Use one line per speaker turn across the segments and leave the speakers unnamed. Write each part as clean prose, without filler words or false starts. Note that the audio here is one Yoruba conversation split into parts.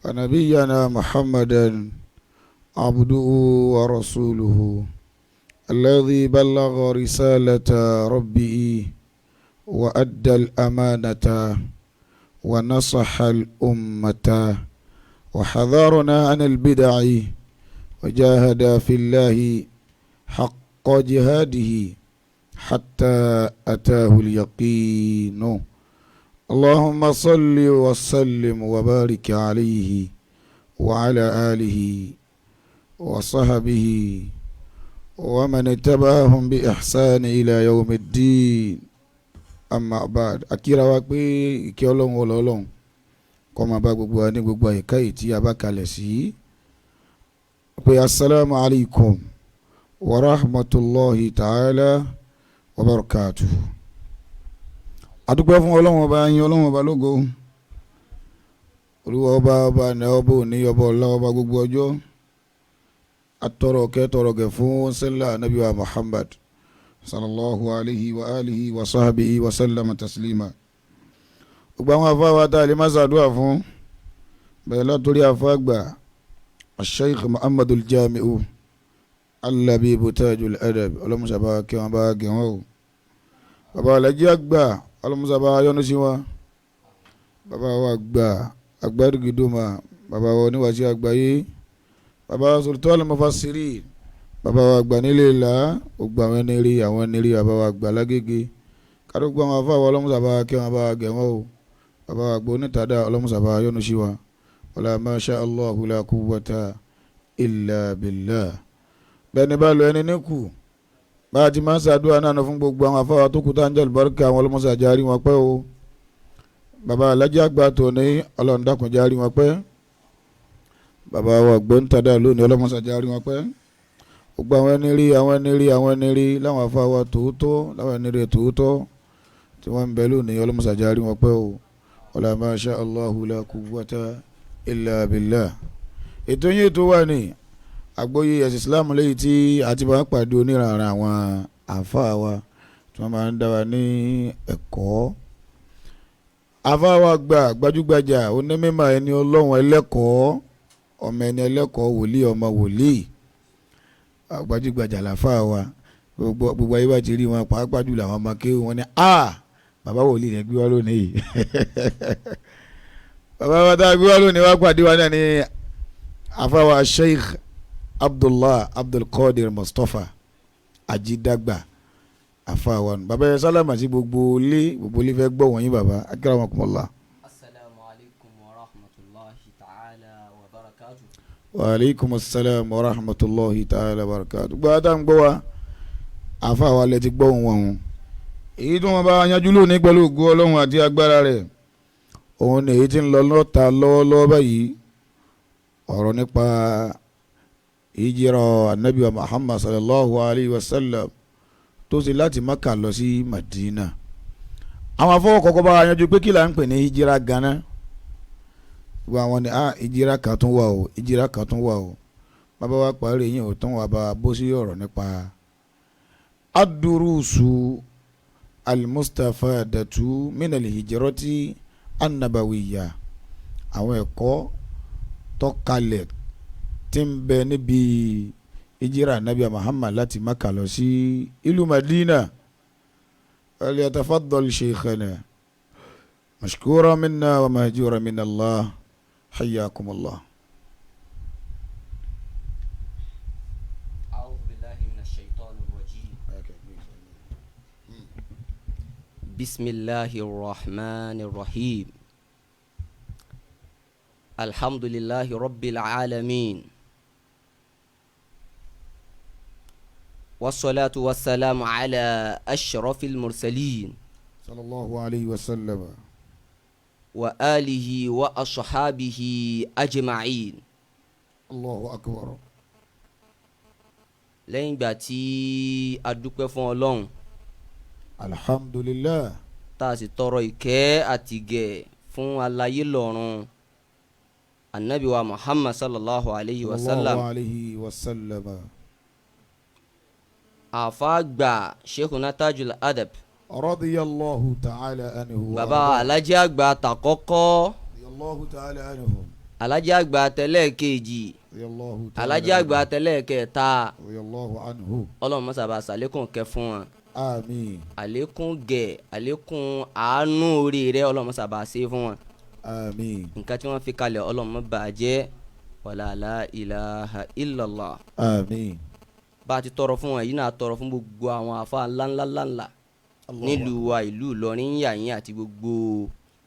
ونبينا محمدا عبده ورسوله الذي بلغ رسالة ربه وأدى الأمانة ونصح الأمة وحذرنا عن البدع وجاهد في الله حق جهاده حتى أتاه اليقين. اللهم صل وسلم وبارك عليه وعلى آله وصحبه ومن اتبعهم بإحسان إلى يوم الدين. أما بعد, akíra wa pé ìkẹ́ Ọlọ́run, Ọlọ́run kó máa bá gbogbo wa ní gbogbo àyíká yìí tí a bá kalẹ̀ sí, pé asalaamu alaykum wa rahmatulahi ta'ala wa barakatuhu. Adúpẹ́ fún Ọlọ́run Ọba yín, Ọlọ́run Ọba lógo, Olúwa ọba, ọba ní ọba òní, ọba ọlá, ọba gbogbo ọjọ́. Atọrọ kẹ tọrọ gẹ fún sẹlẹ anabi wa Muhammad sallallahu alayhi wa alihi wa sahbihi wa sallama taslima. Gbogbo àwọn afáwa tá a lè má ṣàdúrà fún bẹ́ẹ̀, látòrí afáàgbà Sheikh Muhammadu Jamiu Alabi Tajul Adab, ọlọmọsàbá kí wọn bá gẹ wọn o. Bàbá Alhaji àgbà, ọlọmọsàbá yọ́nú sí wọn. Bàbá wa àgbà agbárùgídùmá, bàbá wa oníwàásí àgbáyé, bàbá wa Sultan Mufassirin, bàbá wa àgbà nílé ìlà, gbogbo àwọn ẹni rí, àwọn ẹni rí, bàbá wa àgbà lágége, kádùgbò àwọn afáwọ, ọlọmọsàbá kí wọn bá gẹ wọn o. Bàbá wa àgbà onítàdá, ọlọmọsàbá yọ́nú sí wọn. Wala masha Allahu la quwwata illa billah. Bẹ́ẹ̀ni bá lọ ẹni níkù, bá a ti máa ń ṣàdúrà náà fún gbogbo àwọn afáwà tó kú tá ń jẹ́ àlùbáríkà àwọn, ọlọ́mọṣà járí wọn pẹ́ o. Bàbá Alájà àgbà tòní, Ọlọ́run dákun járí wọn pẹ́. Bàbá wa gbóǹtàdá lónìí, ọlọ́mọṣà járí wọn pẹ́. Gbogbo àwọn ẹni rí, àwọn ẹni rí, àwọn ẹni rí láwọn afáwà tòótọ́, láwọn ẹni rí tòótọ́ tí wọ́n ń bẹ lónìí, ọlọ́mọṣà járí wọn pẹ́ o. Wala masha Allahu la quwwata illa billah. Ètò yín, ètò wà ní àgbọ́yé ẹ̀sìn Islam lẹ́yìn tí a ti máa ń pàdé oníranran àwọn àáfàá wa tí wọ́n máa ń dá wa ní ẹ̀kọ́. Àáfàá wa gba gbajúgbajà onímọ̀, ẹni Ọlọ́run, ẹlẹ́kọ̀ọ́, ọmọ ẹni ẹlẹ́kọ̀ọ́, wòlíì, ọmọ wòlíì, gbajúgbajà làáfàá wa. Gbogbo gbogbo ayé bá ti rí wọn, pàápàá jùlọ àwọn ọmọ kéwù wọn ni, a bàbá wòlíì rẹ gbé wá lónìí yìí. Bàbá wa tá a gbé wá lónìí wá pàdé wa náà ní àáfàá wa Sheikh Abdullah Abdulkadir Mustapha Ajidagba. Àfàwọn bàbá yẹn sálámà sí gbogbo ilé, gbogbo ilé fẹ́ gbọ́ wọ̀nyí. Bàbá, akramakumullah.
Asalaamu alaykum wa rahmatulahi ta'ala wa barakatu.
Wa aleykum salaam wa rahmatulahi ta'ala wa barakatu. Gbọ́ ata ń gbọ́ wa, àfàwọn alẹ́ ti gbọ́ wọn o. Èyí tí wọ́n bá yanjú lónìí pẹ̀lú ògo Ọlọ́run àti agbára rẹ̀, òun ni èyí tí ń lọ lọ́ta lọ́wọ́lọ́wọ́ báyìí, ọ̀rọ̀ nípa ìjírọ̀ anabi wa Muhammad sallallahu alayhi wa sallam tó ṣe láti Maka lọ sí Madina. Àwọn afọwọ́kọ̀kọ́ bá yanjú pé kí là ń pè ní ìjírà gánà. Gbogbo àwọn ni ah, ìjírà kan tún wà o, ìjírà kan tún wà o. Bàbá wa parí yìí ò tán, wà bá bó sí ọ̀rọ̀ nípa adurusu almustafadatu minal hijrati annabawiya, àwọn ẹ̀kọ́ tọ́kalẹ̀ tí ń bẹ níbi ìjírà nabi Muhammad láti Maka lọ sí ìlú Madina. Falyatafaddal sheikhana mashkura minna wa mahjura min Allah. Hayyakumullah.
أعوذ بالله من الشيطان الرجيم. بسم الله الرحمن الرحيم. الحمد لله رب العالمين، والصلاة والسلام على أشرف المرسلين
sallallahu alayhi wa sallam
وآله وأصحابه أجمعين.
Allahu akbar.
Lẹ́yìn ìgbà tí a dúpẹ́ fún Ọlọ́run,
Alhamdulillah,
tá a sì tọrọ ìkẹ́ àtìgẹ̀ fún alayé lọ́run, anabi wa Muhammad sallallahu alayhi wa sallam,
sallallahu alayhi wa sallam,
àfáàgbà Sheikhuna Tajul Adab,
radiyallahu ta'ala anhu wa
baba
arda.
Alhaji àgbà tàkọ́kọ́,
Radiyallahu ta'ala anhu.
Alhaji àgbà tẹ́lẹ̀ kejì, Alhaji àgbà tẹ́lẹ̀ kẹta, Ọlọ́run mọ́sá bá ṣàlékún kẹ́ fún wọn.
Àmín.
Àlékún gẹ̀, àlékún àánú orí rẹ̀, Ọlọ́run mọ́sá bá ṣe fún wọn.
Àmín.
Nǹkan tí wọ́n fi kalẹ̀, Ọlọ́run má bà á jẹ́. Wala la ilaha illallah.
Àmín.
Bá a ti tọrọ fún wọn yìí náà, tọrọ fún gbogbo àwọn àfa ńláńláńlá nílùú wa, ìlú Ìlọrin yàyín àti gbogbo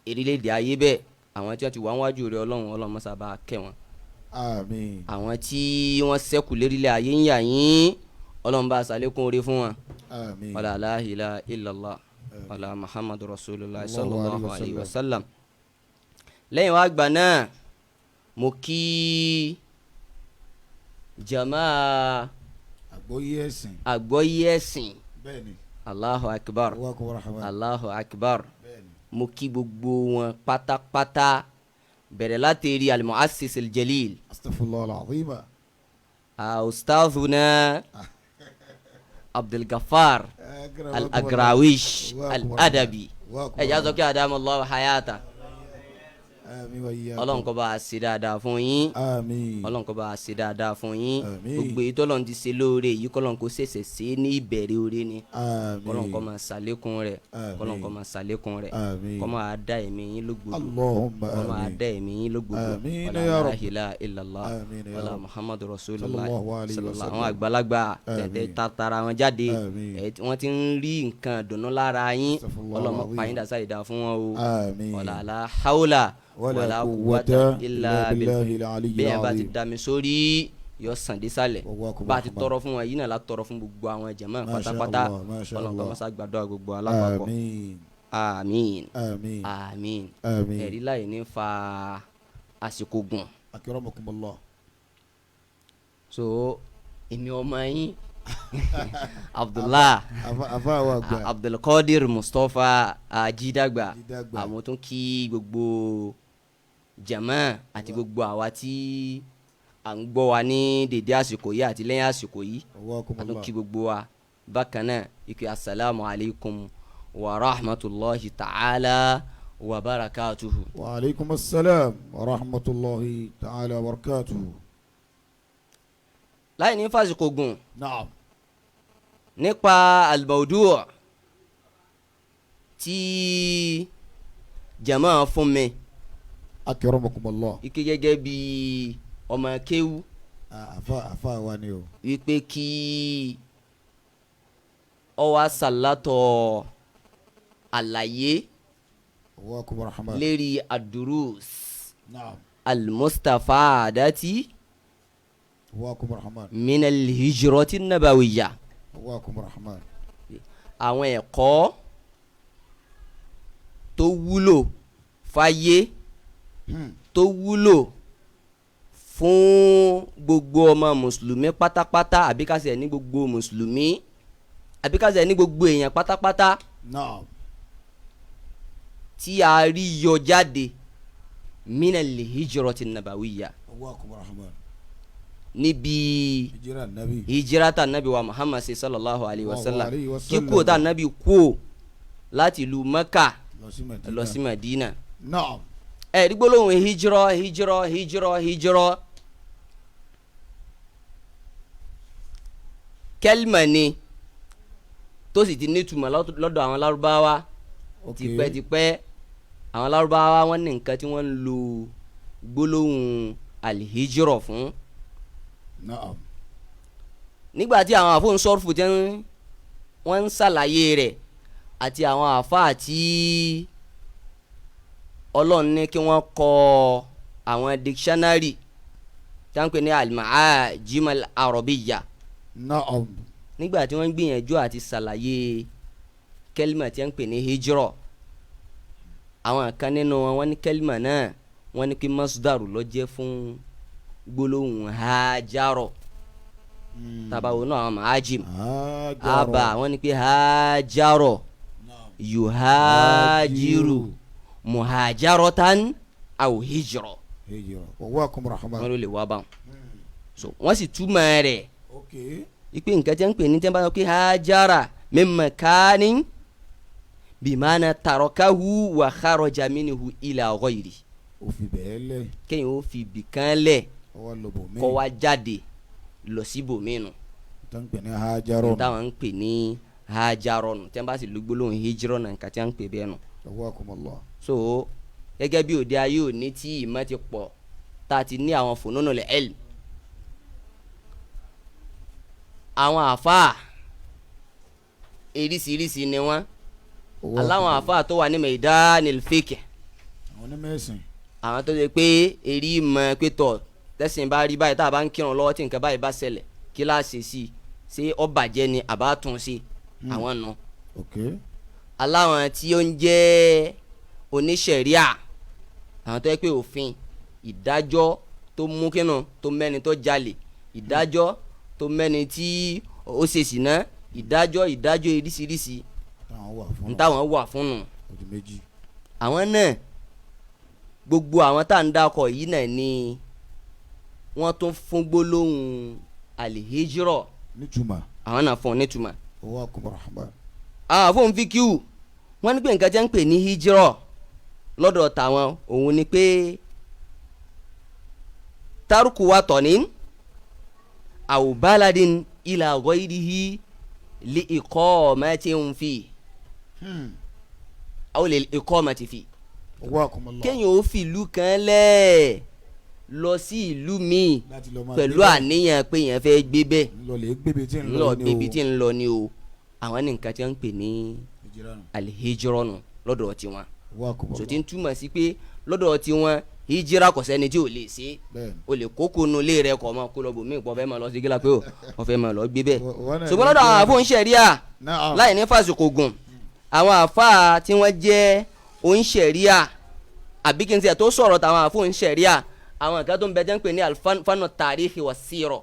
orílẹ̀-èdè ayé bẹ́ẹ̀. Àwọn tí wọ́n ti wà wájú rẹ̀, Ọlọ́run, Ọlọ́run mọ́sá bá kẹ́ wọn.
Àmín.
Àwọn tí wọ́n ṣẹ́kù lérílẹ̀ ayé ń yàyín, Ọlọ́run bá ṣàlékún oore fún wọn.
Àmín.
Wala la ilaha illallah, wala Muhammadu rasulillah sallallahu alayhi wa sallam. Lẹ́yìn wá gbà náà, mo kí jama
àgbọ́yé ẹ̀sìn.
Àgbọ́yé ẹ̀sìn.
Bẹ́ẹ̀ni.
Allahu akbar. Allahu akbar.
Bẹ́ẹ̀ni.
Mo kí gbogbo wọn pátápátá, bẹ̀rẹ̀ láti rí al-mu'assis al-jalil.
Astaghfirullah al-azim.
Ustazuna Abdulgafar al-Agrawish al-Adabi, ẹ jẹ́ àzọ́kẹ́ adamu Allahu hayata. Ọlọ́run kó bá a ṣe dáadáa fún yín.
Àmín.
Ọlọ́run kó bá a ṣe dáadáa fún yín.
Àmín.
Gbogbo èyí tọ́lọ́run ti ṣe lóore yìí, kọ́lọ́run kó ṣẹ̀ṣẹ̀ ṣe ní ìbẹ̀rẹ̀ oore ni.
Àmín.
Kọ́lọ́run kó máa ṣàlékún rẹ̀.
Àmín.
Kọ́lọ́run kó máa ṣàlékún rẹ̀.
Àmín.
Kó máa dá ẹ̀mí yín lógbòdò.
Allahumma
Kó máa
àmín.
dá ẹ̀mí yín lógbòdò.
Àmín
Wala
ya
la
Rabb.
ilaha illallah.
Àmín ya
Wala
Rabb.
Muhammadu rasulullah
Sallallahu alayhi wa
sallallahu.
sallam.
Àwọn àgbàlagbà tẹ̀tẹ̀
Àmín.
tatara wọn jáde.
Àmín.
Ẹ̀, wọ́n ti ń rí nǹkan dùnú lára yín.
Astaghfirullah
Ọlọ́run má
al-azim.
pa yín dà sáyidá fún wọn o.
Àmín.
Wala la hawla
wala quwwata illa billahi al-aliyyil
bẹ́ẹ̀ bá ti
azim.
dami sórí, yọ sàn désàlẹ̀.
Wallahu
Bá a ti
akbar.
tọrọ fún wọn yìí náà la tọrọ fún gbogbo àwọn jàmáà
Masha
pátápátá.
Allah, masha
Ọlọ́run kó
Allah.
má ṣe gbàdúrà gbogbo alápapọ̀.
Àmín.
Àmín.
Àmín.
Àmín.
Àmín.
Ẹ̀rí láì ní fa àsìkò gùn.
Akramakumullah.
So èmi ọmọ yín Abdullah
Afa wa gba.
Abdulkadir Mustapha Ajidagba.
Ajidagba.
Àmọ́ tún kí gbogbo jàmáà àti gbogbo àwa tí à ń gbọ́ wa ní dèdé àsìkò yìí àti lẹ́yìn àsìkò yìí. A tún
Wakumullah.
kí gbogbo wa bákan náà ike asalaamu alaykum wa rahmatulahi ta'ala wa barakatuhu.
Wa alaykum assalam wa rahmatulahi ta'ala wa barakatuhu.
Láì ní fàsìkò gùn,
Naam.
nípa al-mawdu' tí jàmáà fún mi,
Akramakumullah.
ike gẹ́gẹ́ bí ọmọ kéwú,
Afa wa ni o.
wípé kí ọ wá sàlátọ̀ àlàyé
Wakum rahman.
lérí ad-durus
Naam.
al-mustafadati
Wakum rahman.
min al-hijrati nabawiyya.
Wakum rahman.
Àwọn ẹ̀kọ́ tó wúlò fáyé, tó wúlò fún gbogbo ọmọ mùsùlùmí pátápátá, àbí ká ṣe ní gbogbo mùsùlùmí, àbí ká ṣe ní gbogbo èèyàn pátápátá,
Naam.
tí a rí yọ jáde min al-hijrati nabawiyya,
Wakum rahman.
níbi
Hijira nabi.
hijirata nabi wa Muhammad sallallahu alayhi wa sallam,
Alayhi wa sallam.
kíkó tá nabi kú láti ìlú Mẹ́kà
Lọ sí Madina.
lọ sí Madina.
Naam.
Ẹ rí gbólóhùn hijrọ, hijrọ, hijrọ, hijrọ, kẹlímà ni tó sì ti nítumọ̀ lọ́dọ̀ àwọn Lárúbáwá tipẹ́tipẹ́. Àwọn Lárúbáwá, wọ́n ní nǹkan tí wọ́n ń lo gbólóhùn alhijrọ fún.
Naam.
Nígbà tí àwọn àfóhùn sọ́ọ̀fù tí wọ́n ń ṣàlàyé rẹ̀, àti àwọn àfáà tí Ọlọ́run ní kí wọ́n kọ àwọn dictionary tí wọ́n ń pè ní al-Ma'ajim al-Arabiyya,
Naam.
nígbà tí wọ́n ń gbìyànjú àti ṣàlàyé kẹ́límà tí wọ́n ń pè ní hijrọ, àwọn kan nínú wọn, wọ́n ní kẹ́límà náà, wọ́n ní kí masdaru ló jẹ́ fún gbólóhùn hajarọ. Tabawo náà àwọn ma'ajim, aba, wọ́n ní pé hajarọ yuhajiru muhajaratan aw hijrọ.
Hijra. Wakum rahman.
Wọ́n ló lè wá báwọn. So wọ́n sì túmọ̀ rẹ̀ ipe nǹkan tí wọ́n ń pè ní, tí wọ́n bá sọ pé hajara min makanin bimana tarakahu wa kharaja minhu ila ghayri.
Ó fi bẹ́ẹ̀ lẹ̀.
Kéèyàn ó fi ibì kan lẹ̀
ó wá lọ bòmíì.
Kó wá jáde lọ síbòmíì nù.
Tó ń pè ní hajarọ̀.
Táwọn ń pè ní hajarọ̀ nù, tí wọ́n bá sì lu gbólóhùn hijrọ̀ náà, nǹkan tí wọ́n ń pè bẹ́ẹ̀ nù.
Jazakumullah.
So gẹ́gẹ́ bí òde ayé òní tí ìmọ̀ ti pọ̀, tá a ti ní àwọn fununul ilm, àwọn àfáà eríṣiríṣi ni wọ́n, aláwọn àfáà tó wà ní maidanil fiqh,
àwọn onímẹ̀sìn,
àwọn tó ṣe pé èrí ìmọ̀ pé tọ̀ tẹ̀sìn bá rí báyìí, tá a bá ń kírun lọ́wọ́ tí nǹkan báyìí bá ṣẹlẹ̀, kí la ṣe sí i, ṣé ó bàjẹ́ ni àbá tún ṣe, àwọn nù. Aláwọn tí ó ń jẹ́ oníṣẹ̀ríà, àwọn tó yẹ pé òfin ìdájọ́ tó mú kínú tó mẹ́ni tó jalè, ìdájọ́ tó mẹ́ni tí ó ṣe ṣìnà, ìdájọ́ oríṣiríṣi
táwọn wà fún
n táwọn wà fún nù.
Ojú méjì.
Àwọn náà, gbogbo àwọn tá à ń dákọ̀ yìí náà ni wọ́n tún fún gbólóhùn alihijrọ̀
nítumọ̀.
Àwọn náà fún un nítumọ̀.
Owó akọ̀bọ̀rọ̀.
Àwọn àfọ̀n fíkíù wọ́n ní pé nǹkan jẹ́ ń pè ní hijrọ̀ lọ́dọ̀ tàwọn òun ni pé taruku wa tọ̀ní aw baladin ila ghayrihi li iqamatin fi aw li iqamati fi.
Owó akọ̀bọ̀rọ̀.
Kéèyàn ó fi ìlú kan lẹ̀ lọ sí ìlú míì
láti lọ máa
pẹ̀lú
gbé bẹ́ẹ̀.
Àníyàn pé èèyàn fẹ́ gbé bẹ́ẹ̀,
ńlọ lè gbébi tí ń
ńlọ
lọ ní o.
gbébi tí ń lọ ni o. Àwọn ní nǹkan tí wọ́n ń pè ní
Hijra nù.
alihijrọ̀ nù lọ́dọ̀ tiwọn.
Owó akọ̀bọ̀rọ̀.
So tí ń túmọ̀ sí pé lọ́dọ̀ tiwọn, hijira kò sẹ́ni tí ò lè ṣe.
Bẹ́ẹ̀ni.
O lè kókó nu ilé rẹ kọ̀ mọ́ kó lọ bòmí pọ̀ fẹ́ máa lọ sí gíga pé o wọ́n fẹ́ máa lọ gbé bẹ́ẹ̀.
Wọ́n náà
ṣùgbọ́n lọ́dọ̀ àwọn àfọ̀ oníṣẹ̀ríà,
Naam.
láì ní fàṣùkò gùn, àwọn àfáà tí wọ́n jẹ́ oníṣẹ̀ríà, àbí kí n tiẹ̀ tó sọ̀rọ̀ tàwọn àfọ̀ oníṣẹ̀ríà, àwọn nǹkan tó ń bẹ jẹ́ ń pè ní alfanu tàríkì wa sírọ̀,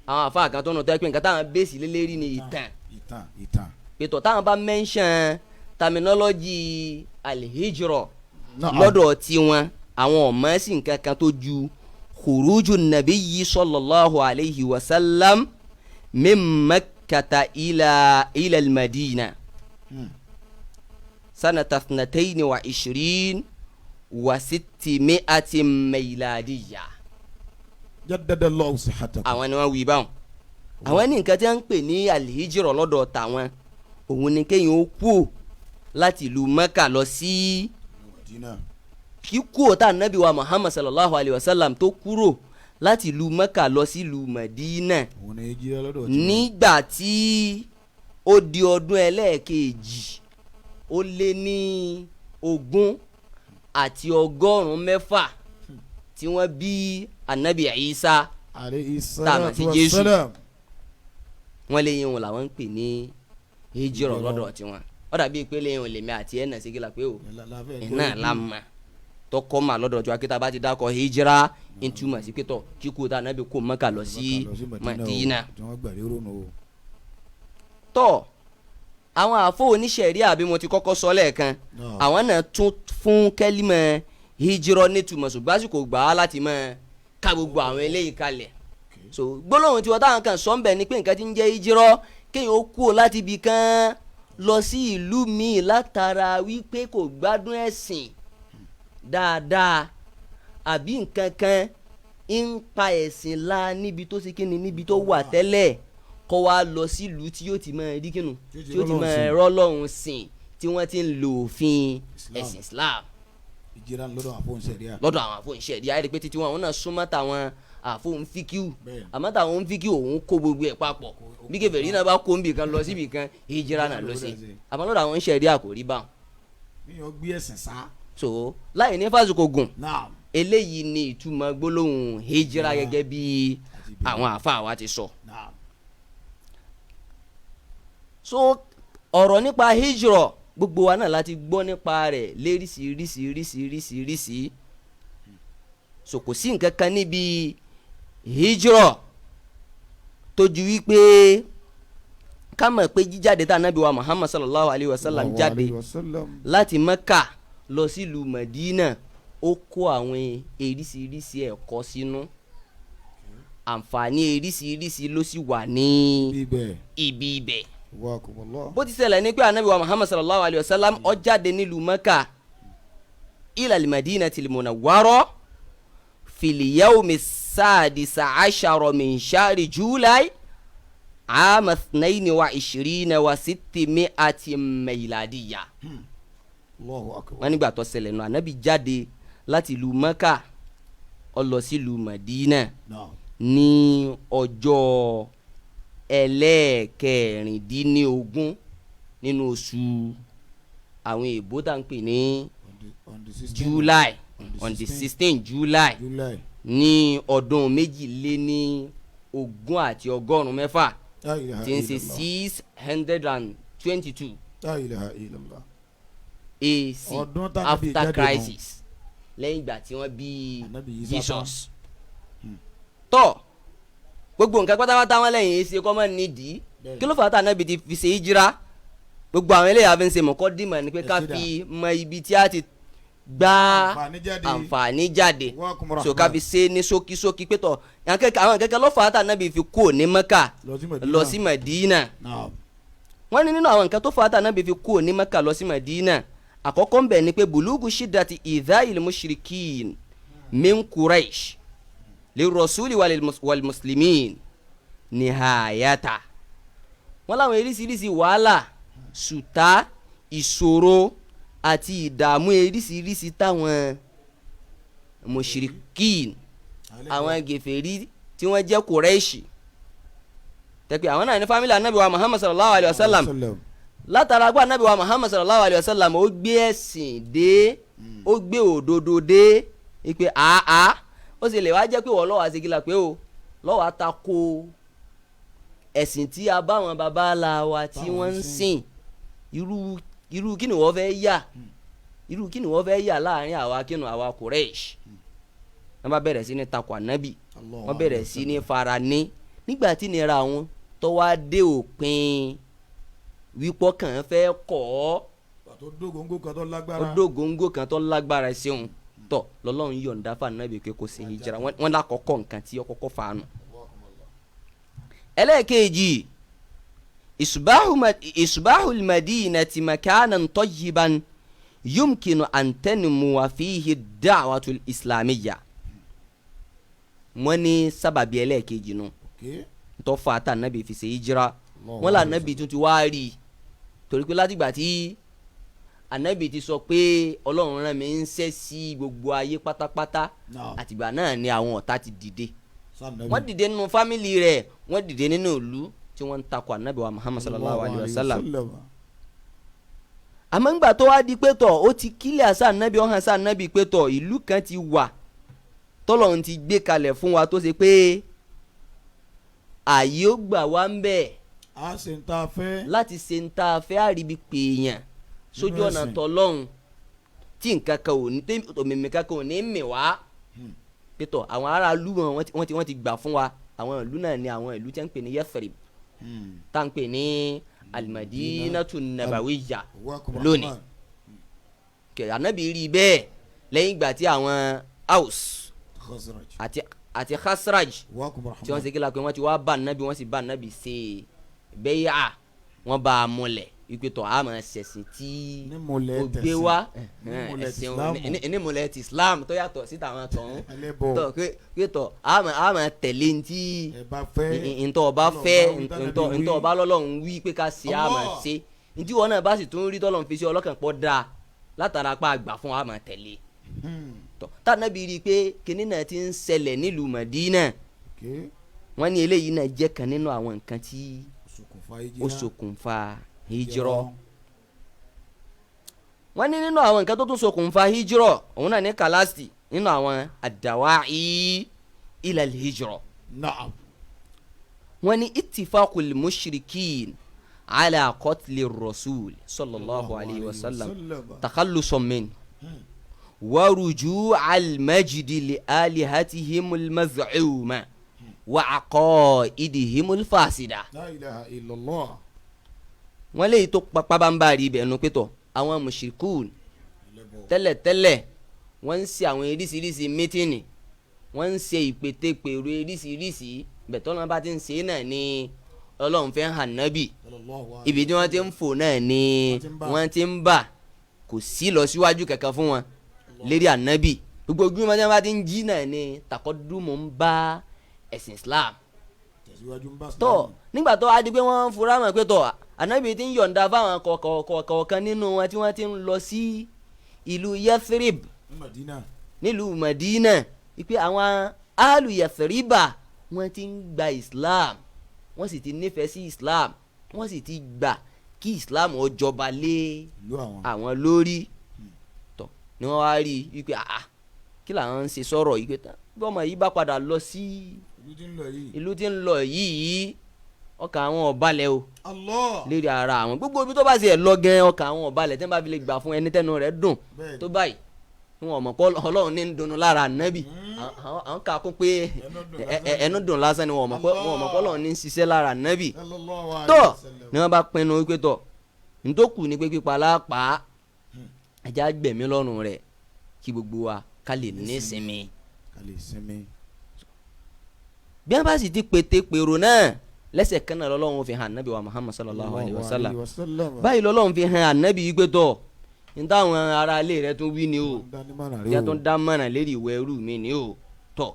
àwọn àfáà kan tó ń tọ́ pé nǹkan táwọn bẹ́ẹ̀sì lélẹ́rìí ni ìtàn.
Ìtàn ìtàn.
Pẹ̀tọ̀ táwọn bá mẹ́ńṣán terminology alhijrọ̀
Naam.
lọ́dọ̀ tiwọn, àwọn ọ̀mọ́ sí nǹkan kan tó ju khuruju nabiyyi sallallahu alayhi wa sallam min makkata ila al-madina sanata thnatayni wa ishirin wa sittimi'atin miladiyya.
Jaddadallahu sihhatakum.
Àwọn ni wọ́n wí báwọn. Àwọn ní nǹkan tí wọ́n ń pè ní alhijrọ̀ lọ́dọ̀ tàwọn òun ni kéèyàn ó kú láti ìlú Mẹ́kà lọ sí
Madina.
Kíkú tá nàbí wa Muhammad sallallahu alayhi wa sallam tó kúrò láti ìlú Mẹ́kà lọ sí ìlú Madina
Òun ni hijira lọ́dọ̀ tiwọn.
nígbà tí ó di ọdún ẹlẹ́ẹ̀kejì ó lé ní 620 tí wọ́n bí anabi Isa,
Alayhi
tá a mọ̀ sí
salatu
Jésù.
wassalam.
Wọ́n lé yín wọn làwọn ń pè ní hijrọ̀ lọ́dọ̀ tiwọn. Ó dàbí ìpele yẹn ò lèmi àti ẹ̀ náà ṣe kí la pé o iná la mà tọkọ mà lọ́dọ̀ tí wa kíta bá ti dákọ̀ hijira ń túmọ̀ sí pé tọ̀ kíkú tá anabi kó Mẹ́kà lọ sí Madina.
Tí wọ́n gbà lérò nù o.
Tọ́ àwọn àfọ oníṣẹ̀rí, àbí mo ti kọ́kọ́ sọ lẹ́ẹ̀kan, àwọn náà tún fún kẹ́límọ̀ hijirọ́ nítumọ̀, ṣùgbọ́n àsìkò gbà á láti máa ká gbogbo àwọn eléyìí kalẹ̀. So gbólóhùn tiwọn táwọn kan sọ ń bẹ̀ ni pé nǹkan tí ń jẹ́ hijirọ́, kéèyàn ó kúrò láti ibì kan lọ sí ìlú míì látara wípé kò gbádùn ẹ̀sìn dáadáa, àbí nǹkan kan ń pa ẹ̀sìn la níbi tó ṣe kíni, níbi tó wà tẹ́lẹ̀, kó wá lọ sílùú tí yóò ti máa rí kínu, tí yóò ti máa rọ́lọ́hun sìn, tí wọ́n ti ń lo òfin ẹ̀sìn Islam.
Ìjìrá lọ́dọ̀ àfọ̀nṣẹ̀ríà.
Lọ́dọ̀ àwọn àfọ̀nṣẹ̀ríà, ẹ̀rí pé títí wọn àwọn náà súnmọ́ tàwọn àfọ̀nfíkíù, àmọ́ tàwọn fíkíù òun kó gbogbo ẹ̀ papọ̀. Bí kèfèrí náà bá kó nbì kan lọ síbì kan, ìjìrá náà lọ sí, àmọ́ lọ́dọ̀ àwọn ṣẹ̀ríà kò rí báwọn.
Míyàn gbé ẹ̀sìn sá.
So láì ní fásitì gùn,
Naam.
eléyìí ni ìtumọ̀ gbólóhùn hijira gẹ́gẹ́ bí àwọn àfa wa ti sọ.
Naam.
So ọ̀rọ̀ nípa hijrọ̀, gbogbo wa náà láti gbọ́ nípa rẹ̀ léríṣiríṣiríṣiríṣiríṣi. So kò sí nǹkan kan níbi hijrọ̀ tó ju wípé ká mọ̀ pé jíjáde tá ànábì wa Muhammad sallallahu alayhi wa sallam jáde
Alayhi wa sallam.
láti Mẹ́kà lọ sílùú Mẹ̀dínà, ó kó àwọn eríṣiríṣi ẹ̀kọ́ sínú, àǹfààní eríṣiríṣi ló sì wà ní
Ibẹ̀.
ibi ibẹ̀.
Wakumullah.
Bó ti ṣẹlẹ̀ ní pé anabi wa Muhammad sallallahu alayhi wa sallam ó jáde nílùú Mẹ́kà. ila al-madinati al-munawwara fil yawmi as-sadis ashara min shahri July عام 622 ميلادية.
Allahu akbar.
Wọ́n nígbà tó ṣẹlẹ̀ nù, anabi jáde láti ìlú Mẹ́kà, ó lọ sí ìlú Madina
Naam.
ní ọjọ́ ẹlẹ́ẹ̀kẹrìndínlógún nínú oṣù àwọn èèbó tá à ń pè ní
On the 16
July,
on
on
the
the
16
16 July
July.
ní ọdún 622
La ilaha
tí ń ṣe
illallah.
622
La ilaha illallah.
AC
Ọdún tánàbí
after
jáde nù.
crisis, lẹ́yìn ìgbà tí wọ́n bí
Ànábì Ìsá.
Jesus. Tọ́ gbogbo nǹkan pátápátá wọn lẹ́yìn ṣe kọ́ mọ́ nídìí.
Bẹ́ẹ̀ni.
Kí ló fà á tà nábì ti fi ṣe hijira? Gbogbo àwọn eléyà fi ń ṣe mọ̀kọ́ dìmọ̀ ni pé ká
Ẹ ṣe dà.
fi mọ ibi tí a ti gbá
Àǹfààní jáde.
àǹfààní jáde.
Wa
So ká fi ṣe ní ṣókíṣókí pé tọ̀ àwọn kẹ́kẹ́ ló fà á tà nábì fi kúrò ní Mẹ́kà
Lọ sí Mẹdínà.
lọ sí Mẹdínà.
Naam.
Wọ́n ní nínú àwọn nǹkan tó fà á tà nábì fi kúrò ní Mẹ́kà lọ sí Mẹdínà, àkọ́kọ́ ń bẹ̀ ni pé bulugu shiddati idha'il mushrikin min Quraish lirrasuli wal muslimin nihayata. Wọ́n láwọn eríṣiríṣi wàhálà, sùtá, ìṣòro àti ìdààmú eríṣiríṣi táwọn mushrikin, àwọn gèfèrí tí wọ́n jẹ́ Quraishi, tẹ́pẹ́ àwọn náà ní family anabi wa Muhammad sallallahu alayhi wa sallam, látara gbọ́ anabi wa Muhammad sallallahu alayhi wa sallam, ó gbé ẹ̀sìn dé, ó gbé òdodo dé, ipe àá ó sì lè wá jẹ́ pé wọ́n lọ́wọ́ àṣegílà pé o lọ́wọ́ àtakò ẹ̀sìn tí a bá wọn baba ńlá wa tí
Táwọn
wọ́n ń
ń
sìn. Irú kí ni wọ́n fẹ́ yà? Irú kí ni wọ́n fẹ́ yà láàrin àwa kínú àwa Quraish? Wọ́n bá bẹ̀rẹ̀ sí ní takò ànábì, wọ́n bẹ̀rẹ̀ sí ní fara ní nígbà tí nira wọn tó wá dé òpin wípọ́ kàn fẹ́ kọ́ ọ́.
Tó dógóńgó kan tó lágbára.
Ó dógóńgó kan tó lágbára ṣeun tọ lọ́lọ́run yọ̀ǹda fún ànábì pé kó ṣe hijira. Wọ́n lákọ̀ọ́kọ́ nǹkan tí ó kọ́kọ́ fà á nù. Ẹlẹ́ẹ̀kejì, isbahu al-madinati makanan tayyiban yumkinu an tanmuwa fihi ad-da'watu al-islamiyya. Wọ́n ní sábàbí ẹlẹ́ẹ̀kejì nù tó fa tá ànábì fi ṣe hijira. Wọ́n là ànábì tún ti wá rí i torí pé látìgbà tí ànábì ti sọ pé Ọlọ́run rán mi ń ṣẹ́ sí gbogbo ayé pátápátá, àtìgbà náà ni àwọn ọ̀tá ti dìde. Wọ́n dìde nínú family rẹ̀, wọ́n dìde nínú ìlú tí wọ́n ń takò ànábì wa Muhammad sallallahu alayhi wa sallam. Àmọ́ ńgbà tó wá di pé tọ̀ ó ti kílẹ̀ àṣà ànábì, ọ̀hán àṣà ànábì pé tọ̀ ìlú kan ti wà tọ́lọ́run ti gbé kalẹ̀ fún wa tó ṣe pé ààyè ó gbà wá ń bẹ̀
A ṣe ń ta fẹ́.
láti ṣe ń ta fẹ́, àríbi pèèyàn sójú
Nínú
ọ̀nà
ẹ̀sìn.
tọ́lọ́run tí nǹkan kan ò ní, tí òmìnir kankan ò ní mì wá pétọ̀. Àwọn aráàlú wọn wọ́n ti gbà fún wa. Àwọn ìlú náà ni àwọn ìlú tí wọ́n ń pè ní Yathrib, tá ń pè ní Alimadinatu Nabawiya lónìí. Kẹ anabi rí bẹ́ẹ̀ lẹ́yìn ìgbà tí àwọn Aus àti Khazraj tí wọ́n ṣe kí la pé wọ́n ti wá bá anabi, wọ́n sì bá anabi ṣe bẹ́yà, wọ́n bá a múlẹ̀ wípé tọ́ a máa ṣẹ̀sìn tí
Nímúlẹ̀
ó gbé
tẹ̀sìn.
wá.
Nímúlẹ̀
ẹ̀sìn
Ìsìlámù.
nímúlẹ̀ ti Islam tó yàtọ̀ sí tàwọn tọ̀hún.
Ẹlẹ́bọ.
Tọ́ pé tọ́ a máa tẹ̀lé ntí
Ẹ bá fẹ́.
Ntọ́ ọba fẹ́.
Ọlọ́run bá wí.
Ntọ́ ọba lọ́lọ́run wí pé ká ṣe, a máa
Allah.
ṣe. Ntí wọn náà bá sì tún rí tọ́lọ́run fi sí ọlọ́kàn pọ̀ dáa látara pa àgbà fún wa, máa tẹ̀lé. Tọ́ tànàbí rí i pé kinní náà ti ń ṣẹlẹ̀ nílùú Madina, wọ́n ní eléyìí náà jẹ́ kan nínú àwọn nǹkan tí
Ṣokùnfà
ó
hijira.
ṣokùnfà hijrọ. Wọ́n ní nínú àwọn nǹkan tó tún ṣokùnfà hijrọ, òun náà ní kàlásì nínú àwọn àdáwáì ilal hijrọ. Wọ́n ní ittifaqul mushrikin ala qatli rasul sallallahu alayhi wa sallam takhallusan min wa ruju' al-majdi li alihatihim al-maz'uma wa aqaidihim al-fasida.
La ilaha illallah.
Wọ́n léyìí tó pápánbárì ibẹ̀ nu pé tọ̀ àwọn mushrikun tẹ́lẹ̀tẹ́lẹ̀ wọ́n ń ṣe àwọn eríṣiríṣi meeting, wọ́n ń ṣe ìpètèpèrò eríṣiríṣi bẹ̀tọ́ náà bá ti ń ṣe é náà ni Ọlọ́run fẹ́ hàn nábì. Ibi tí wọ́n ti ń fò náà ni
Wọ́n ti ń bà.
wọ́n ti ń bà, kò sí lọ síwájú kankan fún wọn. Lérí ànábì gbogbo ojúmọ́ tí wọ́n bá ti ń jí náà ni takọ́dúmọ̀ ń bá ẹ̀sìn Islam.
Tẹ̀síwájú ń bá
Tọ́
Islam.
Nígbà tó a di pé wọ́n ń fura mọ̀ pé tọ́ ànábì ti ń yọ̀ǹda fáwọn kọ̀ọ̀kan nínú wọn tí wọ́n ti ń lọ sí ìlú Yathrib
Ní Madina.
nílùú Madina, wípé àwọn alu Yathriba wọ́n ti ń gba Islam, wọ́n sì ti nífẹ̀ẹ́ sí Islam, wọ́n sì ti gbà kí Islam ó jọba lé
ìlú àwọn.
Àwọn lórí tọ ni wọ́n wá rí i wípé àá, kí làwọn ń ṣe sọ̀rọ̀ yìí pé tán bí ọmọ yìí bá padà lọ sí
Ìlú tí ń lọ yìí.
Ìlú tí ń lọ yìí, ọkàn àwọn ò balẹ̀ o.
Allah.
Lérí ara àwọn gbogbo ibi tó bá ṣe ẹ̀ lọ gan, ọkàn àwọn ò balẹ̀ tí wọ́n bá fi lè gbà fún ẹni tẹ́nu rẹ̀ dùn tó báyìí. Wọn ò mọ̀ pé Ọlọ́run ní ń dunnú lára ànábì. Àwọn kà kún pé
Ẹnu dùn lásán.
Ẹnu dùn lásán ni. Wọn ò mọ̀ pé Ọlọ́run ní ń ṣiṣẹ́ lára ànábì.
Sallallahu alayhi
Tọ́
wa sallam.
ni wọ́n bá pinnu wípé tọ́ ntòkù ni pé pípa lápá ẹja gbẹ̀mí lọ́rùn rẹ̀ kí gbogbo wa ká lè nísinmi.
Ká lè sinmi.
Bí wọ́n bá sì ti pété pèrò náà, lẹ́sẹ̀ kan náà lọ́lọ́run fi hàn ànábì wa Muhammad sallallahu alayhi wa sallam.
Sallam.
Báyìí lọ́lọ́run fi hàn ànábì yìí pé tọ́ ní táwọn ará ilé rẹ̀ tún wí ni o,
Dánimọ̀ràn
tí
rẹ
wọ́n
o.
tún dá mọ̀ràn lérí ìwẹ̀ ẹrú mi ni o. Tọ́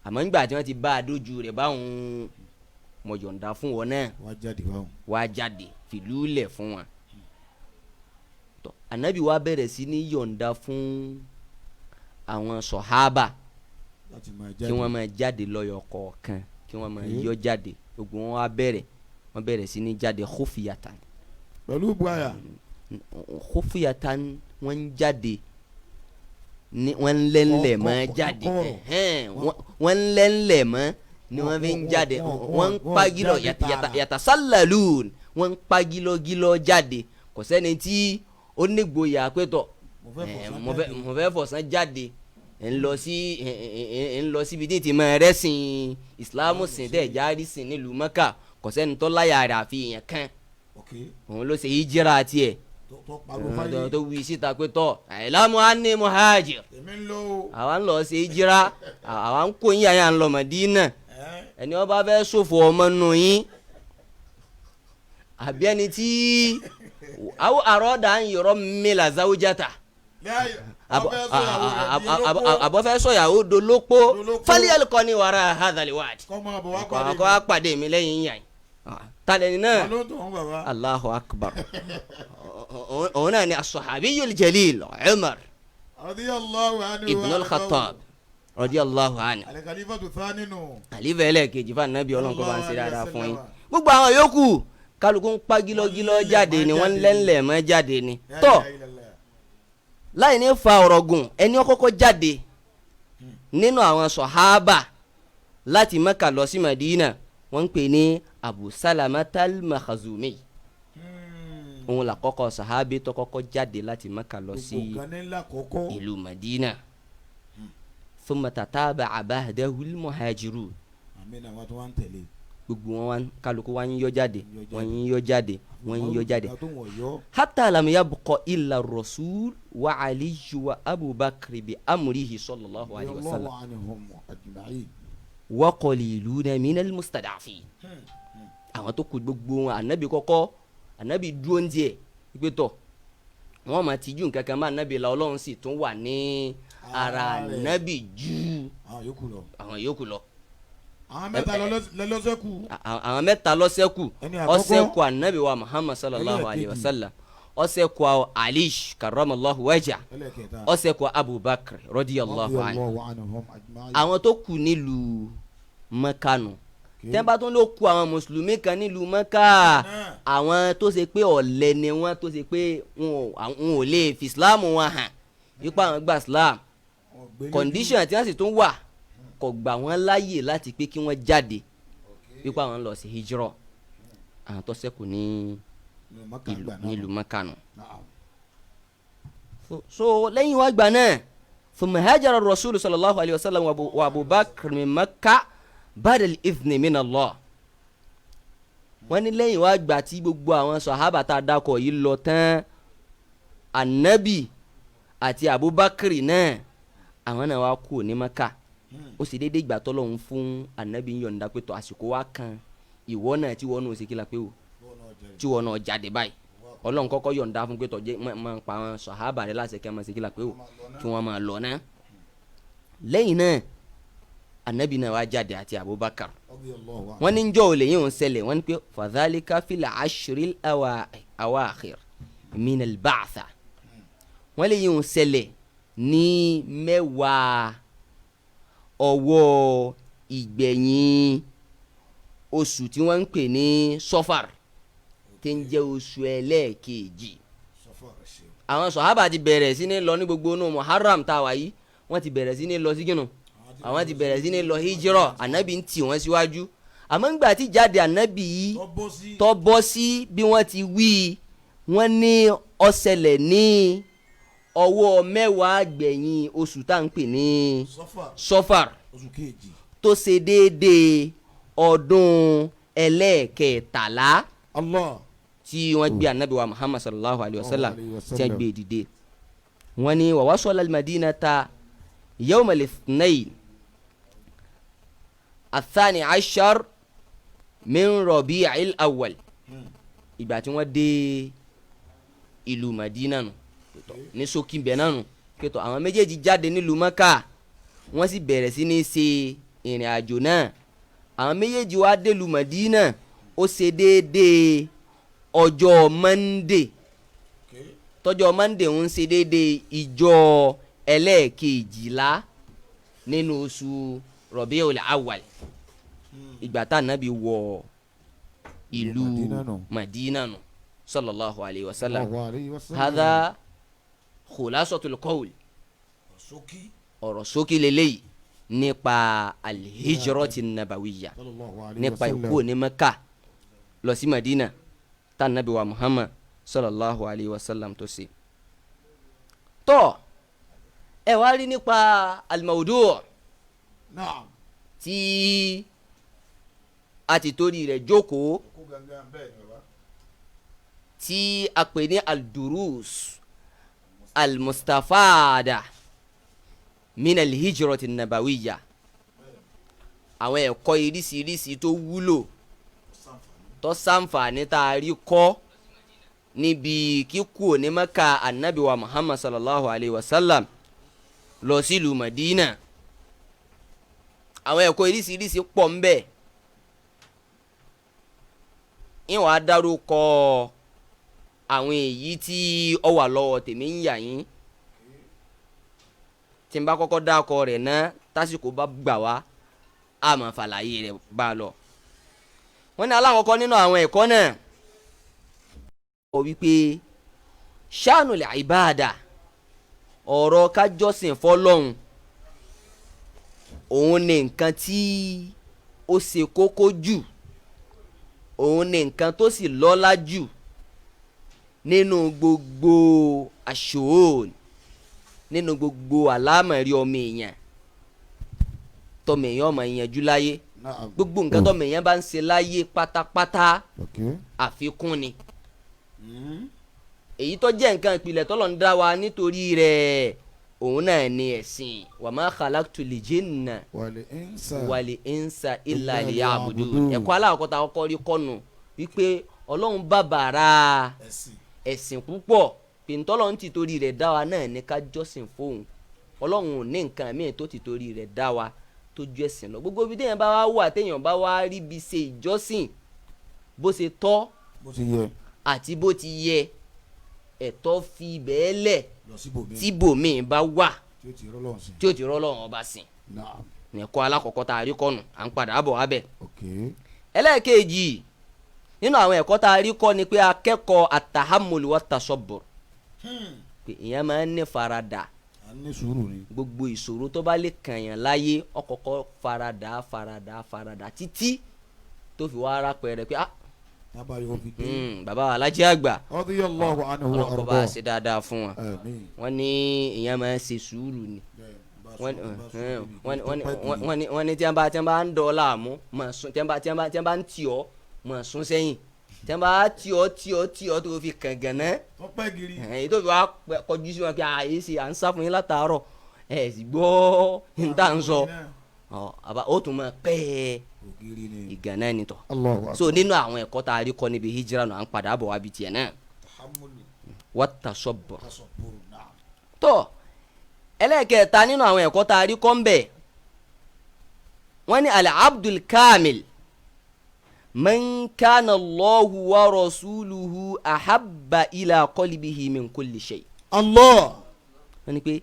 àmọ́ nígbà tí wọ́n ti bá a dójú rẹ̀ báwọn, mo yọ̀ǹda fún wọn náà.
Wá jáde wá o.
Wá jáde, fìlú lẹ̀ fún wọn. Tọ́ ànábì wa bẹ̀rẹ̀ sí ní yọ̀ǹda fún àwọn sọ̀hábà
láti máa jáde.
Kí wọ́n máa jáde lọ́yọ̀ kọ̀ọ̀kan, kí wọ́n máa yọ jáde. Gbogbo wọn wá bẹ̀rẹ̀, wọ́n bẹ̀rẹ̀ sí ní jáde khufiyatan.
Pẹ̀lú buaya.
Khufiyatan, wọ́n ń jáde ní wọ́n ń lẹ́ńlẹ̀ mọ́ jáde.
Kọ̀rọ̀.
Ẹ̀hẹ́n, wọ́n ń lẹ́ńlẹ̀ mọ́ ni wọ́n fi ń jáde. Wọ́n ń pagilọ
wọ́n jáde tààrà.
Yatasallalun, wọ́n ń pagilọ́gilọ́ jáde. Kò sẹ́ni tí ó nígboyà pé tọ̀
Mo fẹ́ fọ̀sán jáde.
Mo fẹ́ fọ̀sán jáde, ẹ̀ ń lọ sí ẹ̀ ń lọ síbi tí ti máa rẹ́sìn ìsìlámù sìn tẹ̀ jáde sìn nílùú Mẹ́kà. Kò sẹ́ni tó láyà rẹ̀ àfi èèyàn kan. Òun ló ṣe hijira tiẹ̀
Tó tó pariwo fáyé.
tó wí síta pé tọ́ i'lamu anni muhajir.
Èmi ń lọ o.
Àwa ń lọ ṣe hijira, àwa ń kó yín àyà ń lọ Mádínà. Ẹni ó bá fẹ́ ṣòfò ọmọ nù yín àbí ẹni tí àwọn àròdà ń yọrọ mílà záwùjáta àbọ̀ fẹ́ sọ̀yàwó dolópo.
Dolópo.
Fálíyàlì kọ́ ni wàrà hadhal wadi.
Kọ́ máa bọ̀ wá pàdé.
Kọ́ wá pàdé mi lẹ́yìn yàn tálẹ́ni náà.
Mi. Ló ń tọ̀ wọ́n bàbá.
Allahu akbar, òun náà ni as-sahabiyyul jalil Umar
Radiyallahu anhu.
ibn al-Khattab radiyallahu anhu.
Al-Khalifatu thani nù.
Àlífà ẹlẹ́ẹ̀kejì fún anabi, Ọlọ́run kó bá ń ṣe dáadáa fún yín.
Sallallahu.
Gbogbo àwọn yòókù, kálukú ń pa gílọ́gílọ́ jáde ni, wọ́n ń lẹ́ńlẹ̀ mọ́ jáde ni. Tọ́ láì ní fa ọ̀rọ̀ gùn, ẹni ó kọ́kọ́ jáde nínú àwọn sọ̀hábà láti Mẹ́kà lọ sí Madina, wọ́n ń pè ní Abu Salamatal Makhazumi. Òun là kọ́kọ́ sàhábì tó kọ́kọ́ jáde láti Mẹ́kà lọ sí
Gbogbo kan ní ńlá kọ́kọ́.
ìlú Madina. Thumma tataba'a ba'dahul muhajirun.
Àmín, àwọn tó wá ń tẹ̀lé.
Gbogbo wọn wá kálukú wá ń yọ jáde, wọ́n ń yọ jáde, wọ́n ń yọ jáde.
Ìgbà tó wọ̀ yọ.
Hatta lam yabqa illa rasul wa aliyu wa abubakar bi amrihi sallallahu alayhi wa sallam
Radiyallahu anhum ajma'in.
Wa qaliluna minal mustada'afin. Àwọn tó kù gbogbo wọn, anabi kọ́kọ́, anabi dúró ń díẹ̀ wípé tọ̀ wọ́n máa tijú nǹkan kan bá anabi la. Ọlọ́run sì tún wà ní ara
Ara rẹ̀.
anabi ju
Àwọn yòókù lọ.
àwọn yòókù lọ.
Àwọn mẹ́ta lọ́sẹ̀kù.
Àwọn mẹ́ta ló ṣẹ́kù.
Ẹni
ó
àkọ́kọ́.
ṣẹ́kù anabi wa Muhammad sallallahu alayhi wa
Ẹlẹ́ẹ̀kejì.
sallam, ó ṣẹ́kù Ali karramallahu wajha,
Ẹlẹ́kẹta.
ó ṣẹ́kù Abubakar radiyallahu anhu.
Radiyallahu anhum ajma'in.
Àwọn tó kù nílùú Mẹ́kà nù. Tẹ́nbà tó ló kù àwọn mùsùlùmí kan nílùú Mẹ́kà, àwọn tó ṣe pé ọ̀lẹ ni wọ́n, tó ṣe pé wọn ò lè fi Islam wọn hàn ipa àwọn gba Islam.
Wọ́n gbélé.
Condition tí wọ́n sì tún wà kò gbà wọ́n láàyè láti pé kí wọ́n jáde ipa àwọn lọ sí hijrọ. Àwọn tó ṣẹ́kù ní
Nílùú Mẹ́kà
ìlú
gbà náà.
nílùú Mẹ́kà nù.
Na'am.
So lẹ́yìn wá gbà náà, thumma hajara rasulu sallallahu alayhi wa sallam wa Abubakar min Makkah ba'da al-idhni min Allah. Wọ́n ní lẹ́yìn wá gbà tí gbogbo àwọn sàhábà tá a dákọ̀ yìí lọ tán, anabi àti Abubakar náà, àwọn náà wá kú ní Maka. Ó sì déédéé ìgbà tọ́lọ́hún fún anabi ń yọ̀ǹda pé tọ́ àsìkò wa kan ìwọ náà tí wọ́n náà ṣe kí la pé o
Bọ́ọ̀ náà jáde.
tí wọ́n náà jáde báyìí. Ọlọ́run kọ́kọ́ yọ̀ǹda fún pé tọ́jú máa ń pa àwọn sàhábà rẹ̀ láṣẹ kí wọ́n máa ṣe kí la pé o kí wọ́n máa lọ náà. Lẹ́yìn náà anabi náà wá jáde àti Abubakar. Wọ́n ní njọ́ olè yìí ń ṣẹlẹ̀, wọ́n ní pé fadhalika fil ashril awakhir minal ba'tha. Wọ́n lè yìí ń ṣẹlẹ̀ ní 10 ọwọ́ ìgbẹ̀yìn oṣù tí wọ́n ń pè ní Sọfar, tí ń jẹ́ oṣù ẹlẹ́ẹ̀kejì. Àwọn sọ̀hábà ti bẹ̀rẹ̀ sí ní lọ ní gbogbo inú Muharram tá a wà yìí, wọ́n ti bẹ̀rẹ̀ sí ní lọ sí kínú, àwọn ti bẹ̀rẹ̀ sí ní lọ hijrọ̀. Ànábì ń tì wọ́n síwájú, àmọ́ ńgbà tí jáde ànábì yìí tó bọ́ sí bí wọ́n ti wí, wọ́n ní ó ṣẹlẹ̀ ní ọwọ́ 10 gbẹ̀yìn oṣù tá à ń pè ní Sọfar, tó ṣe déédéé ọdún ẹlẹ́ẹ̀kẹtàlá tí wọ́n gbé anabi wa Muhammad sallallahu alayhi wa sallam tí wọ́n gbé dìde. Wọ́n ní wa wasala al-madinata yawm al-ithnayn athani ashar min rabi'il awwal. Ìgbà tí wọ́n dé ìlú Madina nù ní ṣókí bẹ́ẹ̀ náà nù kẹtọ, àwọn méjèèjì jáde nílùú Mẹ́kà, wọ́n sì bẹ̀rẹ̀ sí ní ṣe ìrìn àjò náà. Àwọn méjèèjì wá délùú Madina, ó ṣe déédéé ọjọ́ Monday, tọ́jọ́ Monday ń ṣe déédéé ìjọ ẹlẹ́ẹ̀kejìlá nínú oṣù Rabiul Awwal, ìgbà tá ànábì wọ ìlú Madina nù sallallahu alayhi wa sallam. Hadha khulasatul qawl, ọ̀rọ̀ ṣókí lélẹ́yìí nípa alhijrati nabawiyya, nípa ìkú ní Mẹ́kà lọ sí Madina tá ànábì wa Muhammad sallallahu alayhi wa sallam tó ṣe. Tọ́ ẹ wá rí nípa al-mawdu' tí a ti torí rẹ̀ jókòó, tí a pè ní al-durus al-mustafada min al-hijrati nabawiyya, àwọn ẹ̀kọ́ irísirísi tó wúlò tó ṣàǹfààní tá a rí kọ́ níbi kíkú ní Mẹ́kà anabi wa Muhammad sallallahu alayhi wa sallam lọ sílùú Madina. Àwọn ẹ̀kọ́ irísirísi pọ̀ ń bẹ. Ìwọ̀n adarúkọ àwọn èyí tí ó wà lọ́wọ́ tèmi ń yà yín. Tí n bá kọ́kọ́ dákọ rẹ̀ náà, tásìkò bá gbà wá, a máa fàlàyé rẹ̀ bá a lọ. Wọ́n ní alákọ̀ọ́kọ́ nínú àwọn ẹ̀kọ́ náà ó wípé ṣáànù lè ìbáàdà, ọ̀rọ̀ kájọ́sìn fọlọ́hun òun ni nǹkan tí ó ṣe kókó jù, òun ni nǹkan tó sì lọ́lá jù nínú gbogbo àṣòwòn, nínú gbogbo àlámọ̀rí ọmọ èèyàn tọmọ èèyàn ọmọ ìyànjú láyé. Gbogbo nǹkan tọmọ èèyàn bá ń ṣe láyé pátápátá àfikún ni. Èyí tó jẹ́ nǹkan ìpìlẹ̀ tọ́lọ̀ ń dá wa nítorí rẹ̀ òun náà ni ẹ̀sìn. Wa ma khalaqtul jinna wal insa illa liya'budun. Ẹ̀kọ́ alákọ̀ọ́ta kọ́kọ́ rí kọ́nu wípé Ọlọ́run bàbàrà ẹ̀sìn púpọ̀, pìntọ́lọ́ ń ti torí rẹ̀ dá wa náà ní ká jọ́sìn fóun. Ọlọ́run ò ní nǹkan míì tó ti torí rẹ̀ dá wa tó ju ẹ̀sìn lọ. Gbogbo ibi téèyàn bá wá wà, téèyàn bá wá rí bí ṣe ìjọ́sìn bó ṣe tọ́ àti bó ti yẹ, ẹ̀tọ́ fi bẹ́ẹ̀ lẹ̀ tíbòmíì bá wà tí ó ti rọ́lọ́run ọba sìn. Ẹ̀kọ́ alákọ̀ọ́kọ́ tá a rí kọ́nù, à ń padà bọ̀ wábẹ̀. Ẹlẹ́ẹ̀kejì nínú àwọn ẹ̀kọ́ tá a rí kọ́ ni pé akẹ́kọ̀ọ́ àtàhámùl wa tasọ́bùr, pé ìyẹn máa ń ní faradà. Gbogbo ìṣòro tó bá lè kànyàn láyé, ọkọ̀ọ̀kọ̀ faradà faradà faradà títí tó fi wá ara pẹ̀rẹ̀ pé ah bàbá Alájí àgbà ọlọ́kọ̀ bá ṣe dáadáa fún wọn. Wọ́n ní ìyẹn máa ń ṣe sùúrù ni. Wọ́n ní tí wọ́n bá ń dọ̀ láàmú, tí wọ́n bá ń tì ọ́ mọ̀ sún sẹ́yìn, tí wọ́n bá tí ọ́ tí ọ́ tí ọ́ tó fi kàngàn náà, èyí tó fi wá kọjú sí wọn pé àyè ṣe à ń sá fún yín látàárọ̀ ẹ̀ sì gbọ́ n tá n sọ ó tún máa pẹ́ ẹ ìgànnà ni tọ̀. So nínú àwọn ẹ̀kọ́ tá a rí kọ́ níbi hijira náà, à ń padà bọ̀ wá bi tiẹ̀ náà. Wat-tasabbur.
Tasabbur, na'am.
Tó ẹlẹ́ẹ̀kẹta nínú àwọn ẹ̀kọ́ tá a rí kọ́ ń bẹ̀, wọ́n ní al-abdul kamil man kana Allahu wa rasuluhu ahabba ila qalbihi min kulli shay.
Allah.
Wọ́n ní pé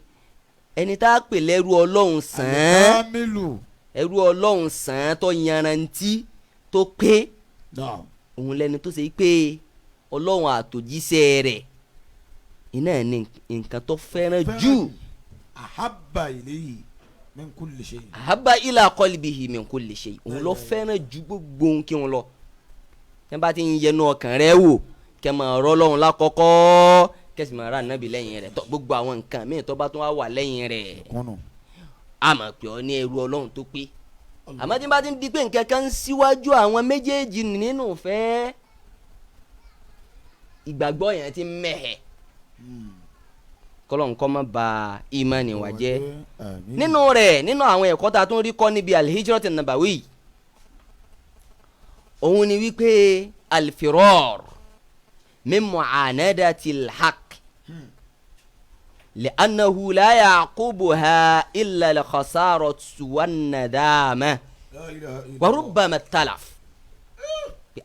ẹni tá a pè lẹ́rú Ọlọ́run sàn án,
Al-kamilu.
ẹrú Ọlọ́run sàn án tó yanrantí tó pé,
Na'am.
òun lẹni tó ṣe pé Ọlọ́run àtòjíṣẹ́ rẹ̀ iná ní nǹkan tó fẹ́ràn jù.
Ahabba ilayhi min kulli shay.
Ahabba ila qalbihi min kulli shay, òun ló fẹ́ràn ju gbogbo ohun kí wọn lọ. Tẹ́ bá ti ń yẹnu ọkàn rẹ wò, kẹ́ máa rọ́ Ọlọ́run lákọ́kọ́, kẹ́sì máa rà nábì lẹ́yìn rẹ̀, tọ́ gbogbo àwọn nǹkan míì tó bá tún wá wà lẹ́yìn rẹ̀,
Kúnnù.
a máa pè ọ́ ní ẹrú Ọlọ́run tó pé. Àmọ́ tí n bá ti ń di pé nǹkan kan ń síwájú àwọn méjèèjì nínú ìfẹ́, ìgbàgbọ́ yẹn ti mẹ́hẹ̀. Kọ́lọ́n kọ́ má ba ìmánì wa jẹ́.
Àmín.
Nínú rẹ̀, nínú àwọn ẹ̀kọ́ tá a tún rí kọ́ níbi al-hijrat an-nabawi, òun ni wípé al-firar min mu'anadati al-haqq li'annahu la ya'qubuha illa al-khasaratu wan-nadama
La ilaha illallah.
wa rubbama at-talaf.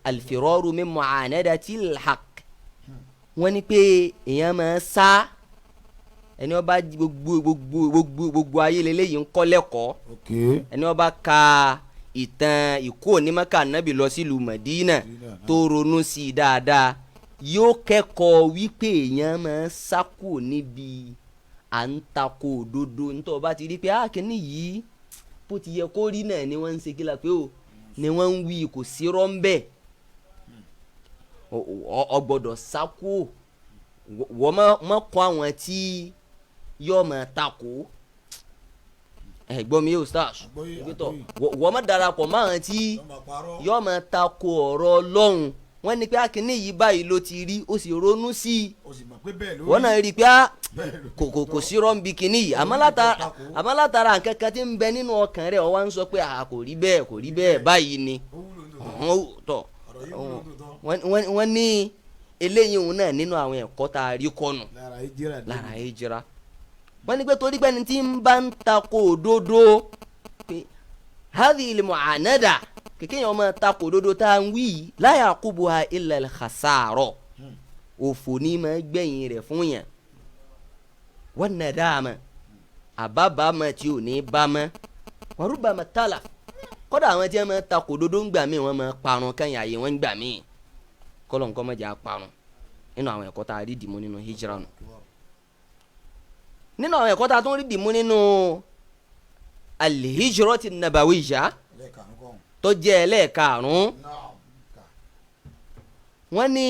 Al-firaru min mu'anadati al-haqq, wọ́n ní pé èèyàn máa sá ẹni ó bá gbogbo gbogbo gbogbo gbogbo ayé lélẹ́yìí ń kọ́ lẹ́kọ̀ọ́.
Ok.
Ẹni ó bá ka ìtàn ìkó onímọ̀ká nábì lọ sílùú Mẹ̀dínà tó ronú sí i dáadáa, yóò kẹ́kọ̀ọ́ wípé èèyàn máa sá kúrò níbi à ń takò òdodo. Nítorí ó bá ti rí pé kíní yìí bó ti yẹ kó rí náà ni wọ́n ń ṣe kí la pé o ni wọ́n ń wí, kò sí rọ́ńbẹ́, ọ gbọ́dọ̀ sá kúrò. Wọ́n má kọ́ àwọn tí yóò máa takò. Ẹ̀gbọ́n mi yóò stars
Àgbọ́yé,
ìgbẹ́tọ̀
àgbọ́yé.
wọ́n má darapọ̀ mọ́ àwọn tí yóò máa takò ọ̀rọ̀ Ọlọ́run. Wọ́n ní pé akínní yìí báyìí ló ti rí, ó sì ronú sí i,
O sì mọ̀ pé bẹ́ẹ̀ lórí.
wọ́n náà rí i pé
Bẹ́ẹ̀ lórí.
kò sí rọ́ǹbì kínní yìí, àmọ́ látara nǹkan kan tí ń bẹ nínú ọkàn rẹ̀, ó wá ń sọ pé kò rí bẹ́ẹ̀, kò rí bẹ́ẹ̀, báyìí ni.
Ó wúlò ní tòótọ́.
Ọ̀hún tọ̀.
Ọ̀rọ̀ yìí wúlò ní tòótọ́.
Wọ́n ní eléyìí òun náà nínú àwọn ẹ̀kọ́ tá a rí kọ́nù
Lára hijira dé.
lára hijira. Wọ́n ní pé torí pé ẹni tí ń bá ń takò òdodo, pé hadhihi al-mu'anada, kékeré yẹn ọmọ takò òdodo tá a ń wí yìí, la yaqubuha illa al-khasara, òfò ní máa gbẹ̀yìn rẹ̀ fún yẹn, wan nadama, àbábàámọ̀ tí ò ní bá mọ́, wa rubbama talaf. Kọ́dà àwọn tí wọ́n máa takò òdodo ń gbà míì, wọ́n máa parun kẹ́yìn àyè wọ́n ń gbà míì. Kọ́lọ̀ nǹkan mọ̀jà parun. Nínú àwọn ẹ̀kọ́ tá a rí dìmú nínú hijira nù. Nínú àwọn ẹ̀kọ́ tá a tún rí dìmú nínú al-hijrati nabawiyya
Ẹlẹ́ẹ̀karùn-ún kọ́.
tó jẹ́ ẹlẹ́ẹ̀karùn-ún,
Naam. Ká.
wọ́n ní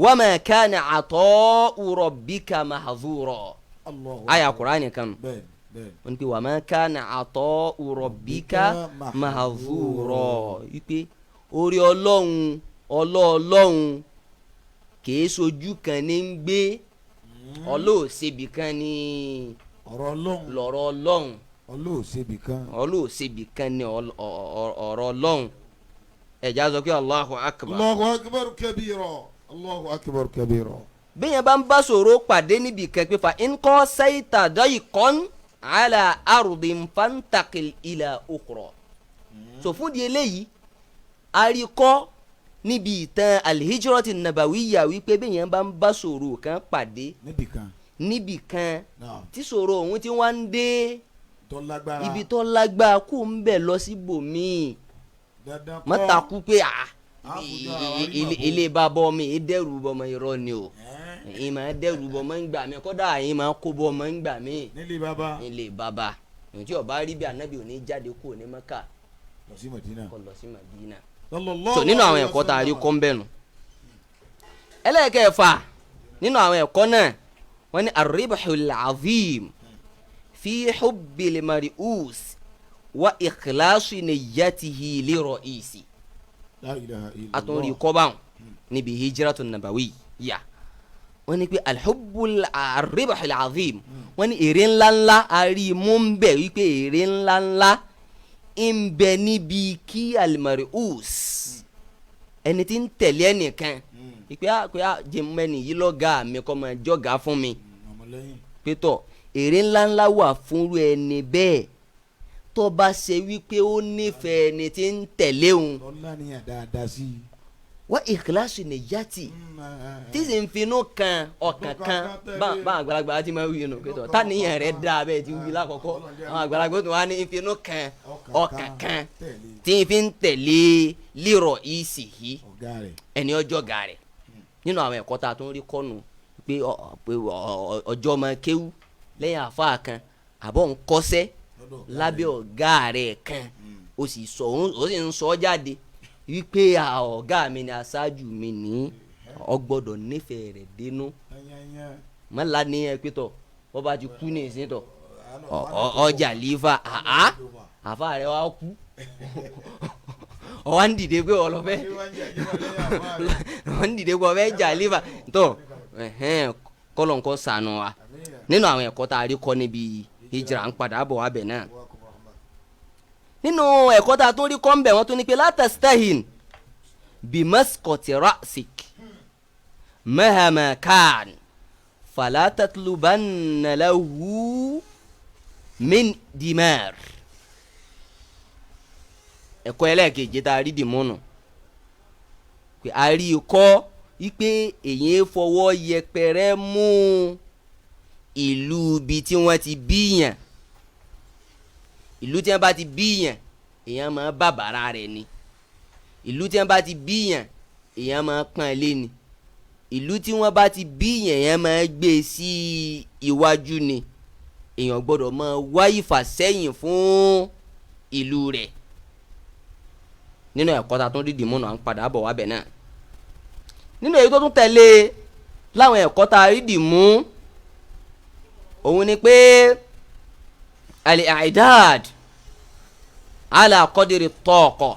wa ma kana ata'u rabbika mahzura.
Allahu
Àyà
akbar.
Kùránì kan nù.
Bẹ́ẹ̀ni, bẹ́ẹ̀ni.
Wọ́n ní pé wa ma kana ata'u rabbika mahzura, wípé orí Ọlọ́run ọlọ́ọ̀lọ́run kìí sojú kan ní ń gbé, ọlọ́ọ̀ṣẹ́bì kan ní
Ọ̀rọ̀ Ọlọ́run.
lọ́rọ̀ Ọlọ́run.
Ọlọ́ọ̀ṣẹ́bì kan.
Ọlọ́ọ̀ṣẹ́bì kan ní ọ̀rọ̀ Ọlọ́run. Ẹ̀já sọ pé Allahu akbar.
Allahu akbar kabira. Allahu akbar kabira.
Bẹ́yẹn bá ń bá sọ̀rọ̀ pàdé níbi kan pé fa nkọ́ sáyìtà dayqan ala ardin fantaqil ila ukhra. So fún di eléyìí, arikọ́ níbi ìtàn alhijrati nabawiyya wípé bẹ́yẹn bá ń bá sọ̀rọ̀ kan pàdé
Níbì kan.
níbi kan
Naam.
tí sọ̀rọ̀ òun ti wá ń dé
Tó lágbára.
ibi tó lágbára, kó ń bẹ̀ lọ síbòmíì.
Dandan kọ́.
Má takú pé
A fojú ara wa rí màbo.
ilé bàbá ọmọ yìí dẹ́rù bọmọ, irọ́ ni o.
Ẹ́n.
Ẹ̀yin máa dẹ́rù bọmọ ń gbà mí, kọ́dà ẹ̀yin máa kó bọmọ ń gbà mí.
Nílé bàbá.
Nílé bàbá èyí tí ọba rí bí anabi ò ní jáde kúrò ní Mẹ́kà
Lọ sí Mẹdínà.
kó lọ sí Mádínà.
Sallallahu
So nínú àwọn
alaihi
ẹ̀kọ́ tá a rí
wasallam.
kọ́ ń bẹ̀ nù. Ẹlẹ́ẹ̀kẹfà nínú àwọn ẹ̀kọ́ náà, wọ́n ní ar-ribhul azim fi hubbil mari'us wa ikhlasi niyyatihi li ra'isi.
La ilaha illallah.
Àtúnrí kọ́báwọn níbi hijratu nabawi yà, wọ́n ní pé alhubbul arribahul azim, wọ́n ní èrè ńláńlá arímú ń bẹ, wípé èrè ńláńlá ń bẹ níbi kí almari'us, ẹni tí ń tẹ̀lé ẹnìkan. Ìpè á pé á jẹ́ mẹ́ni yìí lọ́gàá mi kọ́ máa jọ́gàá fún mi. Pé tọ̀ èrè ńláńlá wà fúnrú ẹni bẹ́ẹ̀ tó bá ṣe wípé ó nífẹ̀ẹ́ ẹni tí ń tẹ̀lé òun. Wá ìkíláàsì nìyàtì tí sì ń finú kan ọkàn kan bá àgbàlagbà ti máa wí nù pé tọ̀ táníyàn rẹ̀ dáa bẹ́ẹ̀ ti wí lákọ̀ọ́kọ́ àwọn àgbàlagbà tó wá ní finú kan ọkàn kan tí ń fi ń tẹ̀lé lírọ̀ ìsì yìí ẹni ọjọ́ ga rẹ̀. Nínú àwọn ẹ̀kọ́ tá a tún rí kọ́nu pé ọjọ́ máa kéwú lẹ́yìn àfáà kan àbọ̀ ń kọ́sẹ́ lábẹ́ ọ̀gá rẹ̀ kan ó sì ń sọ jáde wípé ọ̀gá mi ni aṣáájú mi ní ọ gbọ́dọ̀ nífẹ̀ẹ́ rẹ̀ dénú mọ́lá ní ẹ pé tọ̀ wọ́n bá ti kú ní ìsìn tọ̀ ọjà lífà àfà rẹ̀ wá kú ọwọ́ ń dìde pé ọlọ́fẹ́ ọwọ́ ń dìde pé ọfẹ́ jà lífà tọ̀ kọ́lọ̀ ń kọ́ sànù wa. Nínú àwọn ẹ̀kọ́ tá a rí kọ́ níbi hijra ń padà bọ̀ wá bẹ̀ náà. Nínú ẹ̀kọ́ tá a tún rí kọ́ ń bẹ̀ wọ́n tún ní pé látàsítáhìn bimaskoti ra'sik mahama kan fala tatlubanna lahu min dimar. Ẹ̀kọ́ ẹlẹ́ẹ̀kejì tá a rí dìmọ́nù pé a rí i kọ́ wípé èyí fọwọ́ yẹpẹrẹ mú ìlú ibi tí wọ́n ti bíyàn. Ìlú tí wọ́n bá ti bíyàn èyàn máa bàbàrà rẹ̀ ni. Ìlú tí wọ́n bá ti bíyàn èyàn máa pọ́n lé ni. Ìlú tí wọ́n bá ti bíyàn èyàn máa gbé sí iwájú ni. Èyàn gbọ́dọ̀ máa wá ìfàsẹ́yìn fún ìlú rẹ̀. Nínú ẹ̀kọ́ ta tún dídì múnà à ń padà bọ̀ wábẹ̀ náà. Nínú èyí tó tún tẹ̀lé láwọn ẹ̀kọ́ ta rídì mú òun ni pé al-i'dad ala qadri taqa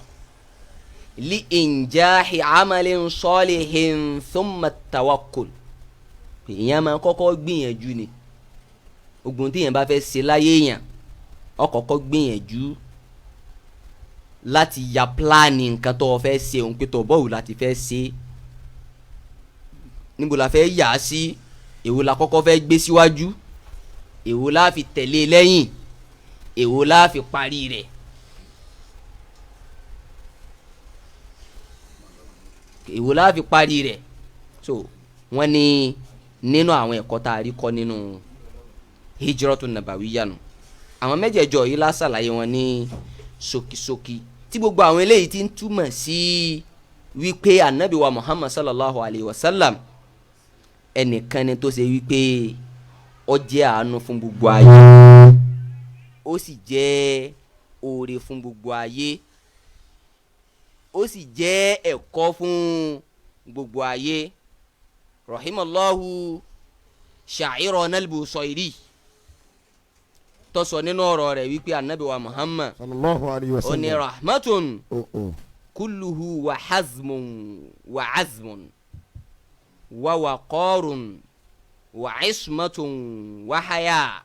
li injahi amalin salihin thumma tawakkul. Ìyẹn máa kọ́kọ́ gbìyànjú ni. Ogun tí èèyàn bá fẹ́ ṣe láyé èèyàn ó kọ́kọ́ gbìyànjú láti ya pílánì nǹkan tó o fẹ́ ṣe òun pé tó bọ́ọ̀lù láti fẹ́ ṣe, níbo la fẹ́ yà á sí, èwo la kọ́kọ́ fẹ́ gbé síwájú, èwo la fi tẹ̀lé lẹ́yìn, èwo la fi parí rẹ̀. Èwo la fi parí rẹ̀. So wọ́n ní nínú àwọn ẹ̀kọ́ tá a rí kọ́ nínú hijratu nabawiyya nù. Àwọn mẹ́jẹ̀ẹ̀jọ yìí la ṣàlàyé wọn ní ṣókíṣókí tí gbogbo àwọn eléyìí ti ń túmọ̀ sí wípé anabi wa Muhammad sallallahu alayhi wa sallam ẹnìkan ni tó ṣe wípé ó jẹ́ àánú fún gbogbo ayé, ó sì jẹ́ oore fún gbogbo ayé, ó sì jẹ́ ẹ̀kọ́ fún gbogbo ayé. Rahimallahu sha'irana al-Busayri tó sọ nínú ọ̀rọ̀ rẹ̀ wípé anabi wa Muhammad
sallallahu alayhi wa sallam ó
ní rahmatun kulluhu wa hazmun wa azmun wa waqarun wa ismatun wa haya.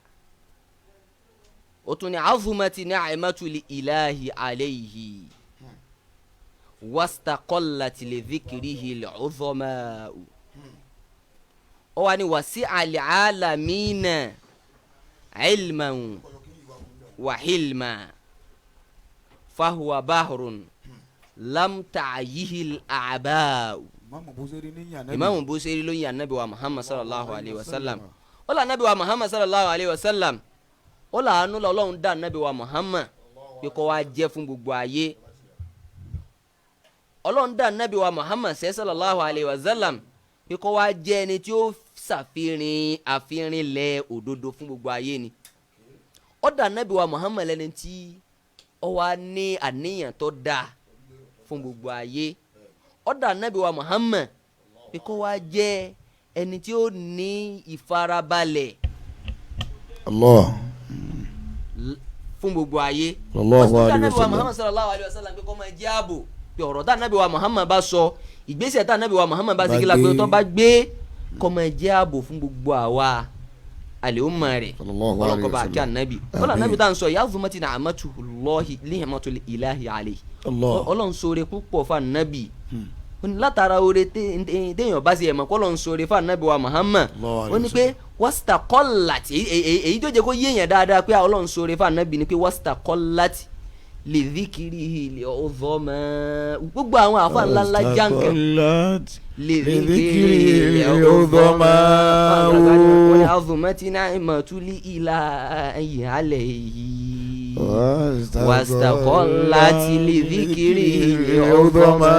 Ó tún ní azumati ni'matul ilahi alayhi wastaqallat li dhikrihi al-'uzama'u. Ó wà ní wasi'a al-alamina ilman wa hilma fahuwa bahrun lam ta'yihi al-a'ba'u. Imam Busiri ló yin Ànábì wa Muhammad sallallahu alayhi wa sallam. Ó là Ànábì wa Muhammad sallallahu alayhi wa sallam. Ó là àánú l'Ọlọ́run dá Ànábì wa Muhammad pé kó wá jẹ́ fún gbogbo ayé. Ọlọ́run dá Ànábì wa Muhammad sallallahu alayhi wa sallam pé kó wá jẹ́ ẹni tí ó ṣàfihàn àfihàn lẹ̀ òdodo fún gbogbo ayé ni. Ó dá Ànábì wa Muhammad lẹ́ni tí ó wá ní àníyàn tó dáa fún gbogbo ayé. Ó dá Ànábì wa Muhammad pé kó wá jẹ́ ẹni tí ó ní ìfarabalẹ̀
Allah
fún gbogbo ayé.
Sallallahu
Ó dá
alayhi wa
Ànábì wa
sallam.
Muhammad sallallahu alayhi wa sallam pé kó máa jẹ́ ààbò, pé ọ̀rọ̀ tá Ànábì wa Muhammad bá sọ, ìgbésẹ̀ tá Ànábì wa Muhammad bá ṣe kí la pé tó bá gbé kó máa jẹ́ ààbò fún gbogbo àwa àlèhùnmọ̀ rẹ̀.
Sallallahu alayhi
Ọlọ́run kó bá
wa
kí
sallam.
Ànábì. Ọlọ́run Ànábì tá à ń sọ yazumati ni'matullahi ni'matul ilahi alayhi.
Allah.
Ọlọ́run ṣoore púpọ̀ fún Ànábì. Ó ní látara oore téèyàn bá ṣe ẹ̀mọ́ kọ́ ló ń sọ̀rọ̀ fún anabi wa Muhammad.
Allahu alayhi
Ó ní pé wastaqallat, èyí tó jẹ́ kó yéèyàn dáadáa pé Ọlọ́run sọ̀rọ̀ fún anabi ni pé wastaqallat li dhikrihi li udhama. Gbogbo àwọn àfa ńláńlá jàǹkàn li dhikrihi li udhama. Wọ́n ní azumati ni'matul ilahi alayhi wastaqallat li dhikrihi li udhama.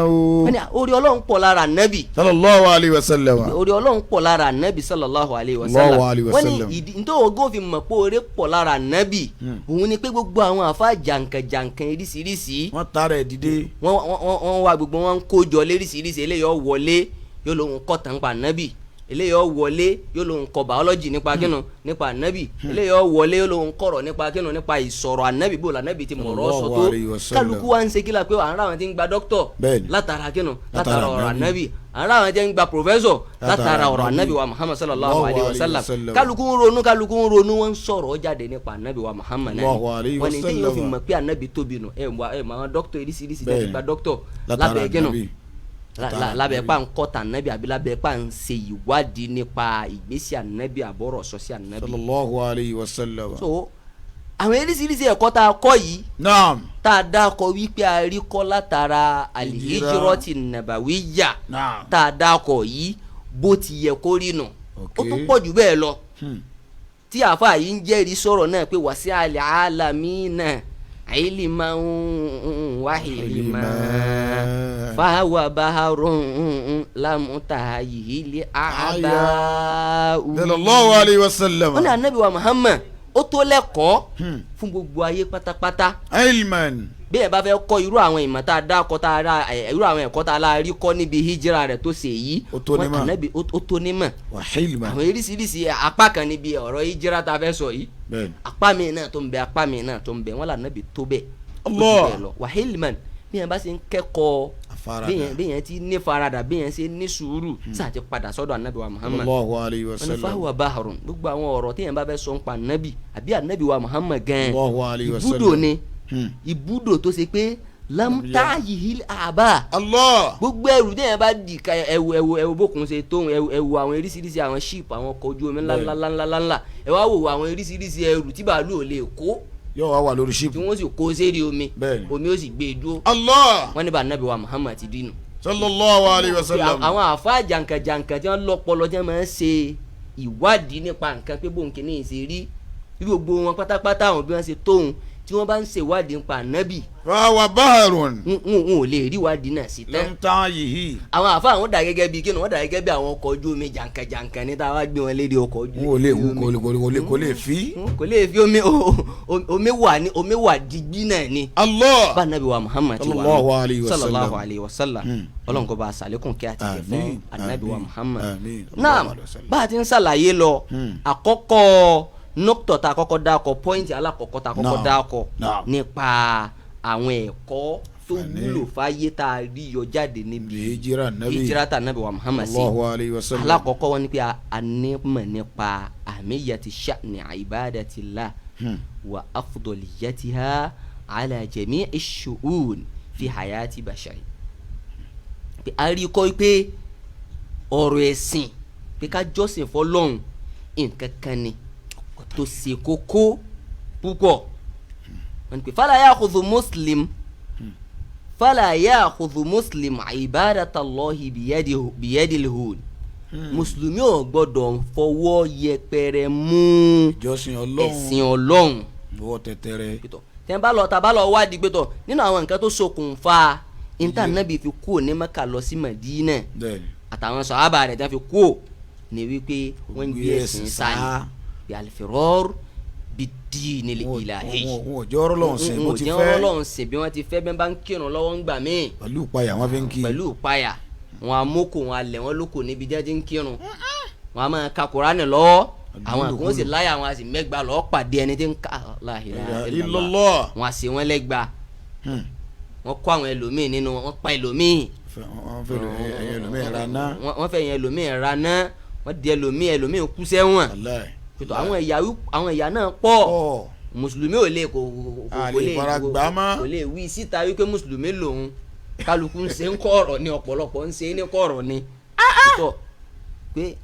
Wọ́n ní orí Ọlọ́run pọ̀ lára nabi,
sallallahu alayhi wa sallam.
Orí Ọlọ́run pọ̀ lára nabi sallallahu alayhi wa sallam.
Allahu alayhi wa
Wọ́n ní
sallam.
ìdí nítorí ogún fi mọ̀ pé orí pọ̀ lára nabi òun ni pé gbogbo àwọn àfa jàǹkànjàǹkàn oríṣiríṣi
wọ́n tara ẹ̀ dìde.
Wọ́n wá gbogbo wọn ń kó jọ léríṣiríṣi. Eléyìí ó wọlé, yóò lóun kọ́ tán pa nábì. Eléyìí ó wọlé, yóò lóun kọ́ biology nípa kínu, nípa ànábì. Eléyìí ó wọlé, yóò lóun kọ̀rọ̀ nípa kínu, nípa ìsọ̀rọ̀ ànábì, bó lànábì ti mọ̀rọ̀ sọ
Sallallahu
tó.
alayhi wa sallam.
Kálukú wa ń ṣe kí la pé à ń ra àwọn tí ń gba dókítọ̀ látara kínu, látara ọ̀rọ̀ ànábì. À ń ra àwọn tí ń gba professor látara ọ̀rọ̀ ànábì wa Muhammad sallallahu alayhi wa sallam. Kálukú ń ronú, kálukú ń ronú, wọ́n ń sọ̀rọ̀ jáde nípa ànábì wa Muhammad náà.
Allahu alayhi wa
Wọ́n ní tí yóò fi
sallam.
mọ̀ pé ànábì tóbi nù ẹ̀ wà ẹ̀ mọ̀ àwọn dókítọ̀ oríṣiríṣi tẹ́ ti gba dókítọ̀
látara
lábẹ́ kínu,
ànábì.
Lábẹ́ pa ń kọ́ ta ànábì àbí lábẹ́ pa ń ṣe ìwádìí nípa ìgbésí ànábì, àbọ̀rọ̀ sọ́sí ànábì.
Sallallahu alayhi wa sallam.
So àwọn oríṣiríṣi ẹ̀kọ́ tá a kọ́ yìí, tá a dá kọ wípé a rí kọ́ látara alihijirọ́tì nàbàwíyà, tá a dá kọ yìí, bó ti yẹ kó rí nù, ó tún pọ̀ jù bẹ́ẹ̀ lọ. Tí àáfàá yìí ń jẹ́rìí sọ̀rọ̀ náà pé wàsí àlẹ́ àlámínà àìlìmọ̀ wáhìlìmọ̀ fáwọn baharun lámùtà yìí lé àbá.
Sallallahu alayhi wa sallam.
Wọ́n ní anabi wa Muhammad ó tó lẹ́kọ̀ọ́ fún gbogbo ayé pátápátá.
Ilman.
Bí ẹ bá fẹ́ kọ́ irú àwọn ìmọ̀ tá a dá kọ́, tá a ra irú àwọn ẹ̀kọ́ tá a la rí kọ́ níbi hijira rẹ̀ tó ṣe yìí,
Ó tó
wọ́n
nímọ̀.
Ànábì ó tó nímọ̀.
Wa hilman.
Àwọn oríṣiríṣi apá kan níbi ọ̀rọ̀ hijira tá a fẹ́ sọ yìí, apá mi náà tó ń bẹ, apá mi náà tó ń bẹ, wọ́n là Ànábì tó bẹ́ẹ̀, ó jù
Allah.
bẹ́ẹ̀ lọ. Wa hilman, bí yẹn bá ṣe ń kẹ́kọ̀ọ́,
Àfaradà.
bí yẹn ti ní faradà, bí yẹn ṣe ní sùúrù sáà ti padà sọ́dọ̀ Ànábì wa Muhammad,
Sallallahu alayhi wa
wọ́n ní
sallam.
fáwọn baharun, gbogbo àwọn ọ̀rọ̀ tí yẹn bá fẹ́ sọ ń pa Ànábì àbí Ànábì wa Muhammad gan,
Allahu alayhi wa
ibùdó
sallam.
ni, ibùdó tó ṣe pé lamtaayihil àbá.
Allah.
Gbogbo ẹrù tí yẹn bá di ka, ẹwù ẹwù ẹwù bókun ṣe tó, ẹwù ẹwù àwọn oríṣiríṣi àwọn ship, àwọn ọkọ̀ ojú omi ńlá ńlá ńlá ńlá ńlá, ẹ wá wò àwọn oríṣiríṣi ẹrù tí bàálù ò lè kó,
Yóò wá wà lórí ship.
tí wọ́n sì kó sérí omi, omi ó sì gbé e dúró.
Allah.
Wọ́n ní bá Ànábì wa Muhammad ti dínú.
Sallallahu alayhi wa sallam.
Àwọn àfa jàǹkànjàǹkàn tí wọ́n lọ́pọlọ, tí wọ́n máa ń ṣe ìwádìí nípa nǹkan pé bóun kìíní ṣe rí bí, gbogbo wọn pátápátá, àwọn bí wọ́n ṣe tóun, tí wọ́n bá ń ṣèwádìí nípa Ànábì,
Fáwa baharun.
n ò lè rí ìwádìí náà sí tán.
Lamtayihi.
Àwọn àfa àwọn dà gẹ́gẹ́ bí kíni, wọ́n dà gẹ́gẹ́ bí àwọn ọkọ̀ ojú omi jàǹkànjàǹkàn ní tá a wá gbé wọn lérí ọkọ̀ ojú
N ò lè
omi.
kò lè fi.
Kò lè fi omi, omi wà ní, omi wà digbí náà ni.
Allah.
Bá Anabi wa Muhammad ti wà nù.
Sallallahu alayhi wa sallam.
Sallallahu alayhi wa sallam. Ọlọ́run kó bá a sàlékún kí a ti kẹ́ fún
Àmín,
Anabi wa
àmín,
Muhammad.
àmín.
Naam.
Sallallahu alayhi wa sallam.
Bá a ti ń ṣàlàyé lọ, àkọ́kọ́ nọ́kítọ̀ tá a kọ́kọ́ dákọ̀, point alákọ̀ọ́kọ́ tá a kọ́kọ́ dákọ̀ nípa àwọn ẹ̀kọ́ tó
Àǹfààní.
wúlò fáyé tá a rí yọ jáde níbi
Hijira Nabi.
hijira tá Anabi wa Muhammad sí,
Sallallahu alayhi wa sallam.
alákọ̀ọ́kọ́ wọn ni pé a nímọ̀ nípa ahmiyati sha'ni ibadatillah wa afdoliyatiha ala jami'i shu'un fi hayati bashari, pé a rí kọ́ pé ọ̀rọ̀ ẹ̀sìn, pé ká jọ́sìn fọlọ́hun, nǹkan kan ni tó ṣe kókó púpọ̀. Wọ́n ní pé fala ya'khudhu muslim ibadatallahi biyadil hun, mùsùlùmí ò gbọ́dọ̀ fọwọ́ yẹpẹrẹ mú
Ìjọsìn Ọlọ́run.
ẹ̀sìn Ọlọ́run.
Ọwọ́ tẹ̀tẹ̀rẹ̀.
Pẹ̀tọ̀ tẹ́ ń bá lọ, tá a bá lọ wádìí pẹ̀tọ̀ nínú àwọn nǹkan tó ṣokùnfà níta Nábì fi kúrò ní Mẹ́kà lọ sí Mẹdínà, àtàwọn sàhábà rẹ̀ tẹ́ fi kúrò ní wípé wọ́n ń gbé ẹ̀sìn sáà bí al-firar bid-dinil ilahi.
Wọn ò jẹ́ ọ̀rọ̀ lọ́hùn sìn bó ti
Wọn ò jẹ́
fẹ́.
ọ̀rọ̀ lọ́hùn sìn bí wọ́n ti fẹ́, bẹ́ẹ̀ bá ń kírun lọ́wọ́ ń gbà míì.
Pẹ̀lú ìpayà wọn fi ń kí.
Pẹ̀lú ìpayà, wọn amókò, wọn alẹ̀ wọn lóko níbi jẹ́ ti ń kírun, wọn a máa ka Kùránì lọ́wọ́, àwọn àkókò sì láyà, wọn a sì mẹ́gbà lọ́ọ́ pàdé ẹni tí ń ka la ilaha illallah.
Illallah.
Wọn a sì wọn lẹ́gba, wọn kó àwọn ẹlòmíì nínú wọn, wọ́n pa ẹlòmíì.
Wọ́n fẹ́ ẹlòmíì ra ná.
Wọ́n fẹ́ yẹn ẹlòmíì ra ná, wọ́n di ẹlòmíì, ẹlòmíì kú sẹ́wọ̀n.
Wàláhì.
Pẹ̀tọ́ àwọn ẹ̀yà náà pọ̀.
Pọ̀.
Mùsùlùmí ò lè kò
A
kò
lè
lè
fara gbá mọ́.
kò lè wí síta wípé mùsùlùmí lòun. Kálukú ń ṣe ń kọ́ ọ̀rọ̀ ni, ọ̀pọ̀lọpọ̀ ń ṣe ní kọ́ ọ̀rọ̀ ni. Tọ́ pé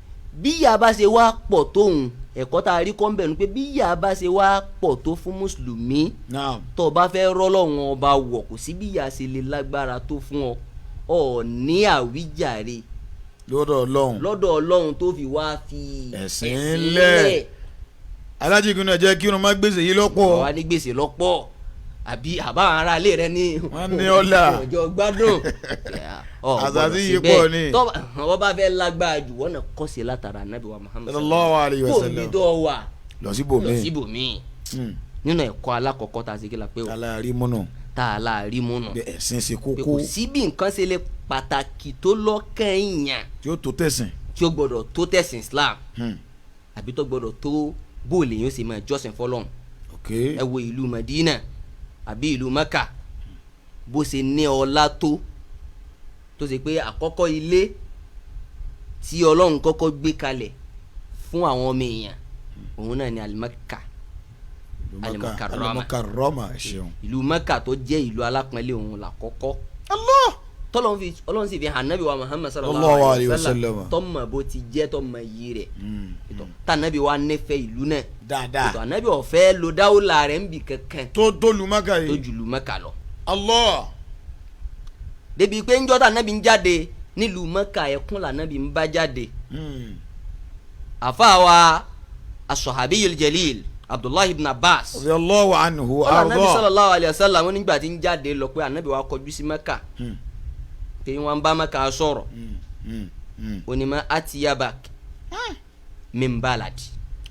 bí ìyà bá ṣe wá pọ̀ tóun, ẹ̀kọ́ tá a rí kọ́ ń bẹ̀ ni pé bí ìyà bá ṣe wá pọ̀ tó fún mùsùlùmí,
Naam.
tó o bá fẹ́ rọ́lọ́run ọba wọ̀, kò sí bí ìyà ṣe lè lágbára tó fún ọ, ọ ní àwíjàre
lọ́dọ̀ Ọlọ́run
lọ́dọ̀ Ọlọ́run tó fi wá fi
ẹ̀sìn lẹ̀. Alájí kìnnìún jẹ́ kí irun má gbèsè yìí lọ́pọ̀.
Àwa ní gbèsè lọ́pọ̀, àbí àbá àwọn ará ilé rẹ ní
Wọ́n ní ọlá.
ọjọ́ gbádùn.
Àṣàsí yìí pọ̀ ni.
Tọ́ wọ́n bá fẹ́ lágbára jù, wọ́n náà kọ́sí látara Ànábì wa Muhammad
Sallallahu alayhi wa
kó
sallam.
mi tó wà
lọ síbòmí.
Lọ síbòmí. Nínú ẹ̀kọ́ alákọ̀ọ́kọ́ tá a ṣe kí la pé o
Aláàrí múnú.
Tá a láàrí múnú
Bí ẹ̀sìn ṣe
pé
kókó.
Kò sí bí nǹkan ṣe lè pàtàkì tó lọ́kàn èèyàn
tí ó tó tẹ̀sìn.
Tí ó gbọdọ̀ tó tẹ̀sìn Islam, àbí tó gbọdọ̀ tó bóòlù yóò ṣe máa jọ́sìn fọlọ́run. Ẹ wo ìlú Madina àbí ìlú Mecca, bó ṣe ní ọlá tó, tó ṣe pé àkọ́kọ́ ilé tí Ọlọ́run kọ́kọ́ gbé kalẹ̀ fún àwọn ọmọ èèyàn, òun náà ni Alimaka. Al-Mukarrama.
Al-Mukarrama, ẹ ṣeun.
Ìlú Mecca tó jẹ́ ìlú alápọ̀nlé, òun làkọ́kọ́
Allah.
Tọ́lọ́run fi, Ọlọ́run sì fi hàn Nábì wa Muhammad
Sallallahu
sallallahu
alayhi
alayhi
wa
wa sallam,
sallam.
tọ́mọ̀ bó ti jẹ́, tọ́mọ̀ yìí rẹ̀, tànàbí wa nífẹ̀ẹ́ ìlú náà.
Dáadáa.
Ètò ànábì ọ̀fẹ́ lo dáwọ́là rẹ̀ ń bì kankan
tó lu Maka
tó
yìí.
jù lu Mẹ́kà lọ.
Allah.
Débi pé ńjọ́ tànábì ń jáde nílùú Mẹ́kà, ẹkún lànábì ń bá jáde. Àfa wa as-sahabiyul jalil Abdullahi ibn Abbas
Radiyallahu anhu.
ọlọ́ ànábì
arda.
Sallallahu alayhi wa sallam, wọn nígbà tí ń jáde lọ pé ànábì wa kọjú sí Mẹ́kà, pé wọ́n bá Mẹ́kà sọ̀rọ̀, onímọ̀ atiyabak min baladi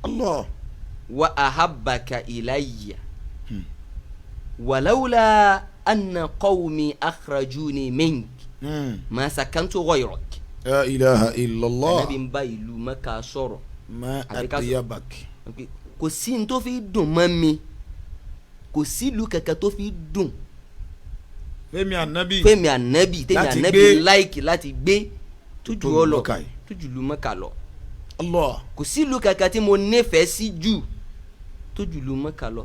Allah.
Wa ahabbaka ilayya walawla anna qawmi akhrajuni mink ma sakantu ghayrak.
La ilaha illallah.
Ànábì ń bá ìlú Mẹ́kà sọ̀rọ̀.
Ma
Àbí ká
atiyabak.
Pé kò sí ní tó fi dùn mọ́ mi, kò sí ìlú kankan tó fi dùn
Fẹ́mi ànábì.
fẹ́mi ànábì, tẹ́mi
Láti
ànábì
gbé.
láìkì láti gbé tó jù
Tó
ọ lọ,
Mẹ́kà yìí.
tó jù ìlú Mẹ́kà lọ.
Allah.
Kò sí ìlú kankan tí mo nífẹ̀ẹ́ sí jù tó jù ìlú Mẹ́kà lọ,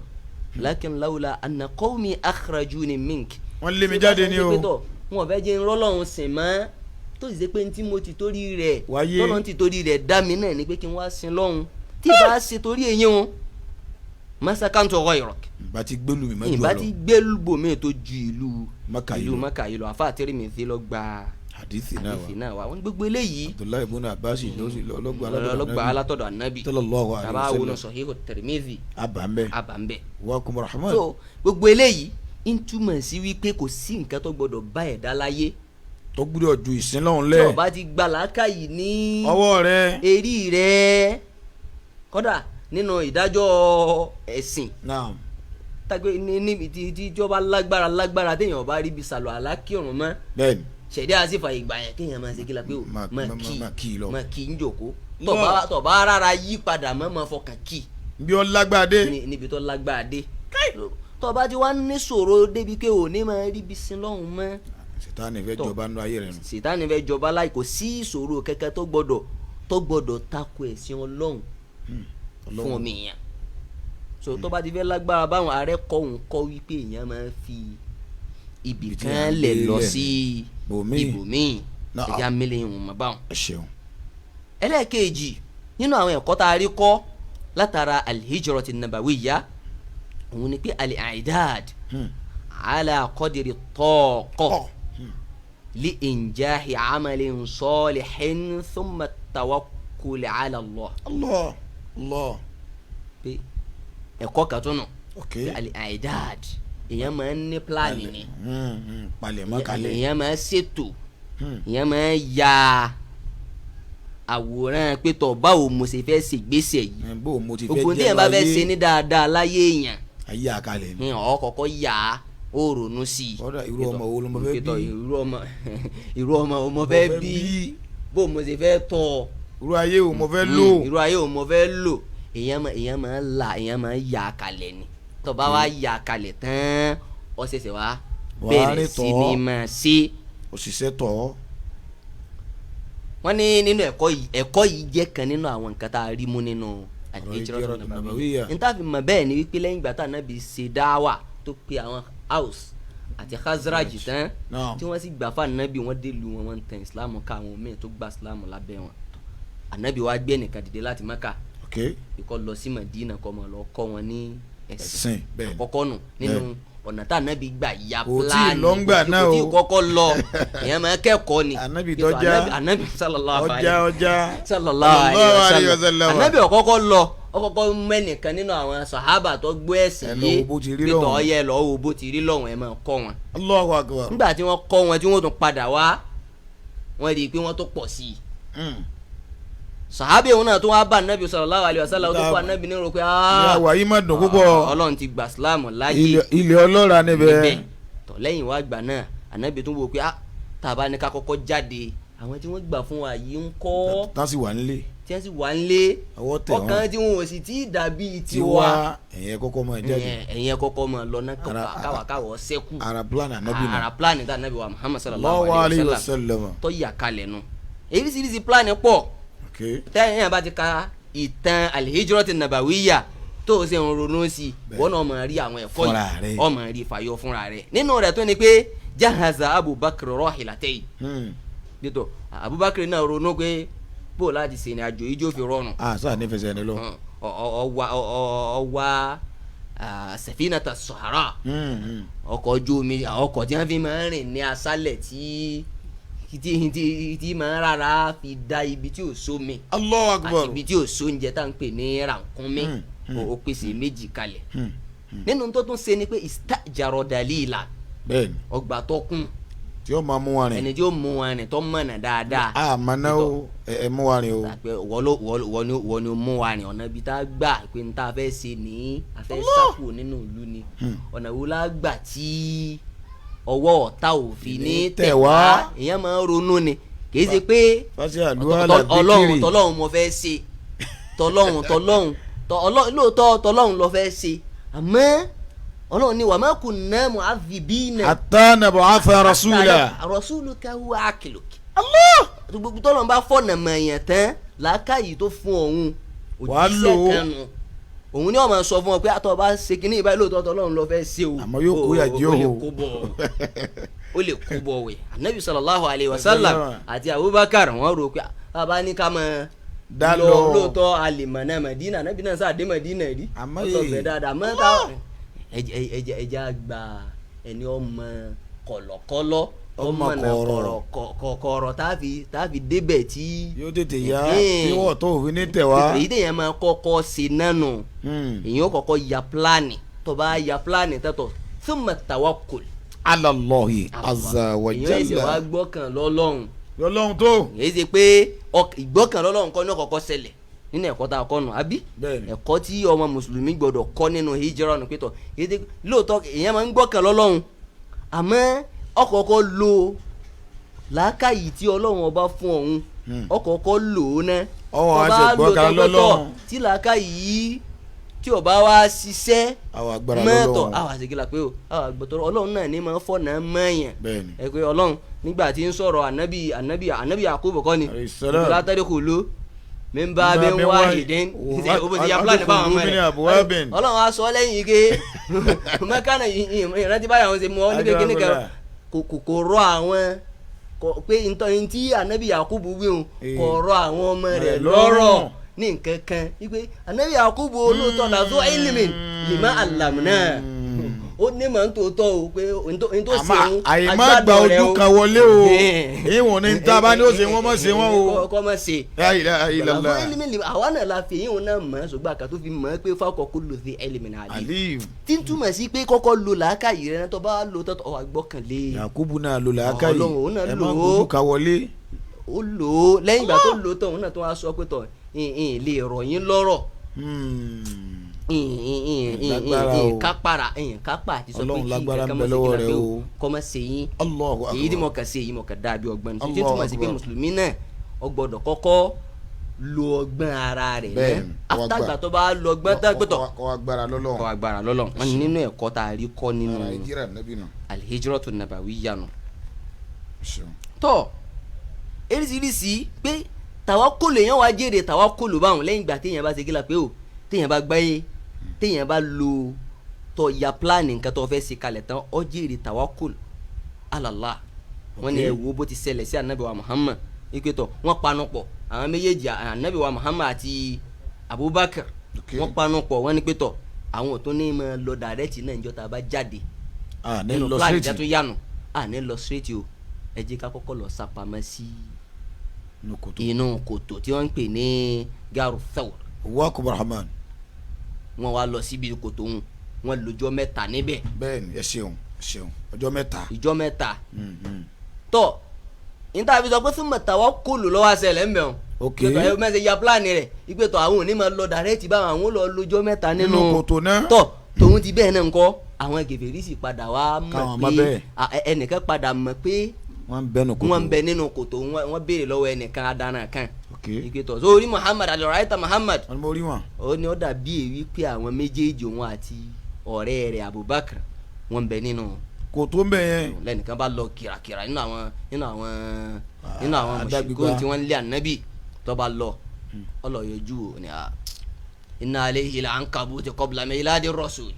lakin lawla anna qawmi akhrajuni mink.
Wọ́n lé mi jáde ní o.
Ṣé bá sọ pé tọ̀, wọn ò fẹ́ jẹ́ nrọ́lọ́run sìn mọ́, tó sì ṣe pé ní tí mo ti torí rẹ̀
Wáyé.
tọ́lọ́run ti torí rẹ̀ dá mi náà ni pé kí n wá sin lọ́hun, tí ì bá ṣe torí eyín wọn, masakantu ghayrak.
Ìbá ti gbélu mi mọ́jú
Ìbá
ọ
ti
lọ.
gbé bòmíì tó ju ìlú
Mẹ́kà yìí
ìlú
lọ.
Mẹ́kà yìí lọ. Àfa Tirmidhi ló gba
Hadithi náà
àdìsí
wa.
náà wá. Wọn ní gbogbo eléyìí
Abdullahi ibn Abbas ló sì lọ́gbà.
lọ́gbà alátọ̀dọ̀ ànábì
Sallallahu alayhi
tàbá
wa
wọnú
sallam.
Sahihu Tirmidhi
Abàmbẹ́.
àbàmbẹ́.
Wa kum rahman.
So gbogbo eléyìí ń túmọ̀ sí wípé kò sí nǹkan tó gbọdọ̀ bá ẹ̀dá láyé
tó gbúdọ̀ ju ìsìn lọ́hùn
tí
lẹ̀.
ó bá ti gba làákàyè ní
ọwọ́ rẹ̀.
erí rẹ̀, kódà nínú ìdájọ́ ẹ̀sìn
Naam.
tagbe ní níbi tí ìjọba lágbára lágbára, téèyàn bá rí ibi sàlọ̀ àlákìrùn mọ́,
Bẹ́ẹ̀ni.
ṣẹ̀dí àti fàyè gbà yẹn kéèyàn máa ṣe kí la pé o máa kí
máa kí lọ.
Máa kí ń jòkó, tọba rárá yí padà mọ́, máa fọkàn kí
Bí ó lágbára dé.
Níbi tó lágbára dé, tọba ti wá ní ṣòro débi pé òní máa rí ibi sin lọ́hùn mọ́,
Sìtáni fẹ́
Tọ́.
jọba nínú ayé rẹ̀ nù.
Sìtáni fẹ́ jọba láì. Kò sí ìṣòro kankan tó gbọdọ̀ tako ẹ̀sìn Ọlọ́run fún ọmọ èèyàn. So tó bá ti fẹ́ lágbára báwọn, ààrẹ kọ́ òun kọ́ wípé èèyàn máa ń fi ibì
Ibi tí
kan
à ń
lẹ̀
gbé
lọ
lẹ̀
sí
bòmíì.
Ibòmíì.
Náà.
Ẹ̀já mílẹ̀ ìhùn mọ́ báwọn.
Ẹ ṣeun.
Ẹlẹ́ẹ̀kejì nínú àwọn ẹ̀kọ́ tá a rí kọ́ látara al-hijrati nabawiyya, òun ni pé al-i'dad ala qadri taqa
Ọ̀.
li injahi amalin salihin thumma tawakkul ala Allah.
Allah Allah.
Pé ẹ̀kọ́ kan tó nù pé al-i'dad, èèyàn máa ń ní plan ni.
Palẹ̀mọ́ kalẹ̀.
Èèyàn máa ń ṣètò, èèyàn máa ń ya àwòrán pé tọ̀, báwo mo ṣe fẹ́ ṣègbésẹ̀ yìí?
Ẹ, bó o mo ti fẹ́
Gbogbo
jẹ́
tí èèyàn bá fẹ́
láyé.
ṣe ní dáadáa láyé èèyàn,
Ayé àkàlẹ̀ ni.
ní ọ̀ kọ́kọ́ yà á, ó ronú sí i.
Kódà irú ọmọ wo ló mo fẹ́
Pé tọ̀,
bí?
Irú ọmọ wo mo fẹ́ bí, bó mo ṣe fẹ́ tọ́ ọ,
Irú ayé wo mo fẹ́ lò.
Irú ayé wo mo fẹ́ lò. Èèyàn máa là, èèyàn máa yà á kalẹ̀ ni. Tó bá wá yà á kalẹ̀ tán, ó ṣẹ̀ṣẹ̀ wá
Wàá
bẹ̀rẹ̀
rìn
sí
tọ́.
ní máa ṣe.
Òṣìṣẹ́ tọ̀ ọ́.
Wọ́n ní nínú ẹ̀kọ́ yìí, ẹ̀kọ́ yìí jẹ́ kan nínú àwọn nǹkan tá a rí mú nínú
Al-Hijratu
Al-Hijratu
Nabawiyya.
Nabawiyya. N tá fi mọ̀ bẹ́ẹ̀ ni wípé lẹ́yìn ìgbà tá Ànábì ṣe dáwà, tó pe àwọn Aws àti Khazraj tán,
Naam.
tí wọ́n sì gbà fún anabi, wọ́n dé lu wọn, wọ́n ń tan Islam ká, àwọn míì tó gba Islam lábẹ́ wọn. Anabi wa gbé ẹnìkan dìde láti Maka ikọ̀ lọ sí Madina kó máa lọ kọ́ wọn ní ẹ̀sìn.
Ẹ̀sìn, bẹ́ẹ̀ ni.
Àkọ́kọ́ nù nínú ọ̀nà tá anabi gbà ya
Kò tíì
pílánì.
lọ ńgbà náà
Kò tí
o.
kọ́kọ́ lọ, èèyàn máa kẹ́kọ̀ọ́ ni.
Anabi
Pé tó
tọ́já.
Anabi sallallahu
ọjà
alayhi
ọjà
sallallahu alayhi wa sallam. Anabi ọ̀kọ́kọ́ lọ, ọkọ́kọ́ mẹ́nìkan nínú àwọn sàhábà tó gbọ́ ẹ̀sìn
Ẹ lọ
yé
wo bó ti rí
pé tọ́
lọ́hùn.
ọyẹ lọ wo bó ti rí lọ́hùn, ẹ máa kọ́ wọn.
Allahu akbar.
Nígbà tí wọ́n kọ́ wọn, tí wọ́n tún padà wá, wọ́n rí i pé wọ́n tó pọ̀ sí i. Sàhábà òun náà tó wá bá anabi sallallahu alayhi wa sallam, tó kọ́ anabi ní ro pé
Ní àwa yìí má dùn púpọ̀.
Ọlọ́run ti gbà sílámù láyé
Ilẹ̀ ọlọ́ra níbẹ̀.
Níbẹ̀ tọ̀ lẹ́yìn wá gbà náà, anabi tún wò pé tá a bá ní ká kọ́kọ́ jáde, àwọn tí wọ́n gbà fún wa yìí ń kọ́,
Tán sì wà nílé,
tí wọ́n sì wà ń lé,
ọwọ́ tẹ̀
ọkàn
wọ́n
tí wọn ò sì tí ì dàbí tiwa.
Tiwa ẹ̀yẹ kọ́kọ́ máa jáde.
Ẹ̀yẹn kọ́kọ́ mọ̀ lọ́nà
Ara-
káwọ̀ sẹ́kù.
Ara plan anabi nù.
Ara plan tá anabi wa Muhammad sallallahu
Allahu
alayhi
alayhi
wa
wa
sallam
sallam.
tó yà kalẹ̀ nu, èyí plan pọ̀. Tẹ́yìn bá ti ka ìtàn alhijrati nabawiya tó o ṣe ń ronú sí i, wọ́n náà máa rí àwọn ẹ̀kọ́
Fúnra
yìí,
rẹ̀.
ó máa rí fàyọ fúnra rẹ̀. Nínú rẹ̀ tó ni pé jahaza Abubakar rahilatayi gbẹtọ, Abubakar náà ronú pé bó o láti ṣe ìrìn àjò yìí jó fi rọrùn.
A sáà ní fẹsẹ̀ ní lọ.
Ọwa safinata sahara, ọkọ̀ ojú omi, ọkọ̀ tí wọ́n fi máa ń rìn ní aṣálẹ̀ tí máa ń rárá fi da ibi tí ò sómi
Allahu akbar.
àti ibi tí ò sóúnjẹ tá à ń pè ní rànkúnmí. Ó pèsè méjì kalẹ̀. Nínú tó tún ṣe ni pé istajaro dalila,
Bẹ́ẹ̀ni,
ọgbà tó kún
tí ó máa mú wa rìn.
ẹni tí ó mú wọn rìn tó mọ̀nà dáadáa.
A máa ná o, ẹ mú wa rìn o.
Pé wọ́n ló wọ́n ni wọ́n ni ó mú wa rìn ọ̀nà ibi tá a gbà pé n tá a fẹ́ ṣe ní a fẹ́ sáfù nínú ìlú ni, ọ̀nà wo la gbà tí ọwọ́ ọ̀tá òfin ní
tẹ̀
tẹ̀
wá.
wá? Èèyàn máa ń ronú ni, kì í ṣe pé
Fásitì àdúrà
Ọlọ́run
làbíkiri.
tọlọ́run mo fẹ́ ṣe, tọlọ́run tọlọ́run lóòótọ́ tọlọ́run ló fẹ́ ṣe, àmọ́ Ọlọ́run ni wa ma kunna mu'adhibina
Hatta nab'atha rasula.
rasuluka huwa akiluk. Allah gbogbo tọ́lọ́run bá fọ̀nà mọ̀ọ́yàn tán, làákàyè tó fún òun
Wàá lò ó.
òjíṣẹ́ kan nù, òun ni ó máa sọ fún ọ pé àtọ̀ bá ṣe kínní ìbáyìí, lóòótọ́ tọ́lọ́run ló fẹ́ ṣe o,
Àmọ́ yóò kó yà jẹ́
ó lè
o.
kó bọ̀ ọ́, ó lè kó bọ̀ wẹ̀. Anabi sallallahu alayhi wa sallam àti Abubakar wọ́n rò pé bàbá ní ká máa
Dá
lọ
lọ.
lóòótọ́ a lè mọ̀nà Mẹ̀dínà, anabi náà sáà dé Mẹ̀dínà rí,
Àmọ́
ó sọ
yìí-
bẹ́ẹ̀ dáadáa mọ́ tá ẹjẹ ẹjẹ àgbà ẹni ọmọ kọ̀lọ̀kọ̀lọ̀
Ọmọ
ọmọ náà
kọ̀rọ̀.
kọ̀rọ̀ tá a fi débẹ̀ tí
Yóò tètè yá
Ẹ̀hẹ́n.
tí wọ́n tó òfin ní tẹ̀ wá.
Èyí téèyàn máa kọ́kọ́ ṣe nánu, èyàn ó kọ́kọ́ ya pílánì, tó bá ya pílánì tẹ́tọ̀, thumma tawakkul
Ala Allahi azza wa
èyàn ẹsẹ̀ wá
jalla.
gbọ́kàn lọ́lọ́run.
Lọ́lọ́run tó.
Èyí ṣe pé ìgbọ́kàn lọ́lọ́run kọ́ ní ọ̀kọ̀ọ̀kọ́ ṣẹlẹ̀ nínú ẹ̀kọ́ tá a kọ́ nù àbí
Bẹ́ẹ̀ni.
ẹ̀kọ́ tí ọmọ mùsùlùmí gbọ́dọ̀ kọ́ nínú hijra nù pétọ̀ èyí ṣe lóòótọ́ èyàn máa ń gbọ́kàn lọ́lọ́run, àmọ́ ọ̀kọ̀ọ̀kọ́ lo làákàyè tí Ọlọ́run ọba fún òun, ọ̀kọ̀ọ̀kọ́ lò ó ná.
Ọwọ́
Tó
á
bá
ṣe
lò
gbọ́kàn
tán pé tọ̀,
lọ́lọ́run.
tí làákàyè yìí tí ó bá wá ṣiṣẹ́
Àwọn agbára
mọ́tọ̀
lọ́lọ́run.
àwọn àṣekìlà pé o àwọn àgbọ̀tọ̀ Ọlọ́run náà ní máa ń fọ̀nà mọ́yàn.
Bẹ́ẹ̀ni.
Ẹ pé Ọlọ́run nígbà tí ń sọ̀rọ̀ anabi Yakubu kọ́ ni
Alayhi salam.
látàrí kò ló min babin
Babin
wahidin
wahid.
o bó ti ya plan báwọn ọmọ
Min
rẹ̀.
abwabin.
Ọlọ́run á sọ lẹ́yìn ike mẹ́kánà ìrántí báyà wọn ṣe mú ọ níbi kíní kan kò rọ àwọn pé ntọ́ ntí anabi Yakubu wíhun kò rọ àwọn ọmọ rẹ̀
Rẹ̀
lọ́rọ̀
lọ́rọ̀.
ní nǹkan kan wípé anabi Yakubu olóòótọ́ làzọ ilimin lima alamuna, ó ní mọ̀ ń tòótọ́ o pé n tó
Àmọ́
ṣe òun
àyè má gba
agbádùn rẹ̀
ojú
o.
kan wọlé o, ìwọ̀n ní tá a bá ní ó ṣe wọ́n mọ̀ ṣe wọ́n o.
Kọ́ mọ̀ ṣe.
La ilaha illallah.
Làzọ ilimin lima àwa náà la fi yín òun náà mọ̀, ṣùgbọ́n àkàtó fi mọ̀ pé fáwọn kò lò sí ilimin àlè
Alim.
tí ń túmọ̀ sí pé kọ́kọ́ lo làákàyè rẹ náà, tó bá lo tọ́tọ̀ ọ̀ àgbọ́kànlé
Yakubu náà ló làákàyè.
Ọlọ́run, òun náà
Ẹ
lò
má
ó.
gbójú kan wọlé.
Ó lò ó lẹ́yìn ìgbà tó lò ó tán, òun náà tó wá sọ pé tọ̀ ìhìn lè rọ̀ yín lọ́rọ̀, ìhìn
Lágbára o.
kápára ìhìn kápá àti sọ pé
Ọlọ́run
kí
lágbára
nǹkan
ń
kan
bẹ
mọ̀ ṣe
lọ́wọ́
kí
rẹ
la pé
o.
o kọ́ mọ̀ ṣe yín.
Allahu
Èyí tí
akbar.
mo kàn ṣe èyí mo kàn dàbí ọgbọ́n ní tí
Allahu
túmọ̀ sí pé
akbar.
mùsùlùmí náà ó gbọ́dọ̀ kọ́kọ́ lo ọgbọ́n ara rẹ̀
Bẹ́ẹ̀ni,
náà
kó wá gbà.
àtàgbà tó bá lo ọgbọ́n tán pé tọ̀
Kọ́ wa gbára lọ́lọ́run.
Kọ́ agbára lọ́lọ́run. Wọn ní nínú ẹ̀kọ́ tá a rí kọ́ nínú
Ara ìjírà nẹ́bí nù.
alhijratu nabawiyya nù.
Ṣeun.
Tọ́ eríṣiríṣi pé tàwákòlù èèyàn wá jèrè tàwákòlù báwọn lẹ́yìn ìgbà téèyàn bá ṣe kí la pé o téèyàn bá gbáyé, téèyàn bá lo Tó ya pílánì nǹkan tó fẹ́ ṣe kalẹ̀ tán, ó jèrè tawakkul ala Allah. Wọ́n ní ẹ wo bó ti ṣẹlẹ̀ sí anabi wa Muhammad, ike tọ̀ wọ́n panu pọ̀, àwọn méjèèjì, anabi wa Muhammad àti Abubakar, wọ́n panu pọ̀, wọ́n ní pé tọ̀ àwọn ò tún ní máa lọ direct náà níjọ́ tá a bá jáde nínú pílánì jẹ́ tó yánu, à ní lọ straight o, ẹ jẹ́ ká kọ́kọ́ lọ sápamọ́ sí inú kòtò tí wọ́n ń pè ní Garu Thawr.
Wa kubarahman.
Wọ́n wá lọ síbi kòtò ń, wọ́n lọ́jọ́ 3 níbẹ̀.
Bẹ́ẹ̀ni, ẹ ṣeun, ẹ ṣeun, ọjọ́ 3.
Ìjọ́ 3. Tọ́ níta fi sọ pé fún mọ̀tàwọ́ kóòlù lọ́wọ́ àṣẹlẹ̀ ń bẹ̀ wọ́n. Ìgbẹ́tọ̀ ẹ mẹ́sẹ̀ ya pílánì rẹ̀, ìgbẹ́tọ̀ àwọn ò ní máa lọ direct báwọn, àwọn ò lọ lọ́jọ́ 3 nínú
kòtò náà.
Tọ́ tòun ti bẹ́ẹ̀ náà ńkọ́, àwọn kèfèrí sì padà wá mọ̀ pé ẹnìkan padà mọ̀ pé
wọ́n ń bẹ nínú kòtò,
wọ́n ń bẹ nínú kòtò. Wọ́n béèrè lọ́wọ́ ẹnìkan adana kan, ìgbẹ́tọ̀ sórí Muhammad alọ́ráìtà Muhammad,
wọ́n mọ̀ rí wọn.
Ó ní ó dàbí èyí pé àwọn méjèèjì, òun àti ọ̀rẹ́ rẹ̀ Abubakar, wọ́n ń bẹ nínú
kòtò ń bẹ yẹn.
Lẹ́nìkan bá lọ kìràkìrà nínú àwọn mùsùlùmí tí wọ́n ń lé ànábì, tó bá lọ ọlọ́yọjú ò ní a inna alayhi la ankabuti qabla miladi rasul.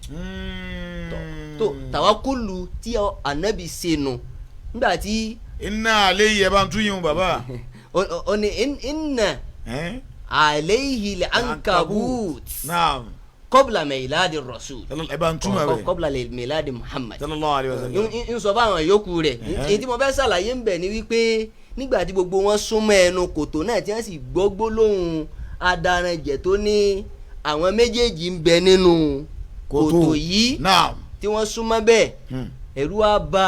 Tó tàwákùlù tí ànábì ṣe nù nígbà tí.
Inna alayhi, ẹ bá ń tún yín o bàbá.
Ó ní inna alayhi la ankabut qabla miladi rasul.
Ẹ bá ń túmọ̀ rẹ̀.
Qabla miladi Muhammad.
Sallallahu alayhi wa sallam.
N sọ fáwọn yòókù rẹ̀, èyí tí mo fẹ́ ṣàlàyé ń bẹ̀ ni wípé nígbà tí gbogbo wọn súnmọ́ ẹnu kòtò náà, tí wọ́n sì gbọ́ gbólóhùn adaranjẹ̀ tó ní àwọn méjèèjì ń bẹ nínú kòtò yìí, tí wọ́n súnmọ́ bẹ́ẹ̀, ẹ̀rù á bá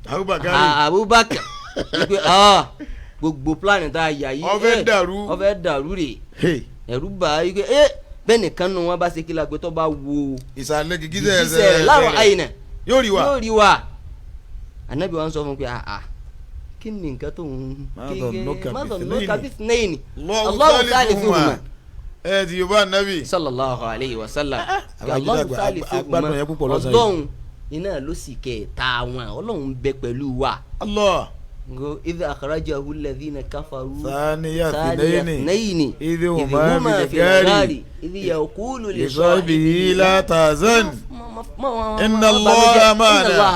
Abubakar wípé gbogbo plan tá a yà yìí
ó fẹ́ dàrú,
ó fẹ́ dàrú rè. Ẹ̀rù bá a wípé bẹ́ẹ̀ nìkan nu wọn bá ṣe kí la gbé tó bá wo
ìsàlẹ̀ gìgísẹ̀
rẹ̀ láàrọ̀ àyìnà
yóò rí wa,
yóò rí wa. Anabi wa ń sọ fún pé kí ni nǹkan tó ń má dhannuka bithnayni Allahu thalithuhuma.
Ẹ ti yorùbá anabi.
Sallallahu alayhi wa sallam. Allahu thalithuhuma, ọlọ́run iná ló sì kẹta wọn, ọlọ́run bẹ pẹ̀lú wa.
Allah.
Idh akhrajahu alladhina kafaru
thaniya ithnayni
idh huma fil ghari idh yaqulu li
sahibihi la tahzan inna Allaha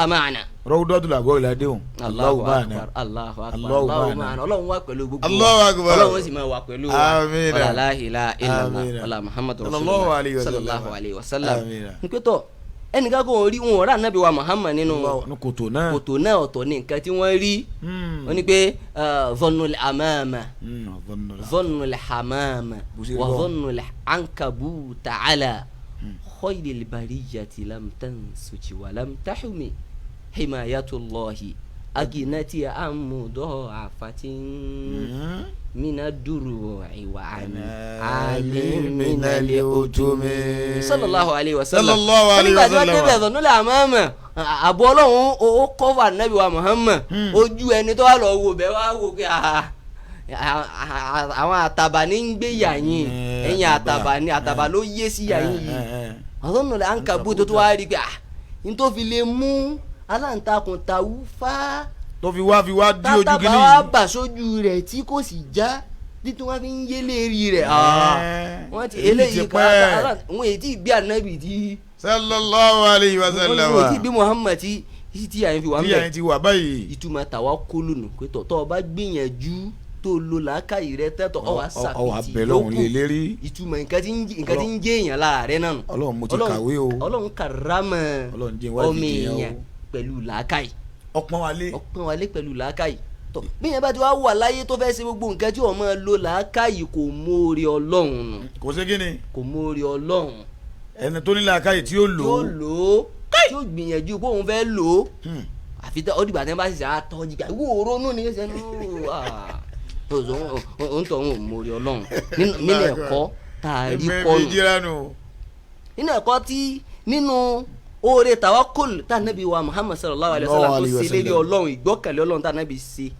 ma'ana. Rọ́wúdọ́dún làgọ́ ìlàdéhùn.
Allahu akbar, Allahu akbar, Allahu ma'ana, ọlọ́run wà pẹ̀lú gbogbo wa,
Allahu akbar,
ọlọ́run sì máa wà pẹ̀lú wa. Wala la ilaha illallah wala Muhammadu rasulullah sallallahu alayhi wa sallam. Nkútọ̀ ẹnìkan kò rí wọn ọ̀rá nàbí wa Muhammad nínú
kòtò náà,
kòtò náà ọ̀tọ̀ ní nǹkan tí wọ́n rí. Wọ́n ní pé dhannul amama, dhannul hamama wa dhannul ankabuta ala khayril bariyati lam tansuji wa lam tahumi himayatullahi aginati amudha'afatin mina duru'i wa ali minal utumi. Sallallahu alayhi wa sallam.
Sallallahu alayhi wa sallam.
Nígbà tí wọ́n débẹ̀ dhannul amama, àbọ̀ ọlọ́run ó kọ́fà nàbí wa Muhammad, ojú ẹni tó wà lọ wò bẹ́ẹ̀ wá wò pé àwọn àtàbà ní ń gbé yàyín, ẹ̀yìn àtàbà ní àtàbà ló yé sí yàyín yìí. Dhannul ankabut tó wá rí pé n tó fi lè mú aláǹtakùn tàwú fá
tó fi wá dí ojú kínní
tátàbà wá bà sójú rẹ̀ tí kò sì já, títí wọ́n fi ń yé lérí rẹ̀. Wọ́n ti eléyìí kan wọ́n èyí tí bí anabi tí
sallallahu alayhi wa sallam,
wọ́n èyí tí bí Muhammad tí àyìn fi wà ń bẹ̀,
tí àyìn ti wà báyìí.
Ìtumọ̀ tàwa kólù nù pé tọ́ ọ bá gbìyànjú tó lo làákàyè rẹ tẹ́tọ̀ ọ wá sàfìtì
lókù.
Ìtumọ̀ nǹkan tí ń jẹ́ èèyàn lára rẹ náà nù.
Ọlọ́run mo ti kàwé o,
Ọlọ́run karama ọmọ èèyàn pẹ̀lú làákàyè,
ọpọ́n wálé,
ọpọ́n wálé pẹ̀lú làákàyè. Tọ́ bí yẹn bá ti wá wà láyé tó fẹ́ ṣe gbogbo nǹkan tí ó máa lo làákàyè, kò mórí Ọlọ́run nù.
Kò ṣe kí ni?
Kò mórí Ọlọ́run.
Ẹni tó ní làákàyè tí ó lò
ó, tí ó gbìyànjú pé òun fẹ́ lò ó, àfi ó dìgbà tí wọ́n bá sì ṣe àtọ́jú gbà wò ronú ni ṣe ní òun tó ń mórí Ọlọ́run. Nínú ẹ̀kọ́ tá a rí kọ́ nù, nínú ẹ̀kọ́ tí nínú oore tawakul tá nàbí wa Muhammad sallallahu alayhi wa sallam tó ṣe lérí Ọlọ́run, ìgbọ́kànlé Ọlọ́run tá nàbí ṣe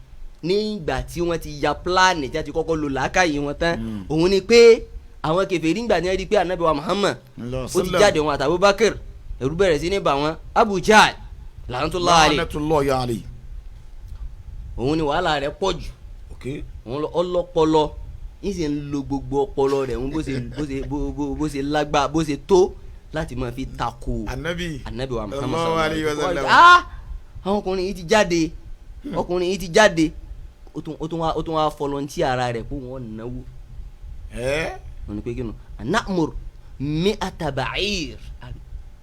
nígbà tí wọ́n ti ya pílánì tí wọ́n ti kọ́kọ́ lo làákàyè wọn tán, òun ni pé àwọn kèfèrí ńgbà ní rí pé ànábì wa Muhammad ó ti jáde, wọn àti Abubakar, ẹ̀rù bẹ̀rẹ̀ sí ní bà wọ́n. Abu Jahl la'natullahi alayhi, òun ni wàhálà rẹ̀ pọ̀ jù, òun ọlọ́pọlọ ń sì ń lo gbogbo ọpọlọ rẹ̀, òun bó ṣe lágbá bó ṣe tó láti máa fi tako
anabi
anabi wa Muhammad
Sallallahu alayhi wa sallam.
Ah, àwọn ọkùnrin yìí ti jáde, ọkùnrin yìí ti jáde, ó tún wá fọlọ́ntì ara rẹ̀ kó wọ́n náwó.
Ẹ
wọ́n ní pé kí ni anamur mi'ata ba'ir,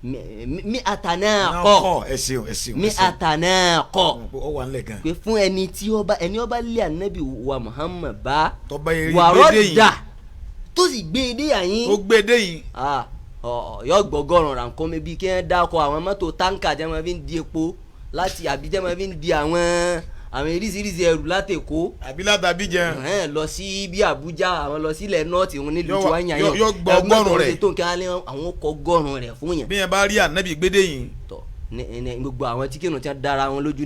mi'ata naqa,
kọ ẹ ṣeun, ẹ ṣeun, ẹ ṣeun.
mi'ata naqa,
Ó wà nílẹ̀ gan.
Pé fún ẹni tí ó bá, ẹni ó bá lé anabi wa Muhammad bá
Tọ́ba eré
wàrọ̀
gbédè yìí.
dà tó sì gbé e dé yàyín,
Ó gbé dé yìí.
ah, yọ gbọgọrùn rànkómi bíi kí wọn dákọ àwọn mọ́tò táǹkà tí wọn fi ń di epo láti, àbí tí wọn fi ń di àwọn oríṣiríṣi ẹrù láti Èkó
Àbí látàbí jẹun.
Ẹ̀hẹ́n, lọ sí bí Àbújá, àwọn lọ sílẹ̀ nọ́ọ̀tì òun nílùú tí wọ́n yàn yàn.
Yọ gbọ́ ọgọ́rùn rẹ̀.
Tó nǹkan alẹ́ àwọn kọ ọgọ́rùn rẹ̀ fún yàn.
Bí yẹn bá rí anabi gbédè yìí.
Tọ ní gbogbo àwọn tí kìnnìún ti dára wọn lójú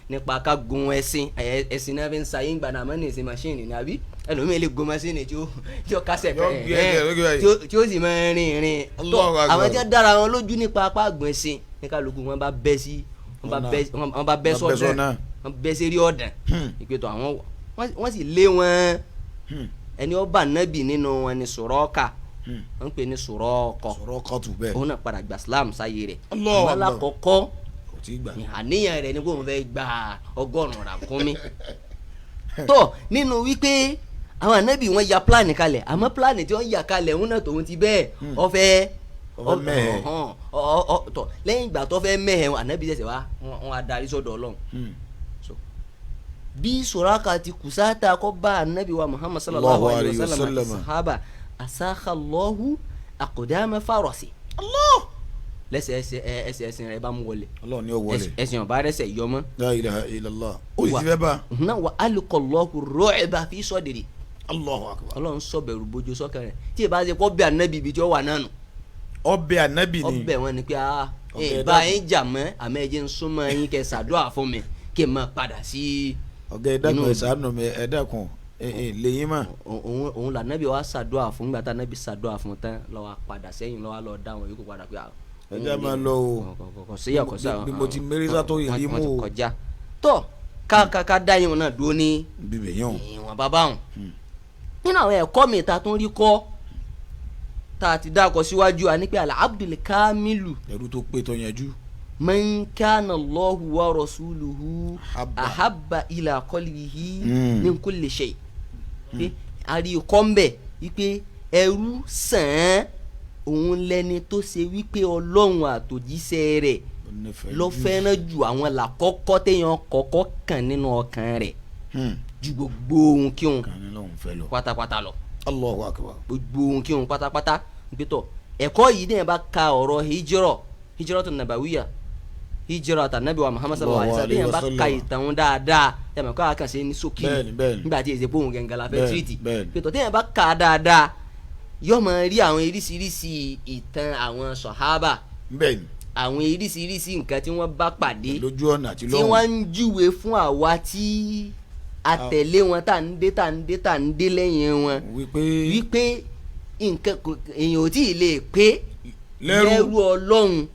nípa ká gun ẹṣin, ẹṣin náà fi ń sayé ńgbà náà, mọ́ ní ìsìn machine ni, àbí ẹlòmíì lè gun machine tí ó kásẹ̀
Yọ
kan
gbé ẹsẹ̀ lókè báyìí.
tí ó sì máa rìn rìn. Tọ
Allahu Akbar.
àwọn tí wọ́n dára wọn lójú nípa apá àgbọn ẹṣin ní kálukú wọn bá bẹ́ sí, wọn bá
Ọ̀nà.
bẹ́, wọn bá bẹ́
Wọ́n bẹ́
sọ́dàn,
sọ́nà.
wọn bẹ́ sérí ọ̀dàn. Ìpètò àwọn wọ́n sì lé wọn. Ẹni ọba nábì nínú wọn ni Sùrọ́kà, wọ́n ń pè ní Sùrọ́kọ̀.
Sọ̀rọ̀ kọ́tù bẹ́ẹ̀.
Òun náà padà gba Islam sáyé rẹ̀.
Allahu
Àmọ́
Akbar.
lákọ̀ọ́kọ́
Kò tí ì gbà.
àníyàn rẹ̀ ni kó òun fẹ́ gba 100 ràkúnmí. Tó nínú wípé àwọn ànábì wọn ya pílánì kalẹ̀, àmọ́ pílánì tí wọ́n ya kalẹ̀ òun náà tòun ti bẹ́ẹ̀ ọ̀fẹ́
Ó fẹ́ mẹ́hẹ̀.
Tọ̀ lẹ́yìn ìgbà tó fẹ́ mẹ́hẹ̀, ànábì ṣẹ̀ṣẹ̀ wá wọn á darí sọ́dọ̀ Ọlọ́run. So bí Suraka ti kùsàtà kọ́ bá ànábì wa Muhammad sallallahu alayhi wa sallam àti sahaba, asakhallahu aqdama farasi. Lẹ́sẹ̀ ẹsẹ̀ ẹsẹ̀ ẹsẹ̀ rẹ̀ bá mú wọlé.
Ọlọ́run ni ó wọlé.
Ẹsẹ̀ ọba rẹsẹ̀ yọmọ.
La ilaha illallah. Ó sì ti fẹ́ bá.
Náà wà alqallahu ru'ba fi sadri.
Allahu akbar.
Ọlọ́run sọ bẹ̀rù bójú sọ́kàn rẹ̀ tí ì bá ṣe kọ́ bẹ ànábì ibi tí ó wà náà nù.
Ọbẹ̀ ànábì ni.
Ọbẹ̀ wọn ni pé ah,
Ọbẹ̀
ẹ bá
dákun.
yín jà mọ́, àmọ́ ẹ jẹ́ ń súnmọ́ yín kẹ́ ṣàdúrà fún mi kí n máa padà sí.
Ọ̀gá, ẹ dákun,
Inú-
ẹ ṣàánú mi, ẹ dákun, ẹ ẹ lẹ́yìn mọ́.
Òun là nábì wa ṣàdúrà fún, gbàtà nábì ṣàdúrà fún tán lọ́wọ́ padà sẹ́yìn, lọ́wọ́ lọ́ọ́ dá wọn yòókù padà pé ah,
Ẹ jẹ́ máa lọ o.
Kò sí kò sí.
Bí mo ti mérí sátó ìrí mú
wọ́n ti
o.
kọjá tó ká ká ká dá yín náà dúró ní
Bíbẹ̀ yàn.
ìwọ̀n bàbá wọn. Nínú àwọn ẹ̀kọ́ mi ta tún rí kọ́ tá a ti dákọ̀ síwájú, a ní pé al-abdul kamilu
Ẹrú tó pé tó yanjú.
man kana Allahu wa rasuluhu
Habba.
ahabba ila qalbihi min kulli shay. Pé a rí kọ́ ń bẹ̀ wípé ẹrú sàn án òun lẹni tó ṣe wípé Ọlọ́run àtòjíṣẹ́ rẹ̀
Ó nífẹ̀ẹ́
ló
jù.
fẹ́ràn ju, àwọn làkọ́kọ́ téèyàn kọ́kọ́ kàn nínú ọkàn rẹ̀ ju gbogbo ohun kí òun
Kàn ní lọ́hùn fẹ́ lọ.
pátápátá lọ.
Allahu akbar.
Gbogbo ohun kí òun pátápátá. Gbẹtọ ẹ̀kọ́ yìí ní ẹ bá ka ọ̀rọ̀ hijrọ, hijrọ tó nàbàwíyà, hijrọ àtànàbí wa Muhammad sallallahu alayhi wa sallam, téèyàn bá ka ìtàn òun dáadáa, tẹmọ kọ́ àkànṣe ní ṣókí
Bẹ́ẹ̀ni, bẹ́ẹ̀ni.
nígbà tí èsè pòun gẹ̀ǹgà la fẹ́
Bẹ́ẹ̀ni,
tírìtì.
bẹ́ẹ̀ni.
Gbẹtọ téèyàn bá ka dáadáa, yóò máa rí àwọn oríṣiríṣi ìtàn àwọn sọ̀hábà, àwọn oríṣiríṣi nǹkan tí wọ́n bá pàdé
Lójú ọ̀nà àti
tí
lọ́hùn.
wọ́n ń júwe fún àwa tí a tẹ̀lé wọn, tá ń dé, tá ń dé, tá ń dé lẹ́yìn wọn,
Wípé
wípé nǹkan èèyàn ò tí ì lè pé
Lẹ́rú.
lẹ́rú Ọlọ́run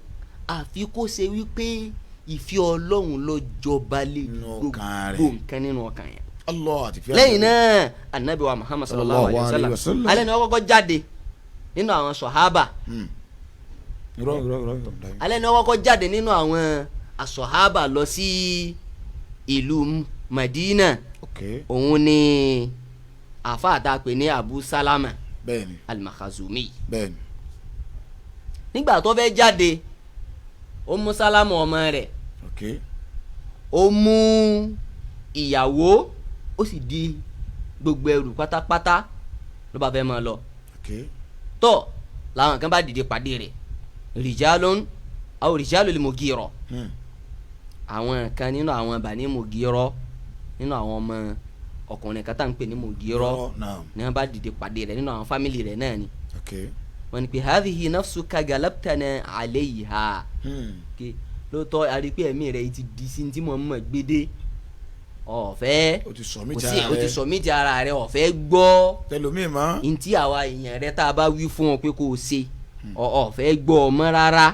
àfi kó ṣe wípé ìfẹ́ Ọlọ́run ló jọba lé
Nínú ọkàn rẹ̀.
gbogbo nǹkan nínú ọkàn yẹn.
Allah àti fẹ́.
Lẹ́yìn náà, anabi wa Muhammad sallallahu alayhi wa
Sallallahu
sallam,
alayhi wa sallam.
alẹ́ ni wọ́n kọ́kọ́ jáde nínú àwọn sọ̀hábà.
Irọ́, irọ́, irọ́, irọ́.
Alẹ́ ni wọ́n kọ́kọ́ jáde nínú àwọn asọ̀hábà lọ sí ìlú Madina. Òun ni àfa àtàpè ní Abu Salama al-Makhazumi. Nígbà tó fẹ́ jáde, ó mú Sálámà ọmọ rẹ̀, ó mú ìyàwó, ó sì di gbogbo ẹrù pátápátá ló bá fẹ́ máa lọ. Tó làwọn kan bá dìde pàdé rẹ̀, rijalun aw rijalul Mugira, àwọn kan nínú àwọn Bani Mugira, nínú àwọn ọmọ ọkùnrin kan tá à ń pè ní Mugira, ní wọ́n bá dìde pàdé rẹ̀ nínú àwọn family rẹ̀ náà ni. Wọ́n ní pé hadhihi nafsuka galabtana alayha, ké lóòótọ́ a rí pé ẹ̀mí rẹ̀ ti di sí tí mo mọ̀ gbédé ọ̀fẹ́.
O ti sọ mí
kò
ti
sí
ara
o ti
rẹ.
sọ mí ti ara rẹ, ọ̀fẹ́ gbọ́
Tẹlomi mọ́.
ntí àwa èèyàn rẹ tá a bá wí fún ọ pé kó o ṣe, ọ̀fẹ́ gbọ́ ọ mọ́ rárá.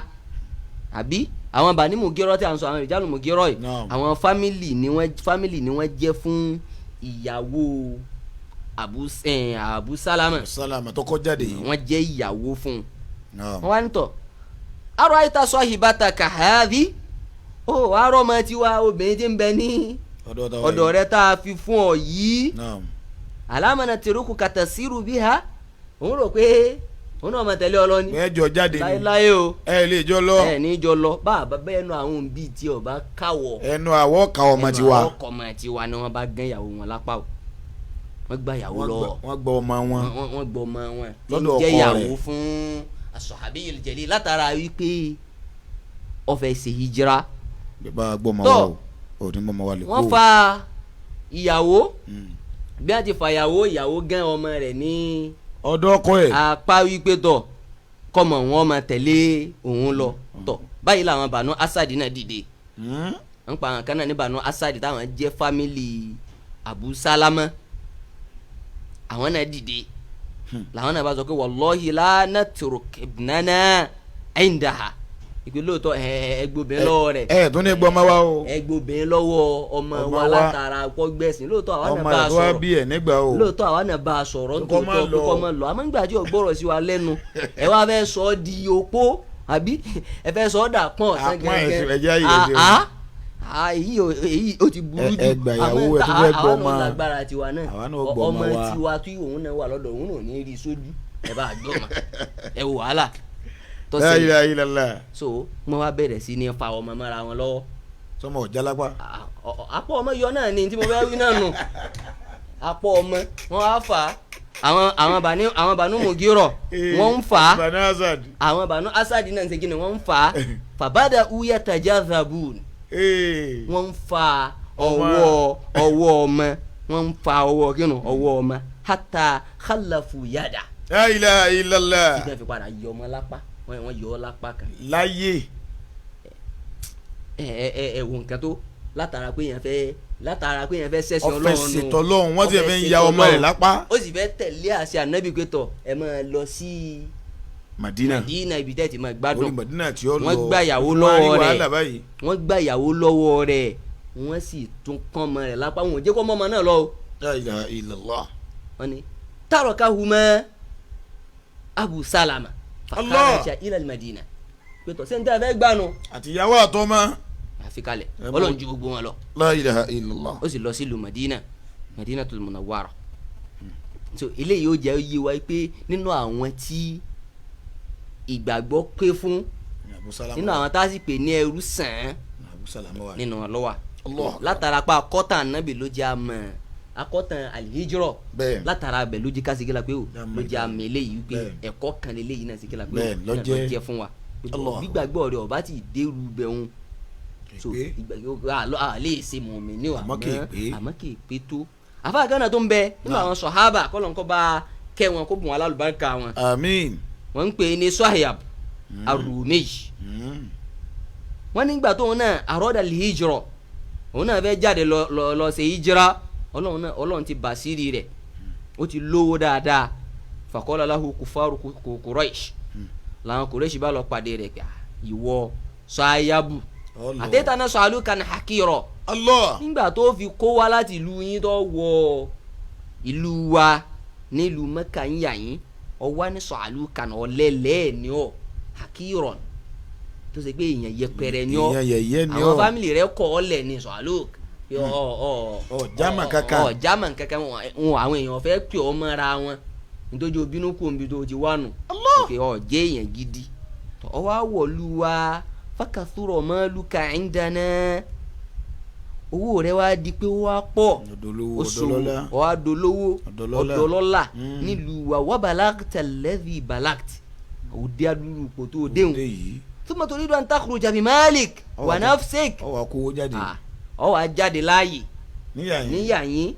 Àbí àwọn Bani Mugira tí a ń sọ, àwọn ìjálù Mugira yìí, àwọn family ni wọ́n, family ni wọ́n jẹ́ fún ìyàwó Abu Salama.
Salama tó kọ́ jáde yìí.
Wọ́n jẹ́ ìyàwó fún un.
Naam.
Wọ́n wá ní tọ̀ arọ àyíta sọ ìbátan kàhádì ó arọ ọmọ tiwa obìnrin tí ń bẹ ní
ọ̀dọ̀ tàwa
ọ̀dọ̀
yìí.
rẹ tá a fi fún ọ yìí
Naam.
alámọ̀nà tìrúkù kàtà sírù bí ha òun rò pé òun náà máa tẹ̀lé ọ lọ ni
Mẹ́jọ jáde ni.
Láéláé o.
Ẹ lè jọ lọ.
Ẹ ní jọ lọ bá a bá bẹ́ẹ̀ nu àwọn òbí tí ọba káwọ̀
Ẹnu àwọ̀ ka ọmọ tiwa.
Ẹnu àwọn ọkọ̀ ọmọ tiwa ni wọ́n bá gán ìyàwó wọn lápá o, wọ́n gbá ìyàwó
Wọ́n
lọ.
Wọ́n gbọ́ ọmọ wọn.
Wọ́n gbọ́ ọmọ wọn tí ń
Lọ́dọ̀ ọkọ
jẹ́ ìyàwó
rẹ̀.
fún as-sahabiyyul jalil látara wípé ó fẹ́ ṣe hijira.
Bá a gbọ́ ọmọ
Tọ́.
wa o. Ò ní mọ́ ọmọ wa lè kó.
Wọ́n fa ìyàwó. Bí wọ́n ti fa ìyàwó, ìyàwó gán ọmọ rẹ̀ ní
Ọ̀dọ̀ ọkọ ẹ̀.
apá wípé tọ̀ kọ́mọ wọn máa tẹ̀lé òun lọ. Tọ̀ báyìí làwọn Banu Asadi náà dìde. Ń pa àwọn kan náà ní Banu Asadi táwọn jẹ́ family Abu Salama, àwọn náà dìde, làwọn náà bá sọ pé wallahi la natruk ibnana indaha, ìpè lóòótọ́ ẹ ẹgbóbìnrin lọ́wọ́ rẹ̀.
Ẹ tún ní gbọ́ ọmọ wa o.
Ẹgbóbìnrin lọ́wọ́ ọmọ
Ọmọ
wa
wa.
látara kọ́gbẹ́sìn lóòótọ́ àwọn náà
Ọmọ
bá
rẹ̀
a
tó wá
sọ̀rọ̀.
bí ẹ̀ nígbà o.
Lóòótọ́ àwa náà bá a sọ̀rọ̀
Kó má
nítòótọ́ pé
lọ.
kó má lọ, àmọ́ nígbà tí ò gbọ́rọ̀ sí wa lẹ́nu, ẹ wá fẹ́ sọ ọ́ di opó àbí ẹ fẹ́ sọ ọ́ dà pọ́n ọ̀sán.
Àpọ́n ẹ̀sìn ẹ̀jẹ̀ ayé ẹ̀jẹ̀ o.
Èyí ó ti burú jù.
Ẹ gbà ìyàwó, ẹ tún fẹ́ gbọ́
Àwa
ọmọ.
náà lágbára tiwa náà.
Àwa náà gbọ́ ọmọ
Ọmọ
wa.
tiwa tí òun náà wà lọ́dọ̀ òun náà ò ní rí sójú, ẹ bá gbọ́ ọmọ ẹ wò wàhálà tó
La
ṣẹlẹ̀.
ilaha illallah.
So wọ́n wá bẹ̀rẹ̀ sí ní fa ọmọ mọ́ra wọn lọ́wọ́.
Sọmọ ọ̀jálápá.
Apá ọmọ yọ náà ni tí mo fẹ́ wí náà nù, apá ọmọ wọn á fà á, àwọn Bani Mugirọ wọ́n ń fà á.
Bani Asad.
Àwọn Bani Asadi náà ń ṣe kí ni, wọ́n ń fà á, fàbádà uyatajazabun. Wọ́n ń fa ọwọ́ ọmọ, wọ́n ń fa ọwọ́ kínú ọwọ́ ọmọ hata khalafu yada.
La ilaha illallah.
Tí wọ́n fi padà yọ ọmọ lápá, wọ́n yọ ọ lápá kan.
Láyé.
Ẹ ẹ ẹ ẹ wo nǹkan tó látara pé yẹn fẹ́ látara pé yẹn fẹ́ sẹ́sìn
Ọfẹ
Ọlọ́run nù.
ṣètò Ọlọ́run, wọ́n ti
Ó
fẹ́
fẹ́
ń ya
ṣètò
ọmọ rẹ̀
Ọlọ́run.
lápá.
Ó sì fẹ́ tẹ̀lé àṣẹ ànábì pé tọ̀ ẹ máa lọ sí
Madina.
Madina ibi tẹ́ ti máa
Orí
gbádùn.
Madina tí ó lọ.
Wọ́n gbà ìyàwó
Wọ́n á rí
lọ́wọ́ rẹ̀.
wàhálà báyìí.
Wọ́n gbà ìyàwó lọ́wọ́ rẹ̀, wọ́n sì tún kán ọmọ rẹ̀ lápá, wọn ò jẹ́ kó mọ́ ọmọ náà lọ o.
La ilaha illallah.
Wọ́n ní tarakahuma Abu Salama
Allah.
fakaraja ila Madina pé tọ̀ sẹ́ńtẹ́ fẹ́ gbà nù.
Àti ìyàwó àtọmọ.
Àfi kalẹ̀.
Ẹ bọ́.
Ọlọ́run ju gbogbo wọn lọ.
La ilaha illallah.
Ó sì lọ sílùú Madina, Madinatul Munawwara. So eléyìí ó jẹ́ yé wa pé nínú àwọn tí ìgbàgbọ́ pé fún
Abu Salama.
nínú àwọn tá a sì pè ní ẹrú sàn án
Abu Salama wà.
nínú wọn ló wà.
Allah akbar.
Látara pa akọ́tàn Ànábì ló jẹ́ àmọ́ akọ́tàn alihijrọ̀.
Bẹ́ẹ̀.
Látara abẹ ló jẹ́ ká segin la pé o
Dáàmú
ló jẹ́ àmì eléyìí wípé
Bẹ́ẹ̀.
ẹ̀kọ́ kan eléyìí náà segin la pé o
Bẹ́ẹ̀, ló
náà
jẹ́.
jẹ́ fún wa.
Allah akbar.
Gbígbàgbọ́ rẹ̀ ọba ti dérú bẹ̀rùn so
Pé.
ìgbàgbọ́ àlọ́ lè ṣe mọ̀mí ní o.
Àmọ́ kì í pé.
Àmọ́ kì í pé tó àfáà gánà tó ń bẹ nínú àwọn sọ̀hábà kọ́lọ̀ ńkọ́ bá kẹ́ wọn kó bùn wọn alálùbáríkà wọn.
Àmín.
Wọ́n ń pè é ní Suhaib Arumi. Wọ́n nígbà tóun náà àròdà lìhíjrọ̀, òun náà fẹ́ jáde lọ lọ lọ ṣe hijira, Ọlọ́run náà Ọlọ́run ti bàṣírí rẹ̀, ó ti lówó dáadáa. Faqala lahu kufaru Quraish, làwọn Quraish bá lọ pàdé rẹ̀ pé, "Ah, ìwọ Suhaibu."
Allah.
Àtẹ̀tàná sọ̀hálù kan hakírọ̀.
Allah.
Nígbà tó fi kó wá láti ìlú yín tó wọ ìlú wa nílùú Mẹ́kà ń yà yín, ọwá ní sọ̀hálù kan ọ̀lẹ́lẹ́ ní ọ hakírọ̀ tó ṣe pé èèyàn yẹpẹrẹ ní ọ.
Èèyàn yẹ̀yẹ́ ni
Àwọn
ọ.
family rẹ kọ́ ọ lẹ̀ ní sọ̀hálù ọ ọ.
Ọ jámà kankan.
Ọ jámà kankan wọn, àwọn èèyàn fẹ́ pè ọ mọ́ra wọn nítorí obínú kò níbi tó ti wà nù pé ọ jẹ́ èèyàn gidi ọ wá wọ̀lú wa fakathura maluka indana, owó rẹ wá di pé ó wá pọ̀.
Ọ̀dọ́lówó.
Ó ṣòwò.
Ọ̀dọ́lọ́lá.
Ó wá dolówó.
Ọ̀dọ́lọ́lá.
Ọ̀dọ́lọ́lá nílùú wa, wa balagta alladhi balagta, òde adúrú ipò tó déhùn.
Òde yìí.
Thumma turidu an takhruja bi malik
Ọwọ́
wa nafsik.
Ọwọ́ akówó jáde.
Ah, ọ wá jáde láàyè.
Níyà yín.
Níyà yín,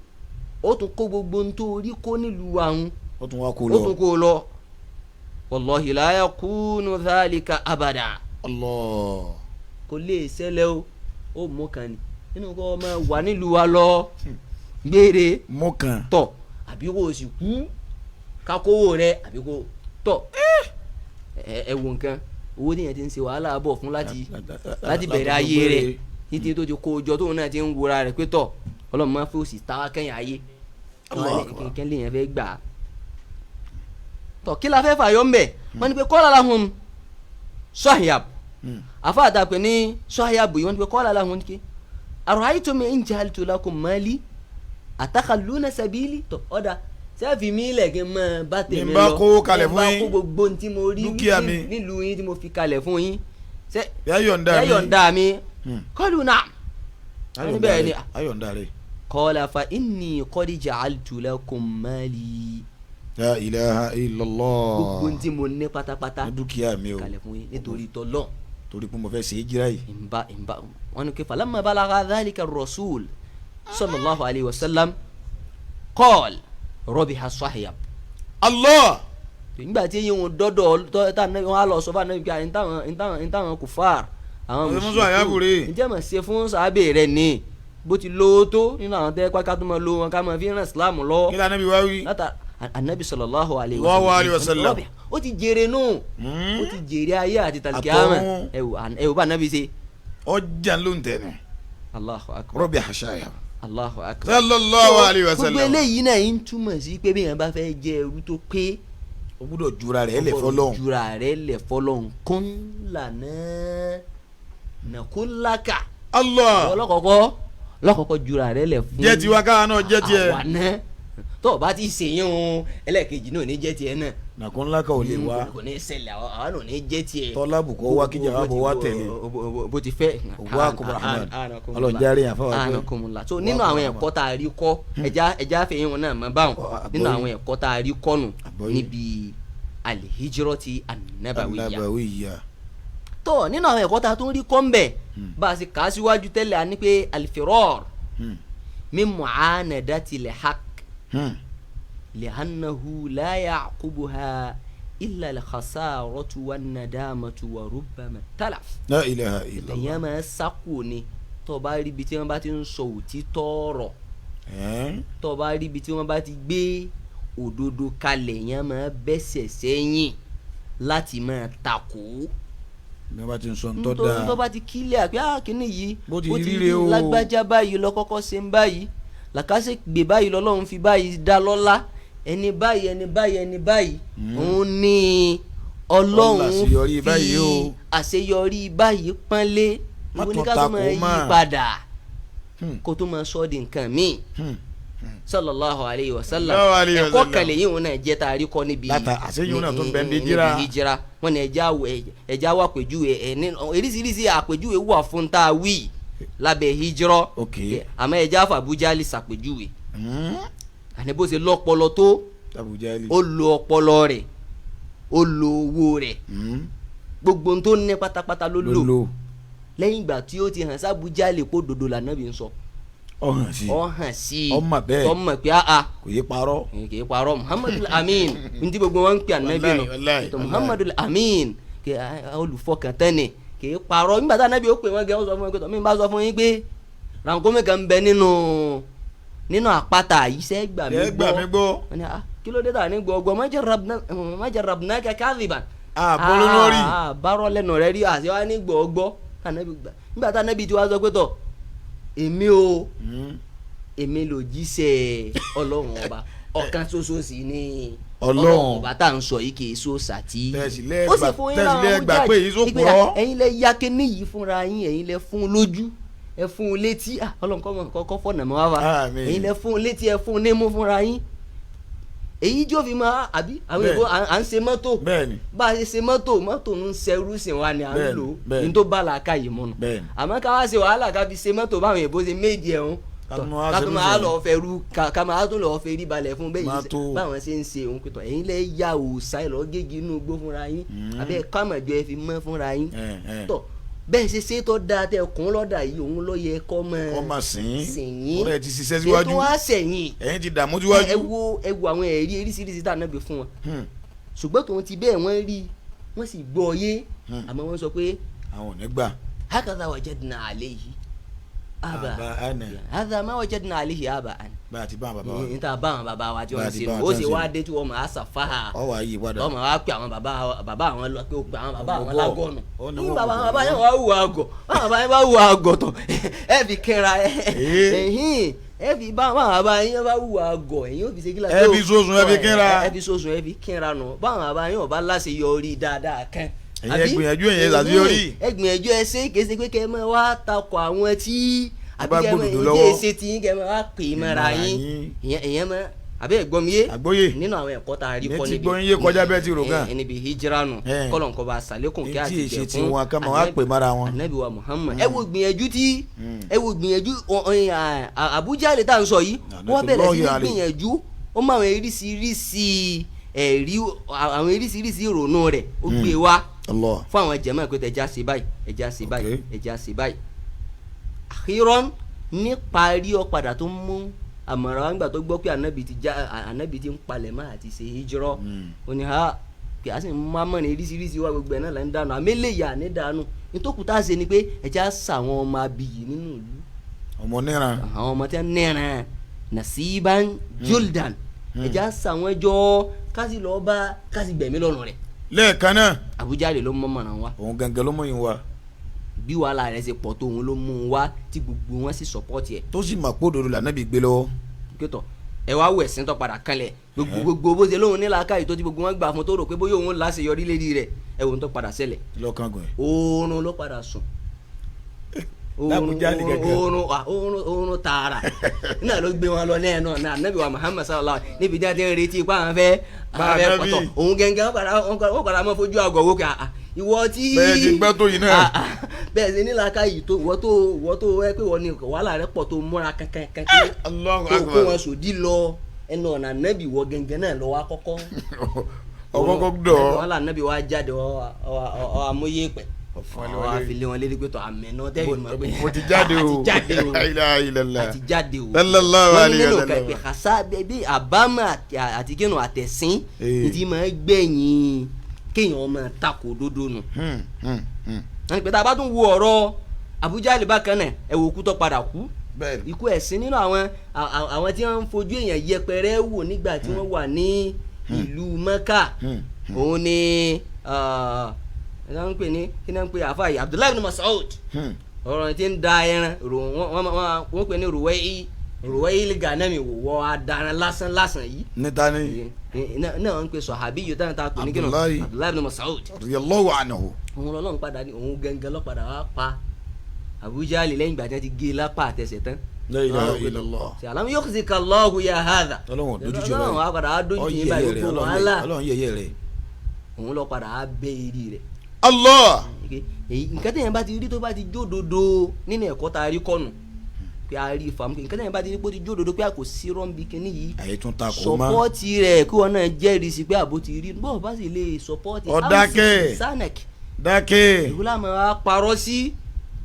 ó tún kó gbogbo ohun tó rí kó nílùú wa ń
Ó tún wá kó
ó
lọ.
tún kó lọ. Wallahi la yakunu dhalika abada.
Allah.
Kò lè ṣẹlẹ̀ o, ó mú kan ni nínú kó ọmọ wà nílùú wa lọ gbére.
Mú kan.
Tọ àbí kó o sì kú kakówó rẹ àbí kó tọ ẹ wo nǹkan owó tí yẹn ti ń ṣe wàhálà bọ̀ fún láti bẹ̀rẹ̀ ayé rẹ̀ títí tó ti kó o jọ, tóun náà ti ń wúra rẹ̀ pé tọ̀ Ọlọ́run máa fi òsì táwa kẹ́yìn ayé
Allah akbar.
kẹ́kẹ́ lè yẹn fẹ́ gbà á. Tọ kí la fẹ́ fàyọ ń bẹ̀? Wọ́n ní pé qala lahum Suhaib, àfáàtà pé ní Suhaib yìí, wọ́n ní pé qala lahum kí ara'aytum in ja'altu lakum mali atakhalluna sabili. Tọ ọ̀dà sẹ́ẹ̀fì mi lẹ̀ kí n mọ bá tèmi
Ní n bá
lọ,
kó kalẹ̀
ní n
fún
bá
yín.
kó gbogbo ohun tí mo rí
Dúkìá mi.
nílùú yín tí mo fi kalẹ̀ fún yín, ṣé
Ẹ yọ̀ǹda
ẹ
mi.
yọ̀ǹda mi? Qalu na'am. Wọ́n ní bẹ́ẹ̀ ni.
Ayọ̀ǹda rẹ̀.
Qala fa inni qad ja'altu lakum mali.
La ilaha illallah.
Gbogbo ohun tí mo ní pátápátá
ní dúkìá mi o,
kalẹ̀ fún yín nítorí tọ́lọ́.
Torí pé mo fẹ́ ṣe é jíra yìí.
Ìmbá ìmbá wọn ni kí falamma balagha dhalika ar-rasul sallallahu alayhi wa sallam qala rabiha Suhaib.
Allah.
Nígbà tí eyín wọn dọ́dọ̀ tá wọn á lọ sọ fún anabi pé ntàwọn kùfàr, àwọn
Ọ̀sẹ̀ fún Suhaib rè.
Ǹjẹ́ mọ̀ ṣe fún sàábẹ̀ rẹ̀ ni bó ti lówó tó nínú àwọn tẹ́ pàkà tó máa lo wọn ká máa fi ràn Islam lọ.
Kí lóò anabi wá wí?
Látà anabi sallallahu alayhi
Allahu alayhi wa sallam.
Rabiha, ó ti jèrè nù, ó ti jèrè ayé àti tàlùkìyámà.
Àtọ̀run.
Ẹ wò bá anabi ṣe.
Ọjà ló ń tẹ̀ ní.
Allahu akbar.
Rọ́bì àṣàyà.
Allahu akbar.
Sallallahu alayhi wa
Gbogbo
sallam.
eléyìí náà ń túmọ̀ sí pé bí èèyàn bá fẹ́ jẹ ẹrú tó pé,
O gbúdọ̀ jura rẹ̀ lẹ̀ fọlọ́hún.
Jura rẹ̀ lẹ̀ fọlọ́hún, kún lànà nàkúnlákà.
Allah.
Ọlọ́kọ̀ọ́kọ́ lọ́kọ̀ọ́kọ́ jura rẹ̀ lẹ̀ fún
Jẹ́ tiwa káwa náà jẹ́ tiẹ̀.
àwa náà. Tó o bá ti ṣèyún o, ẹlẹ́ẹ̀kejì náà ò ní jẹ́ tiẹ̀ náà.
Nàkúnlá kan ò lè wá.
Kò ní ṣẹlẹ̀, àwa náà ò ní jẹ́ tiẹ̀.
Tọ́lá bùkọ́ wá kíjà wá bọ̀ wá tẹ̀lé.
Bó ti fẹ́.
Òwú àkùnrin Ọlọ́run járe yàn fáwọn akpẹ́.
Anakumula. So nínú àwọn ẹ̀kọ́ tá a rí kọ́, ẹja fẹ̀yìn wọn náà mọ̀ báwọn.
Àgbọ́yé.
Nínú àwọn ẹ̀kọ́ tá a rí kọ́ nù
Àgbọ́yé.
níbi alihijrati annabawiya.
Annabawiya.
Tó nínú àwọn ẹ̀kọ́ tá a tún rí kọ́ ń bẹ̀, bá a ṣe kà á síwájú tẹ́lẹ̀, a ní pé alifirar min mu'anadati lihaq li'annahu la ya'qubuha illa al-khasaratu wan-nadamatu wa rubbama talaf.
La ilaha illallah.
Èèyàn máa ń sákò ni tó o bá rí ibi tí wọ́n bá ti ń sọ òtítọ́ ọ̀rọ̀, tó o bá rí ibi tí wọ́n bá ti gbé òdodo kalẹ̀, èèyàn máa bẹ́sẹ̀ sẹ́yìn láti máa takò ó.
Bí wọ́n bá ti ń sọ ntọ́
Nítorí
da.
tó bá ti kílẹ̀ pé á kíní yìí,
Bó ti ríre o.
lágbájá báyìí lọ kọ́kọ́ ṣe ń báyìí, làkàṣègbè báyìí lọ́lọ́run fi báyìí dá lọ́lá, ẹni báyìí, ẹni báyìí, ẹni báyìí, òun ní Ọlọ́run
Ọlá àṣeyọrí
fi
báyìí o.
àṣeyọrí báyìí pọ́nlé.
Má
Ìwọ ní
tún
ká tó
takò
máa yí
mọ́.
padà kó tó máa sọ di nǹkan míì. Sallallahu alayhi wa sallam.
Sallallahu alayhi wa
Ẹ̀kọ́
sallam.
kan lèyìn òun náà jẹ́ tá a rí kọ́ níbi
Láta- àṣeyìn náà tó ń bẹ ní hijira.
níbi hijira. Wọn ní ẹja wà àpèjúwe ẹ ní oríṣiríṣi àpèjúwe wà fún tá a wí lábẹ́ hijira. Àmọ́ ẹja fàbújá lè ṣàpèjúwe àní bó ṣe lọ́pọlọ tó,
Abuja ilé.
ó lo ọpọlọ rẹ̀, ó lo owó rẹ̀, gbogbo ohun tó ní pátápátá ló
Ló
lò.
lò.
Lẹ́yìn ìgbà tí ó ti hàn sábújá lè kó dodo lànà bí n sọ,
Ọ̀hàn sí.
ọ hàn sí i.
Ó mọ̀ bẹ́ẹ̀.
Tó mọ̀ pé áá
Kò yé parọ́.
Kì í parọ́. Muhammadu Amin ntí gbogbo wọn ń pè ànábì nù.
Wallahi, wallahi,
Tó
wallahi.
Muhammadu Amin kì í olùfọkàntán ni, kì í parọ́. Nígbà tá ànábì ó pè wọ́n gẹ́, ó sọ fún wọn pé tọ́ mi bá sọ fún yín pé rànkómi kan ń bẹ nínú àpáta yìí, sẹ́ gbà mí
Ẹ gbà mí gbọ́.
Wọ́n ní, ah, kí ló dé tà ní gbọ́? Ma jarrabnaka kadhiban.
Ah, bọ́lú lórí.
Ah, bárọ̀ lẹ́nu rẹ rí àti wá ní gbọ́ ànábì gbà. Nígbà tá ànábì tí wàá sọ pé tọ̀ èmi o, èmi ló jíṣẹ́ Ọlọ́run ọba, ọ̀kan ṣoṣo sì ni
Ọlọ́run.
Ọba tá à ń sọ yìí, kì í so sàtì.
Tẹ̀sí lẹ́
Ó sì
gbà-
fún yín
tẹ̀sí
láwọn
lẹ́ gbà
hujaj
pé èyí sókùrọ́.
ìpè ẹ̀yin lẹ ya kíní yìí fúnra yín, ẹ̀yin lẹ fún un lójú, ẹ fún un létí. Ah, Ọlọ́run kọ́ mọ̀ kọ́ fọ̀nà mọ́ wá wa.
Àmín.
Ẹ̀yin lẹ fún un létí, ẹ fún un nímú fúnra yín, èyí tí ó fi máa àbí àwọn
Bẹ́ẹ̀ni.
èèbó à ń ṣe mọ́tò.
Bẹ́ẹ̀ni.
Bá a ṣe ṣe mọ́tò, mọ́tò ń ṣerú sìn wa ni à ń
Bẹ́ẹ̀ni,
lò ó
bẹ́ẹ̀ni.
ní tó bá làákà yìí mọ́nu.
Bẹ́ẹ̀ni.
Àmọ́ ká wá ṣe wàhálà ká fi ṣe mọ́tò báwọn èèbó ṣe méjì ẹ̀hún,
Ká tún máa
ká
ṣe
tún máa
lóṣèlú.
lọ fẹ́ rú ká máa tún lọ fẹ́ rí balẹ̀ fún bẹ́ẹ̀
Máa
yìí
tó.
báwọn ṣe ń ṣe òun pẹ̀tọ̀. Ẹ̀yin lẹ ya òòṣà ẹ̀ lọ gégi inú igbó fúnra yín, àbẹ́ ẹ̀ kámọ̀jọ ẹ fi mọ́ fúnra yín. Tọ̀ bẹ́ẹ̀ ṣe ṣe tó dáa tẹ kún lọ́dà yìí, òun ló yẹ kọ́ mọ́
Kọ́ máa sìn.
Sìn yín.
Ọ̀rẹ́ ti ṣiṣẹ́
Ṣe
síwájú.
tó wá sẹ̀yìn.
Ẹ̀yin ti dààmú síwájú.
Ẹ wo àwọn ẹ̀rí oríṣiríṣi tá a nábì fún wọn, ṣùgbọ́n tòun ti bẹ́ẹ̀ wọ́n rí, wọ́n sì gbọ́ yé, àmọ́ wọ́n sọ pé
Àwọn ò ní gbà.
hakadha wajadna alayhi aba
Aba ana.
hadha ma wajadna alayhi aba ana.
Bá a ti bá àwọn bàbá wa.
Ní ta bá àwọn bàbá wa tí
Bá
wọ́n
a ti
ṣe
bá
nù
àwọn
ó
tí
sì
wọ́n
wá
ṣe.
dé tí wọ́n máa ṣàfáà.
Ọ wà á yí padà.
Ọmọ wa pè àwọn bàbá bàbá àwọn lọ pé ó pe àwọn bàbá àwọn
Ọmọ
lágọ̀nù.
ó ní
Ní
wọ́n
bàbá
kò
àwọn bàbá
wọ́n.
yẹn wà hùwà àgọ̀, báwọn bàbá yẹn bá hùwà àgọ̀ tán, ẹ fi kẹ́ra ẹ.
Ee.
Ẹ̀hìn. Ẹ fi bá báwọn àbá yín bá wù àgọ̀, ẹ̀yin ò fi ṣe kílà.
Ẹ fi sósun, ẹ fi kínra.
Ẹ fi sósun, ẹ fi kínra nù. Báwọn àbá yín ọba láṣeyọrí dáadáa kan,
Ẹ̀yin ẹ gbìyànjú, ẹ̀yin ṣàṣeyọrí.
ẹ gbìyànjú, ẹ ṣe. Kìí ṣe pé kẹ́ ẹ máa wá takò àwọn tí àbí
Bá
kẹ́ ẹ máa
gbòdòdó
ìdí
lọ́wọ́.
èsè tí yín kẹ́ ẹ máa wá pè é mọ́ra yín.
Yín.
Ìyẹn mọ́ àbí ẹ gbọ́ mi yé?
Àgbọ́yé.
Nínú àwọn ẹ̀kọ́ tá a rí
Ìyẹn
kọ́
ti
níbi
gbọ́ yín yé kọjá bẹ́ẹ̀ ti rò gan.
Níbi hijira nù. Kọ́lọ̀ nǹkan bá sàlékùn kí
Ní
àti
tí èsì
jẹ
tí
fún
wọn ká máa wá pè mọ́ra wọn.
Anabi wa Muhammad. Ẹ wo gbìyànjú tí ẹ wo gbìyànjú Abu Jahl tá à ń sọ yìí, wọ́n bẹ̀rẹ̀ sí ní
Alayhi.
gbìyànjú. Ó mọ àwọn eríṣiríṣi ẹ̀rí, àwọn eríṣiríṣi ìrònú rẹ̀ ó gbé wá
Allah.
fún àwọn jẹ̀mọ́ pé ẹja ṣe báyìí, ẹja ṣe báyìí, ẹja ṣe báyìí. Àkírọ́n níparí, ọ padà tó mú àmọ̀ràn wa nígbà tó gbọ́ pé ànábì ti já, ànábì ti ń palẹ̀ mọ́ àti ṣe hijrọ́. Ó ní ha kì á sì ń má mọ̀rin eríṣiríṣi wá, gbogbo ẹ̀ náà là ń dànù, àmì eléyà ní dànù. Nítòkù tá a ṣe ni pé ẹja sàwọn ọmọ abiyì nínú ìlú,
Ọmọ níran.
àwọn ọmọ tí wọn níran nasiban juldan, ẹja sàwọn jọ kásì lọ́ọ́ bá kásì gbẹ̀mí lọ́rùn rẹ̀.
Lẹ́ẹ̀kan náà.
Abu Jahl ló mọ̀ mọ̀ràn wa.
Òun gangan ló mọ̀ yín wa.
Bí wàhálà rẹ̀ ṣe pọ̀ tó, òun ló mú un wá tí gbogbo wọn sì support ẹ̀.
Tó sì mà pé òdodo lànàbì gbé lọ́wọ́.
Kótó ẹ wá wọ ẹ̀sìn tó padà kanlẹ̀, gbogbo gbogbo bó ṣe lóun ní làákàyè tó, tí gbogbo wọn gbà fún, tó rò pé bóyá òun láṣeyọrí lérí rẹ̀, ẹ wò ó tó padà ṣẹlẹ̀.
Lọ́kàn gùn ẹ̀.
Oorun ló padà sùn.
L'Abu Jahl gẹ́gẹ́.
Oorun oorun oorun tààrà náà ló gbé wọn lọ ní ẹnu náà. Anabi wa Muhammad sallallahu alaihi níbi tí a ti ń retí ipá àwọn fẹ́
Bá
àwọn fẹ́
Ànábì.
pọ̀tọ̀ òun gẹ́gẹ́, wọ́n padà mọ́ fojú àgọ̀ wò kí ìwọ tí
Bẹ́ẹ̀ ti gbọ́ tó yìí náà.
Bẹ́ẹ̀ ṣe nílàáká yìí tó, ìwọ tó ẹ pé ìwọ ni wàhálà rẹ pọ̀ tó múra kankan kankan
Allahu
tó kó
Akbar.
wọn sòdí lọ ẹnu ọ̀nà Ànábì, wọ gẹ́gẹ́ náà lọ wá kọ́kọ́
Ọkọ́kọ́ dọ̀.
Wọn là Ànábì wa jáde ọ amóye pẹ̀ ọ àfilé wọn lérí pé tó àmì náà tẹ́lẹ̀ mọ̀ pé
Mo ti jáde o.
Àti jáde o.
La ilaha illallah.
Àti jáde o.
Sallallahu
Wọ́n ní
alayhi
nínú
wa
kan
sallam.
pé kàṣà bí àbámọ̀ àti kínú àtẹ̀sín ní ti máa gbẹ̀yìn kéèyàn máa takò dódó nù. Wọ́n ní pé tá a bá tún wo ọ̀rọ̀ Abu Jahl bákan náà, ẹ wo ikú tó padà kú.
Bẹ́ẹ̀ni.
Ikú ẹ̀sìn nínú àwọn àwọn tí wọ́n ń fojú èèyàn yẹpẹrẹ wò nígbà tí wọ́n wà ní ìlú Mẹ́kà, òun ni ẹ náà ń pè ní kí náà ń pè àfa yìí, Abdullahi ibn Mas'ud. Ọ̀rọ̀ tí ń da ẹran wọ́n pè ní Ruwai ganami wọ́ adaran lásán lásán yìí.
Níta ni.
Náà wọ́n ń pè sọ̀hábí yìí táwọn ta pè ní kí náà?
Abdullahi.
Abdullahi ibn Mas'ud.
Radiyallahu anhu.
Òun lọ́lọ́run padà ní òun gẹ́gẹ́ lọ́padà wá pa Abu Jahl lẹ́yìn ìgbà tí wọ́n ti gé e lápá àtẹsẹ̀ tán.
La ilaha illallah.
Ṣe alam yukhzika Allahu ya hadha.
Ọlọ́run dojú tì ọ́.
Ọlọ́run wá padà wá dójú tì yín báyìí, gbogbo wàhálà.
Ọlọ́run yẹ̀yẹ́ rẹ̀.
Òun lọ padà wá bẹ́ eré rẹ̀.
Allah.
Èyí nǹkan tẹ̀yìn bá ti rí tó bá ti jódodo nínú ẹ̀kọ́ tá a rí kọ́nù pé a rí fàmù, nǹkan tẹ̀yìn bá ti rí pé ó ti jódodo pé a kò sí rọ́ǹbì kínní yìí,
Àyè tún ta kò má.
support rẹ̀ kí wọn náà jẹ́rìí sí pé àbó ti rí bọ́ọ̀ bá sì lè support.
Ọ̀dákẹ́.
Sanek
Dákẹ́.
ìwúlò àmọ́ wa parọ́ sí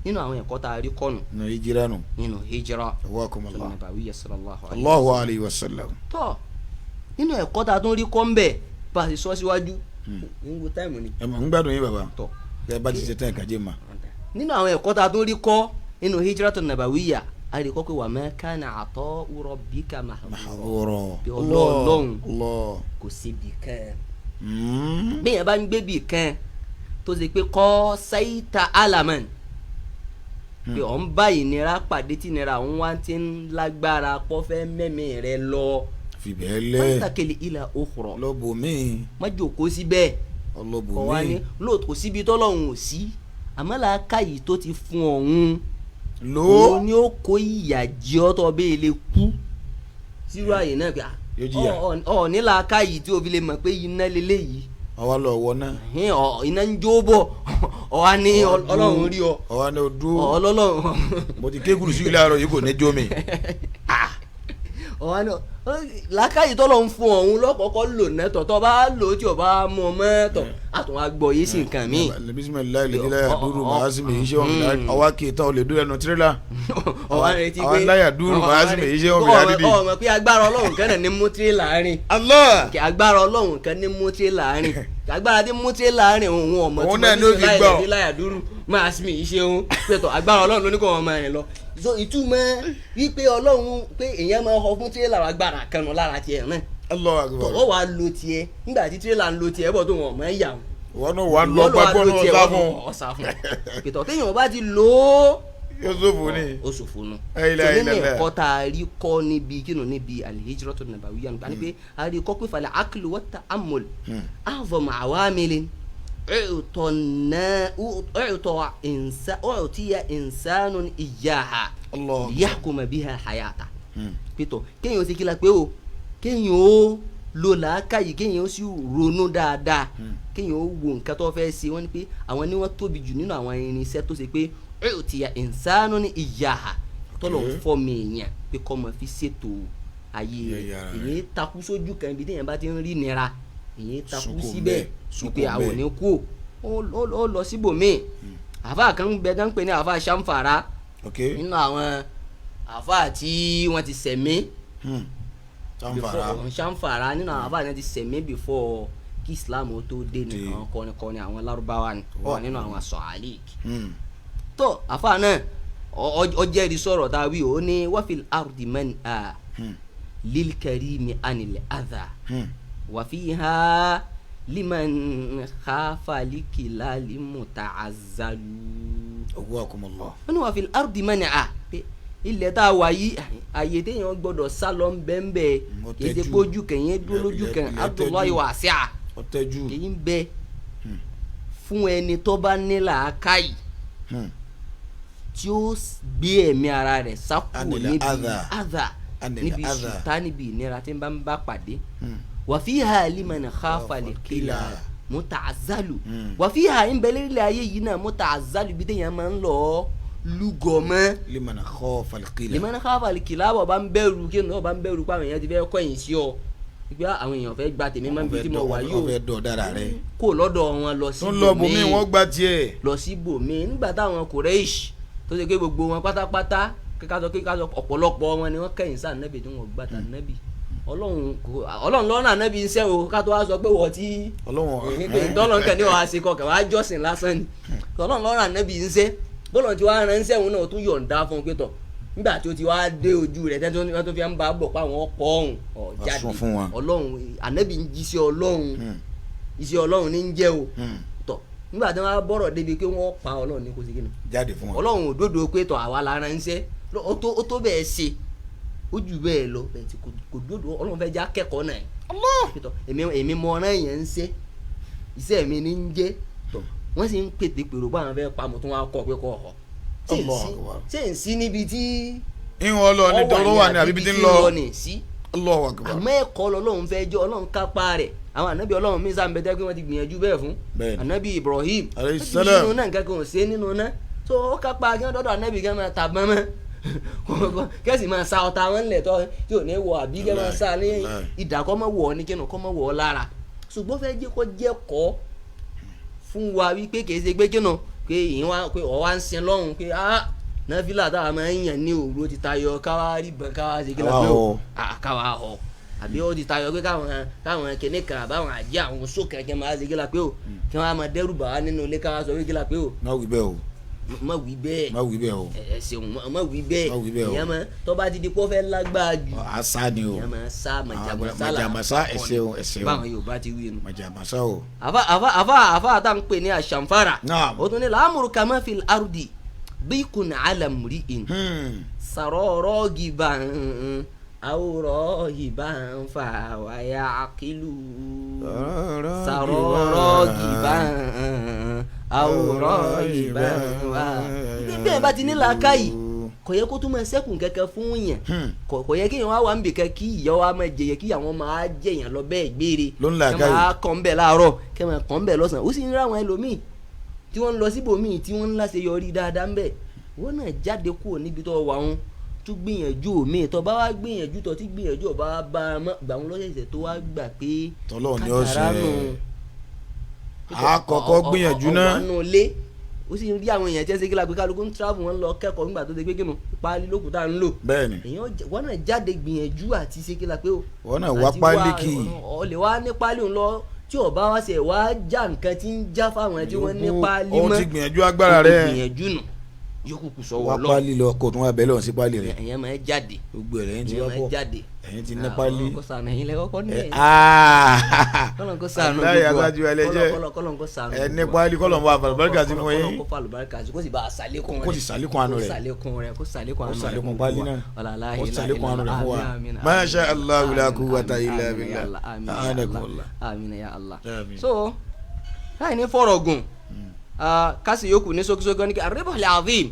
nínú àwọn ẹ̀kọ́ tá a rí kọ́nù
Nínú hijira nù.
nínú hijra
Wakumullah.
nabawiyya sallallahu alayhi
Allahu alayhi wa sallam.
Tọ́ nínú ẹ̀kọ́ tá a tún rí kọ́ ń bẹ̀ bá a sì sọ síwájú ń wo time ni.
Ẹ mọ̀ ń gbádùn yín bàbá.
Tọ́
Ẹ bá ti ṣe tán ìkàjẹ́ mà.
Nínú àwọn ẹ̀kọ́ tá a tún rí kọ́ nínú hijratu nabawiyya, a rí kọ́ pé wa ma kana ata'u rabbika mahdhura.
Mahadura.
Bí Ọlọ́run.
Allah.
Kò síbi kan bí yẹn bá ń gbé bì kan tó ṣe pé kọ́ sáyítà alaman pé ọ̀ ń bá ìnira pàdé, tí ìnira òun wá ti ń lágbára pọ́ fẹ́ mẹ́mí rẹ lọ,
Fi bẹ́ẹ̀ lẹ̀.
fantakili ila ukhra.
Lọ́bù mi.
Má jòkó síbẹ̀.
Ọlọ́bù
kọ̀ wá ní
mi.
lóòótọ́ kò síbi tọ́lọ́hún ò sí, àmọ́ làákàyè tó ti fún ọ̀hún,
Lò.
òun ni ó kó ìyà jẹ ọ́ tó bẹ́ẹ̀ lè kú sírú àyè náà pé
Yóò jìyà.
Ọ ní làákàyè tí o fi lè mọ̀ pé iná leléyìí.
Ọwọ́ lọ wọ náà.
Hín, ọ iná ń jó bọ̀, ọ wá ní Ọlọ́run rí ọ.
Ọwọ́ ní o dúró.
Ọlọ́run.
Mo ti ké kùrùsí ilé àárọ̀ yìí kò ní jó mi.
Ọ wá ní làákàyè tọ́lọ̀ ń fún ọ̀hún lọ́kọ̀ọ́kọ́ lò náà tọ̀ tọ́ bá lò ó tí o bá mú ọ mọ́ tọ̀ àtún wá gbọ́ yé sí nǹkan míì.
Bisimilayi lè dílé àdúró màá sì mi iṣẹ́ wọn ọwọ́ kì í tán o lè dúró ẹnu tirẹ́là.
Ọwọ́ retí pé
Àwọn láyà dúró màá sì mi iṣẹ́ wọn fi àdídì.
Ọmọ pé agbára Ọlọ́run kan náà ní mú tirẹ́là rìn.
Allah.
Kí agbára Ọlọ́run kan ní mú tirẹ́là rìn, kí agbára tí mú tirẹ́là rìn òun ọmọ
Òun náà ni ó fi gbọ́.
tí láyà dúró máa sì mí ṣe òun pẹ̀tọ̀ agbára Ọlọ́run ló ní kó wọn máa rìn lọ. So ìtumọ̀ wípé Ọlọ́run pé èèyàn máa họ fún tirẹ́là agbára kan nù lára tiẹ̀ náà.
Allahu Akbar.
Tó wàá lo tiẹ̀ nígbà tí tirẹ́là ń lo tiẹ̀ bọ̀ tó wọn mọ̀ ẹ́ yà wọ́n.
Wọn náà wà lọ gbàgbọ́ náà sá fún.
Ọ̀sà fún pẹ̀tọ̀ téèyàn bá ti lò ó.
Yóò ṣòfò ni.
Ó ṣòfò nu.
La ilaha
So nínú
illallah.
ẹ̀kọ́ tá a rí kọ́ níbi kínú níbi al-hijratu nabawiyya nípa ni pé a rí kọ́ pé fal aqlu wat ta'ammul a'zamu awamilin u'tiya insanun iyyaha
Allah.
liyahkuma biha hayata. Pétọ kéèyàn ó ṣe kí la pé o, kéèyàn ó lo làákàyè, kéèyàn ó sì ronú dáadáa, kéèyàn ó wo nǹkan tó fẹ́ ṣe. Wọ́n ní pé àwọn ni wọ́n tóbi jù nínú àwọn irinṣẹ́ tó ṣe pé u'tiya insanun iyyaha, tọ́lọ̀ ń fọ́ mi èèyàn pé kọ́ mọ fi ṣètò ayé rẹ̀.
Yẹ ara rẹ̀.
Èyí takú sójú kan ibi téèyàn bá ti ń rí nira, èyí takú
Sunkún
síbẹ̀
ńbẹ̀, sunkún
wípé àwọn ò
ńbẹ̀.
ní kú ó lọ síbòmíì. Àfa kan ń bẹ tán ń pè ní àfa Ṣàǹfàrà nínú àwọn àfa tí wọ́n ti sẹ̀mí
Ṣàǹfàrà.
before Ṣàǹfàrà, nínú àwọn àfa tí wọ́n ti sẹ̀mí before kí Islam ó tó dé ní.
Dé.
Àwọn kọrinkọrin àwọn Lárúbáwá ni wọ́n wà nínú àwọn sọ̀hálík. Tó àfa náà ó jẹ́rìí sọ̀rọ̀ tá a wí, ó ní wafil ardi man a lil karimi anil adha wàfíhà liman khafa likilali muta'azzalu.
Ọgbọ́n.
Wọ́n ní wàfíì ardi mani'a, pé ilẹ̀ tá a wà yìí, àyè téèyàn gbọ́dọ̀ sá lọ ń bẹ́ẹ̀ bẹ́ẹ̀.
Mo
Kì í ṣe
tẹ́jú.
pé ojú kẹ̀yìn dúró lójú kan.
Ilẹ̀
Abdullahi
tẹ́jú.
wasi'a.
Ọtẹ́jú.
Kì í bẹ fún ẹni tó bá ní làákàyè tí ó gbé ẹ̀mí ara rẹ̀ sá kúrò
Anil
níbi
adha.
adha,
Anil
níbi
adha.
sùtá, níbi ìnira tí ń bá ń bá pàdé. Wàfíhà liman khafa likila muta'azzalu. Wàfíhà ń bẹ lérílẹ̀ ayé yìí náà, muta'azzalu, ibi téèyàn máa ń lọ lúgọ mọ́.
Liman khafa al-qila.
Liman khafa likila, bọ̀ bá ń bẹ̀rù kí ni, bá ń bẹ̀rù pé àwọn èèyàn ti fẹ́ kọ̀yìn sí ọ, pé àwọn èèyàn fẹ́ gba tèmi máa ń bi tí mo wà yìí o,
Wọ́n fẹ́ dọ̀ dára rẹ̀.
Kó lọ́dọ̀ wọn lọ sí
Tó ń lọ bòmí, wọ́n gba tiẹ̀.
lọ sí bòmí. Nígbà táwọn Quraysh tó ṣe pé gbogbo wọn pátápátá, kíkà sọ ọ̀pọ̀lọpọ̀ wọn ni wọ́n kẹ́yìn sáà nẹ́bì tí wọ́n gbà tà nẹ́bì. Ọlọ́run Ọlọ́run lọ́nà nẹ́bì ń sẹ́ o, ká tó wá sọ pé wọ́n ti
Ọlọ́run.
tọ́lọ́run kẹ́ ní wàá ṣe kọkẹ́ wàá jọ́sìn lásán ni. Ọlọ́run lọ́nà nẹ́bì ń sẹ́, bọ́lọ̀ tí wàá ránṣẹ́ òun náà tún yọ̀ǹda fún un pé tọ̀, nígbà tí ó ti wá dé ojú rẹ̀ tẹ́tí wọ́n tó fi ń bá bọ̀ pé àwọn ọkọ̀ ọ̀hún ọ̀ jáde.
Sún fún wọn.
Ọlọ́run ànẹ́bì ń jíṣẹ́ Ọlọ́run, iṣẹ́ Ọlọ́run ní ń jẹ́ o. Tọ̀ nígbà tí wọ́n á bọ̀rọ̀ débi pé wọ́n pa, Ọlọ́run ní kó sí kí ni
Jáde fún wọn.
Ọlọ́run òdodo pé tọ̀ àwa la ránṣẹ́, ó tó bẹ́ẹ̀ ṣe, ó jù bẹ́ẹ̀ lọ bẹ́ẹ̀ tí kò dódò. Ọlọ́run fẹ́ já kẹ́kọ̀ọ́ náà pé tọ̀ èmi mọ ọ̀ràn yẹn ń ṣe, iṣẹ́ mi ní ń jẹ́. Tọ̀ wọ́n sì ń pètè pèrò bá àwọn fẹ́ pa, mọ̀ tó wọ́n á kọ́ pé kọ́ ọ̀
Allah Akbar.
ṣé ń sí níbi tí
Ìwọ̀n lọ ní tọrọ wà ní àbíbi tí ń lọ.
ní sí.
Allahu Akbar.
Àmọ́ ẹ̀kọ́ lọ́lọ́run fẹ́ jẹ́, Ọlọ́run kápá rẹ̀. Àwọn ànábì Ọlọ́run mi sáà ń bẹ tẹ́ pé wọ́n ti gbìyànjú bẹ́ẹ̀ fún ànábì Ibrahim.
Alayhi
Ó ti
salam.
nínú náà, nǹkan kan ò ṣe é nínú náà tó ó kápá kí wọ́n dọ́dọ̀ ànábì kí wọ́n máa tà bọ́n mọ́, kẹ́sì máa sa ọ̀tá wọn lẹ̀ tọ́ tí ò ní wọ, àbí kẹ́ máa sa ní
Wallahi.
ìdà kọ́ mọ́ wọ̀ ọ́ ní kínú kọ́ mọ́ wọ̀ ọ́ lára. Ṣùgbọ́n fẹ́ jẹ́ kó jẹ́ kọ́ fún wa wípé kì í ṣe pé kínú pé ìyẹn wá pé ọ̀ wá ń sin lọ́hùn pé ah, náfìlà táwa máa ń yàn ní òru ó ti tayọ káwá rí bọ́n káwá ṣe kí
Káwá
lọ pé
họ.
ah, káwá họ, àbí ó ti tayọ pé káwọn kìnní kan àbáwọn àjẹ́ àwọn sókè kí wọ́n máa ṣe kí la pé o, kí wọ́n á máa dẹ́rù bà wá nínú ilé, káwá sọ pé kí la pé o.
Má wí bẹ́ẹ̀ o.
Má wí bẹ́ẹ̀.
Má wí bẹ́ẹ̀ o.
Ẹ ṣeun, má wí bẹ́ẹ̀.
Má wí bẹ́ẹ̀ o.
Ìyẹn máa tó bá ti di kó fẹ́ lágbára jù,
Àṣà ni o.
ìyẹn máa sá màjàmásá là.
Màjàmásá, ẹ ṣeun, ẹ ṣeun.
Báwọn Yorùbá ti wí nu.
Màjàmásá o.
Àfa tá n pè ní àṣànfàrà.
Naam.
O tún ní làámùrù kàmá fil ardi bíkun alamri'in sàrọ̀rọ̀ gìbàn àwòrán ìbàn fà wáyà àkìlù sàrọ̀rọ̀ gìbàn àwòrán ìbàn wà. Bẹ́ẹ̀ bá ti ní làákàyè, kò yẹ kó tún máa ṣẹ́kùn kankan fún yẹn. Kò yẹ kéèyàn wá wà ń bì kan kí ìyá wa máa jẹyẹ, kí àwọn máa jẹyàn lọ bẹ́ẹ̀ gbére.
Ló ń làákàyè.
Kẹ́ máa kàn ń bẹ̀ láàárọ̀, kẹ́ máa kàn ń bẹ̀ lọ́sàn-án. Ó sì ń rí àwọn ẹlòmíì tí wọ́n ń lọ síbòmíì tí wọ́n ń láṣeyọrí dáadáa ń bẹ̀. Wọ́n náà jáde kúrò níbi tó wà, wọn tún gbìyànjú òmíì. Tó bá wá gbìyànjú, tó ti gbìyànjú ọba bá a mọ́ gbà wọn lọ́sẹ̀sẹ̀ tó wá gbà pé
Tọ́lọ́run ni ó ṣe.
kádàrá nù.
A kọ́kọ́ gbìyànjú náà.
Ọ̀wá nù lé, ó sì ń rí àwọn èèyàn tí ẹ ṣe kí la pé kálukú ń travel, wọn lọ kẹ́kọ̀ọ́ nígbà tó ṣe pé kínú páálí lókùtà ń lò.
Bẹ́ẹ̀ni.
Èèyàn wọ́n náà jáde gbìyànjú àti ṣe kí la pé o.
Wọ́n náà wá
Àti
páálí kì í.
Ọ lè wá ní páálí òun lọ tí ọba wá ṣe wá já nǹkan tí ń já fáwọn tí wọ́n ní páálí
Ó
mọ́.
ti gbìyànjú agbára
Ó ti
rẹ̀.
gbìyànjú nù. Yòókù kù sọ́wọ́
Wá
Ọlọ́run.
Pálí lọ kó tún wá bẹ́ẹ̀ lọ́hùn sí pálí rẹ̀.
Ẹ̀yẹn máa jáde.
Gbogbo ẹ̀ lẹ́yìn tí
Ẹ̀yẹn
wá
máa
bọ̀
jáde.
Ẹ̀yìn ti ní pálí.
Kọ́lọ́n kó ṣàánú ẹ̀yin lẹ kọ́kọ́ ní
Ẹ̀,
ẹ̀.
ah.
Kọ́lọ́n kó ṣàánú
Aláì,
gbogbo wa.
aṣáájú ẹlẹ́jẹ̀.
Kọ́lọ́n kó ṣàánú
Ẹ ní
gbogbo wa.
pálí, kọ́lọ́n bá àlùbáríkà sí fún yín.
Kọ́lọ́n kó fa àlùbáríkà sí, kó sì bá a ṣàlékún rẹ̀.
Kó sì ṣàlékún àánú
Kó
rẹ̀.
ṣàlékún rẹ̀, kó ṣàlékún
Kó
àánú rẹ̀
ṣàlékún
fún
pálí
gbogbo wa.
náà.
Wala la
Kó
ilaha
ṣàlékún àánú rẹ̀ fún wa.
illallah. Àmín,
Masha
àmín,
Allah, la
àmín,
quwwata
àmín,
illa
àmín,
billah.
ya Allah, àmín, ya
A'anakumullah.
Allah. Àmín, ya Allah.
Àmín.
So láì ní fọ̀rọ̀ gùn, kásì yòókù ní sókísókí ní kí ar-ribhul azim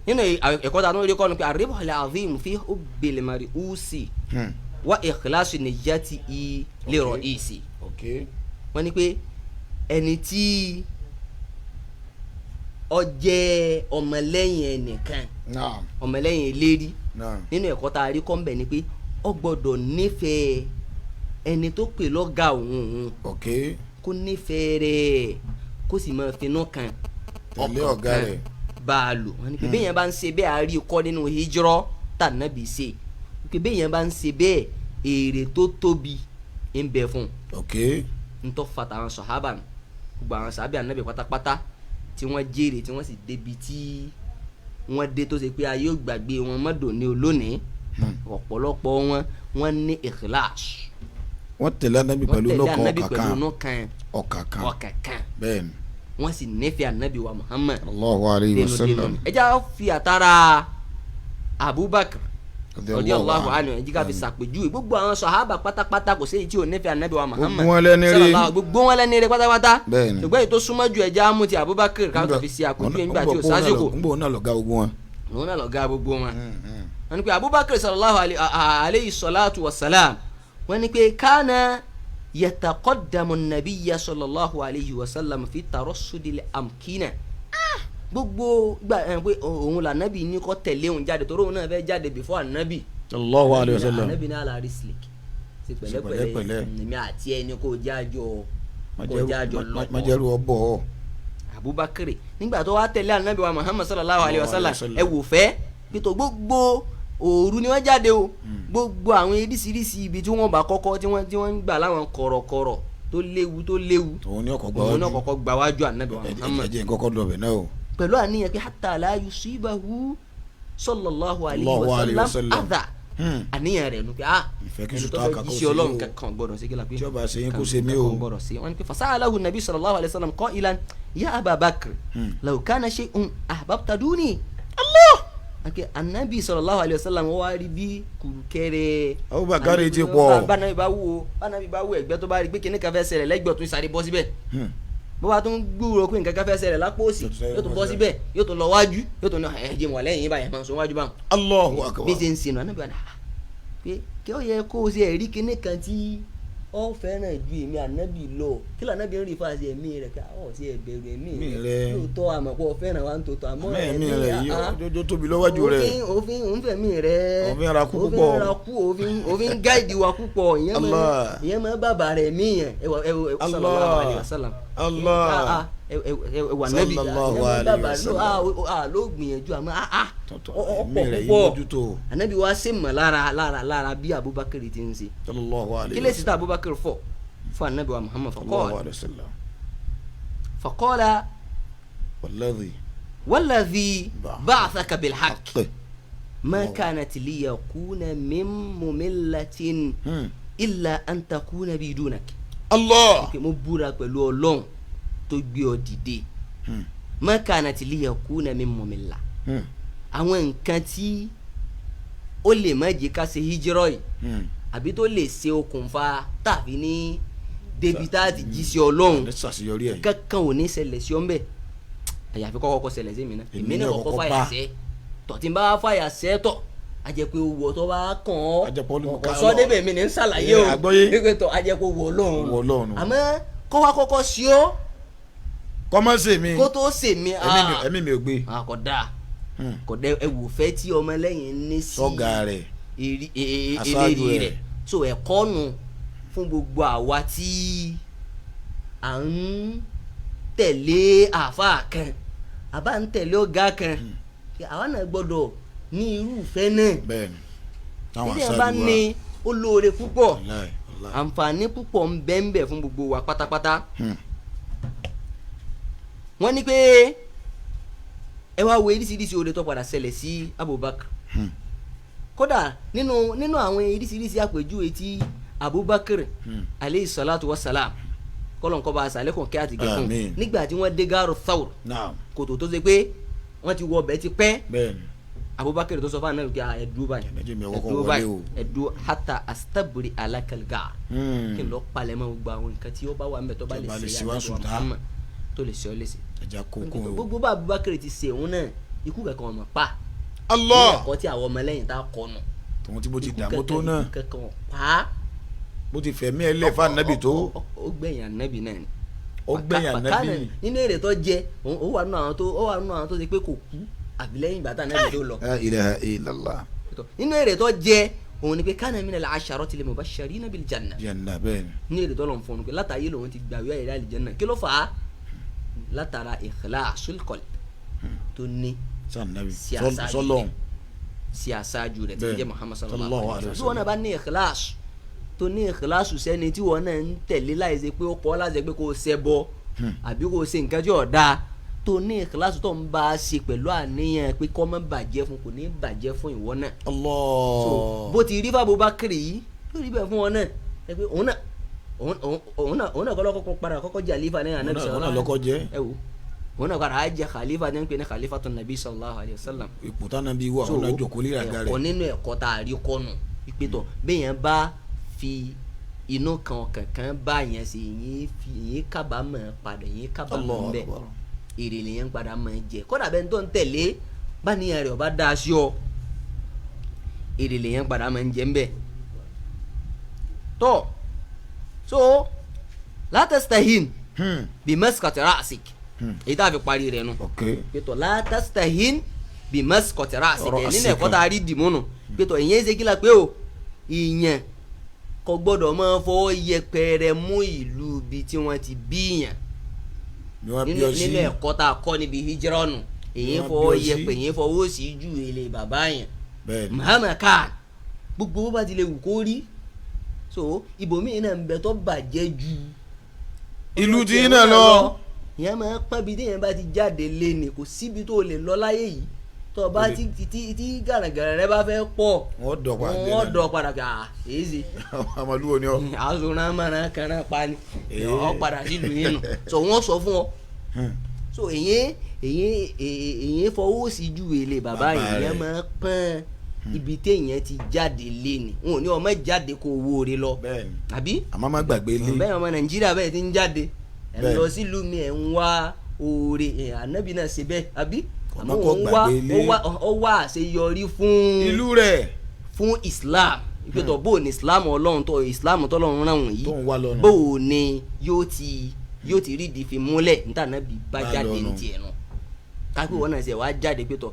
nínú ẹ̀kọ́ tá a tún rí kọ́ ni pé ar-ribhul azim fi hubbil mar'usi wa ikhlasi niyyatihi li ra'isi. Wọ́n ní pé ẹni tí ó jẹ́ ọmọlẹ́yìn ẹnìkan, ọmọlẹ́yìn eléri, nínú ẹ̀kọ́ tá a rí kọ́ ń bẹ̀ ni pé ó gbọ́dọ̀ nífẹ̀ẹ́ ẹni tó pè lọ́gàá òun òun, kó nífẹ̀ẹ́ rẹ̀, kó sì máa finú kan
Tẹ̀lé
ọkàn
ọ̀gá
kan
rẹ̀.
bá a lò. Wọ́n ní pé bẹ́ẹ̀ yẹn bá ń ṣe bẹ́ẹ̀, a rí i kọ́ nínú hijrọ́ tà nábì ṣe pé bẹ́ẹ̀ yẹn bá ń ṣe bẹ́ẹ̀, èrè tó tóbi ń bẹ fún un. Ntọ́ fa tàwọn sọ̀hábà nù, gbogbo àwọn sàábì ànábì pátápátá tí wọ́n jèrè, tí wọ́n sì débi tí wọ́n dé, tó ṣe pé ayé ò gbàgbé wọn mọ́dọ̀ ní olónìí, ọ̀pọ̀lọpọ̀ wọn, wọ́n ní ikhlas.
Wọ́n tẹ̀lé anabi
Wọ́n
pẹ̀lú
tẹ̀lé
inú kan,
ànábì
ọkàn
pẹ̀lú
kan.
inú kan,
Ọkàn kan.
ọkàn kan.
Bẹ́ẹ̀ ni.
Wọ́n sì nífẹ̀ẹ́ ànábì wa Muhammad
Allahu alayhi wa
dénúdénú.
sallam.
Ẹ já fi àtàrà Abubakar radiyallahu anhu, ẹ jí ká fi ṣàpèjúwe gbogbo àwọn sàhábà pátápátá. Kò séyìí tí ò nífẹ̀ẹ́ ànábì wa Muhammad.
Gbogbo wọn lẹ́ni rí.
Sallallahu, gbogbo wọn lẹ́ni rí pátápátá.
Bẹ́ẹ̀ni.
Ṣùgbọ́n èyí tó súnmọ́ ju, ẹja mú ti Abubakar ká tó fi ṣe àpèjúwe nígbà tí ò sásìkò.
Ngbò náà lọ̀gá gbogbo wọn.
Òun náà lọ̀gá gbogbo wọn. Wọ́n ní pé Abubakar sallallahu alayhi salatu wa salam, wọ́n ní pé kana yataqaddamu nabiyya sallallahu alayhi wa sallam fi tarassudil amkina. Gbogbo gbà ẹ pé òun là nábì ní kó tẹ̀lé òun jáde, torí òun náà fẹ́ jáde before ànábì.
Sallallahu alayhi wa sallam.
Ànábì náà la rislik sí
pẹ̀lẹ́pẹ̀lẹ́.
Pẹ̀lẹ́pẹ̀lẹ́, èmi àti ẹni kó jájọ, kó jájọ lọ́pọ̀.
Májẹ̀rú ọbọ̀ ọ̀.
Abubakar, nígbà tó wá tẹ̀lé anabi wa Muhammad sallallahu alayhi wa sallam,
Sallallahu alayhi wa
ẹ wò fẹ́ pétọ́, gbogbo òru ni wọ́n jáde o. Gbogbo àwọn oríṣiríṣi ibi tí wọ́n bá kọ́kọ́ tí wọ́n ń gbà láwọn kọ̀rọ̀kọ̀rọ̀ tó léwu tó léwu,
Òun ní ọkọ̀ gba
òun náà
wájú.
kọ́kọ́ gba wájú anabi wa Muhammad.
Ẹ̀jẹ̀ kọ́kọ́ dọ̀bẹ̀ náà o.
Pẹ̀lú àníyàn pé hatta la yusibahu sallallahu alayhi
Allahu
wa
alayhi wa
sallam
sallam.
adha. Àníyàn rẹ̀ nu pé ah,
Ìfẹ́ kí
ẹni
sùtá
tó fẹ́
kankan
jíṣẹ́
ó ṣe
Ọlọ́run
o.
kankan gbọ́dọ̀ sí kí la pé
Tí ó bá ṣe yín kó ṣe mí o.
kankan gbọ́dọ̀ sí. Wọ́n ní pé fasa'alahu nabi sallallahu alayhi wa sallam qailan ya Aba Bakr law kana shay'un ahbabta duni Allah. Ake anabi sallallahu alayhi wa sallam wọ́n wá rí bí kùrùkẹ́rẹ́
Abubakar ti pọ̀.
Bánabi bá wo, bánabi bá wo ẹ̀gbẹ́, tó bá rí pé kíní kan fẹ́ ṣẹlẹ̀ lẹ́gbẹ̀ẹ́ ọ̀tún, sáré bọ́ síbẹ̀. Bó bá tún gbúrò pé nǹkan kan fẹ́ ṣẹlẹ̀ lápò òsì,
Yóò tún sáré
yóò tún
bọ́
bọ́ síbẹ̀, yóò tún lọ wájú, yóò tún ní ẹ̀ jẹ́ wà lẹ́yìn báyìí, máa ń sọ wájú báwọn.
Allahu akbar.
Bí ṣe ń sinú anabi wa ni ah, pé kí ó yẹ kó o ṣe ẹ̀rí kíní kan tí ó fẹ́ràn ju èmi ànábì lọ. Kí ló ànábì ń rí fáṣẹ ẹ̀mí rẹ̀ ká ọ̀ sí ẹ̀bẹ̀rù ẹ̀mí
Ẹ̀mí
rẹ̀
rẹ̀.
Lóòótọ́ àmọ́ pé ó fẹ́ràn wa ń tòótọ́, àmọ́
Àmọ́ ẹ̀mí rẹ̀ yìí
ah,
ó tóbi lọ́wájú rẹ̀.
Òfin òun fẹ̀mí rẹ̀.
Òfin ra kú
Òfin
púpọ̀.
ra kú, òfin gáìdì wa púpọ̀. Ìyẹn máa
Allah.
Ìyẹn máa bàbà rẹ̀ mí yẹn. Ẹwà ẹwà
Allah.
sallallahu alaihi wasallam.
Allah.
Ah, ah, ẹwà nẹ́bí.
Sallallahu
Ìyẹn máa
alaihi
bàbà
wasallam.
ló gbìyànjú àmọ́ ah ah,
Tọ̀tọ̀,
ọ̀pọ̀
ẹ̀mí rẹ̀ yìí
púpọ̀.
mójútó.
Ànábì wa ṣe mọ̀ lára lára lára bí Abubakar ti ń ṣe.
Sallallahu alayhi
Kí lè sí tá Abubakar fọ̀ fún ànábì wa Muhammad?
Sallallahu
Faqala
alayhi wa sallam.
Faqala
Walladhi
walladhi ba'athaka bil haqq
haqqi.
ma kanat liyakuna min mumillatin illa an takuna bi dunak.
Allah.
Pé mo búra pẹ̀lú Ọlọ́run tó gbé ọ dìde, ma kanat liyakuna min mumilla, àwọn nǹkan tí ó lè má jẹ́ ká ṣe hijrọ́ yìí, àbí tó lè ṣe okùnfà tàbí ní débi tá a ti jí sí Ọlọ́run,
Ní sàṣeyọrí ẹ̀.
kankan ò ní ṣẹlẹ̀ sí ọ ńbẹ̀ àyàfi kọ́kọ́ kọ́ ṣẹlẹ̀ sí mi náà.
Èmi
Èmi náà
náà
kọ́kọ́
kọ́kọ́
fàyà
bá.
sẹ́ tọ̀, tí n bá fàyà sẹ́ tọ̀, a jẹ́ pé owó tó bá kàn ọ́
A jẹ́ pé Olúwa
kò sọ débẹ̀, mi ní ń ṣàlàyé o.
Ẹ, àgbọ́yé.
Wípé tọ̀, a jẹ́ pé owó Ọlọ́run.
Wọ Ọlọ́run.
Àmọ́ kọ́ wa kọ́kọ́ sí ọ́
Kọ́mọ́sì mi.
kó tó sè mí.
Ẹ̀mí mi ò gbé.
Kò dáa, kò dé. Ẹwù fẹ́ tí ọmọlẹ́yìn ní sí
Sọ́gà rẹ̀. Aṣáájú
eléri
rẹ̀.
rẹ̀. So ẹ̀kọ́ nu fún gbogbo àwa tí à ń tẹ̀lé àáfàá kan, àbá ń tẹ̀lé ọ̀gá kan, kí àwa náà gbọ́dọ̀ ní irúfẹ́ náà.
Bẹ́ẹ̀ni. Táwọn
Tí ẹ bá
aṣáájú wa.
ní ó lóore púpọ̀.
Wallahi, wallahi.
Àǹfààní púpọ̀ ń bẹ ń bẹ fún gbogbo wa pátápátá. Wọ́n ní pé Ẹ wá wo eríṣiríṣi oore tó padà ṣẹlẹ̀ sí Abubakar. Kódà nínú àwọn eríṣiríṣi àpèjúwe tí Abubakar aleyhi salatu wa salam, kọlọ̀ nkọ́ bá a sàlẹ̀kùn kí a ti gẹ̀ fún
Àmín.
nígbà tí wọ́n dé gáàrú Thawr, kòtò tó ṣe pé wọ́n ti wọ ọbẹ̀ ti pẹ́, Abubakar tó sọ fún anabi pé, "Ah, ẹ dúró báyìí,
Ẹ jẹ́ mi
ẹ
kọ́kọ́
dúró
wọlé
báyìí,
o.
ẹ dúró hatta astabri alakal gaar, kí n lọ palẹ̀mọ́ gbogbo àwọn nǹkan tí ó bá wà ńbẹ̀ tó bá
Tó
lè
bá lè
ṣe
ṣe wá
Ànábì wa
sùtá.
Muhammad, tó lè ṣe ọ́ léṣe."
Ẹja kókó o.
Gbogbo bá Abubakar ti ṣe òun náà, ikú kankan ọmọ pa.
Allah.
Ní ẹ̀kọ́ tí àwọn ọmọlẹ́yìn tá a kọ́ nù.
Tòun tí bó ti
Ikú
dààmú tó
kankan-
náà,
ikú kankan pa.
bó ti fẹ̀mí ẹ lẹ̀ fún anabi tó,
Ó gbẹ̀yìn anabi náà ni.
Ó gbẹ̀yìn
Fàkánà
anabi.
nínú èrè tó jẹ, ó wà nínú àwọn tó ṣe pé kò kú àbí lẹ́yìn ìgbà tá anabi tó lọ.
La ilaha illallah.
Nínú èrè tó jẹ òun ni pé kana minal asharatil mubashsharina bil janna.
Janna, bẹ́ẹ̀ ni.
Ní èrè tó lọ́n fún un pé látàyè lòun ti gbàwé ẹ̀rí àlìjẹ́nà. Kí ló fà á? Látara ikhlasul qalb tó ní
Sànàbí
sí aṣáájú
sọlọ́n
rẹ̀, sí aṣáájú rẹ̀ tí ń
Bẹ́ẹ̀.
jẹ́ Muhammad sallallahu
Sallallahu
alayhi wa
alayhi
sallam. Tí wọn náà bá ní ikhlas, tó ní ikhlas sẹ́ni tí wọn náà ń tẹ̀lé láì ṣe pé ó kọ́ láti ṣe pé kó o ṣẹbọ àbí kó o ṣe nǹkan tí ò dáa, tó ní ikhlas, tó ń bá a ṣe pẹ̀lú àníyàn pé kó má bàjẹ́ fún, kò ní bàjẹ́ fún ìwọ náà.
Allah.
So bó ti rí fún Abubakar yìí, yóò rí bẹ́ẹ̀ fún wọn náà. Ẹ pé òun náà òun òun òun náà òun náà kọ́ lọ́kọ́ padà kọ́kọ́ jẹ́ àlífà ní anabi
Òun
sallallahu
náà lọ́kọ́ jẹ́.
ẹ wo, òun náà padà á jẹ́ khalifa ní ń pè ní khalifatun nabi sallallahu alayhi wa sallam.
Ipò tánàbí wà, òun náà jókòó lé àga
Ẹ̀kọ́
rẹ̀.
nínú ẹ̀kọ́ tá a rí kọ́nù ìpètọ̀ bẹ́yẹn bá fi inú kan kankan bá yẹn ṣe, ìyẹn fi ìyẹn kábàámọ̀ padà, ìyẹn kábàámọ̀
Allahu
bẹ́ẹ̀,
Akbar.
èrè lèyẹn padà máa jẹ. Kódà bẹ́ẹ̀ tó ń tẹ̀lé báníyàn rẹ̀ ọba dáa sí ọ, èrè lèyẹn padà máa ń jẹ ń bẹ́ẹ̀ tọ́. So la tastahin bi maskati ra'sik, èyí tá a fi parí rẹ̀ nu. Pẹ̀tọ̀ la tastahin bi maskati ra'sik ẹ̀ nínú ẹ̀kọ́ tá a rí dìmú nù pẹ̀tọ̀ ìyẹn ṣe kí la pé o, ìyẹn kò gbọ́dọ̀ máa fọwọ́ yẹpẹrẹ mú ìlú ibi tí wọ́n ti bí yàn.
Bí wọ́n bí ọ sí.
Nínú ẹ̀kọ́ tá a kọ́ níbi hijira nù, èyí
Bí wọ́n
fọwọ́
bí ọ sí.
yẹpẹ, èyí fọwọ́ sí ju èlé bàbá yẹn.
Bẹ́ẹ̀ ni.
Muhammad Khan, gbogbo bó bá ti lè wù kó rí, so ibòmíì náà ń bẹ tó bàjẹ́ ju
ìlú tí yín náà lọ.
Ìyẹn máa ń pọ́n bí téèyàn bá ti jáde lé ni, kò síbi tó lè lọ láyé yìí tó o bá tí tí tí gàràgàrà rẹ bá fẹ́ pọ̀,
Wọ́n dọ̀ padà dé
wọ́n
náà.
dọ̀ padà kà èyí ṣe.
Ọmọlúwo ni ọ.
Àzùrán mọ̀ràn kàrán pa ni.
Ee.
Ọ padà sílùú yín nù, so wọ́n sọ fún ọ. So èyí fọwọ́ sí ju èlé bàbá.
Bàbá
Èyàn
rẹ̀.
máa pọ́n ibi téèyàn ti jáde lé ni. Wọn ò ní ọmọ jáde kó owó rẹ lọ.
Bẹ́ẹ̀ ni.
Àbí?
Àmọ́ má gbàgbé ilé.
Bẹ́ẹ̀ ọmọ Nàìjíríà bẹ́ẹ̀ ti ń jáde ẹ̀ ń
Bẹ́ẹ̀.
lọ sílùú mi, ẹ̀ ń wá oore ẹ̀, ànábì náà ṣe bẹ́ẹ̀ àbí?
Ọ̀nà
Àmọ́
kò
òun wá
gbàgbé ilé.
ó wá àṣeyọrí fún
ìlú rẹ̀.
Fún Islam, ìpètò bó o ní Islam Ọlọ́run tó Islam tọ́lọ́run ràn wọ̀nyí,
Tó ń wá lọ́nà.
bó o ní yóò ti rí di fi múlẹ̀ níta náà bí bá
Bá
jáde
lọ́nu.
ní tiẹ̀ nù, kápẹ́ wọn náà ṣe wá jáde pé tọ̀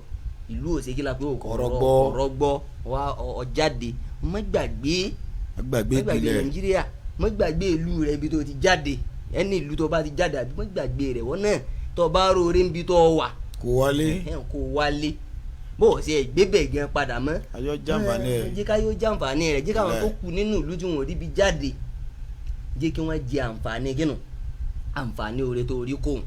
ìlú òsèkìlá pé
Kò rọgbọ.
rọgbọ wá ọ jáde, má gbàgbé,
Má gbàgbé
má gbàgbé
ìpìlẹ̀.
Nàìjíríà, má gbàgbé ìlú rẹ ibi tó ti jáde, ẹni ìlú tó bá ti jáde àbí, má gbàgbé rẹ. Wọn náà tó bá róore níbi tó wà,
Kò wálé.
Ẹ̀hẹ́n, kó wálé bó o ṣe gbébẹ̀ gan padà mọ́.
Ayọ̀ jàǹfààní ẹ̀.
Jẹ́ ká yóò jàǹfààní rẹ̀, jẹ́ káwọn
Bẹ́ẹ̀.
tó kù nínú ìlú tí wọn ò ríbi jáde, jẹ́ kí wọ́n jẹ àǹfààní kínú àǹfààní oore tó rí kóhùn.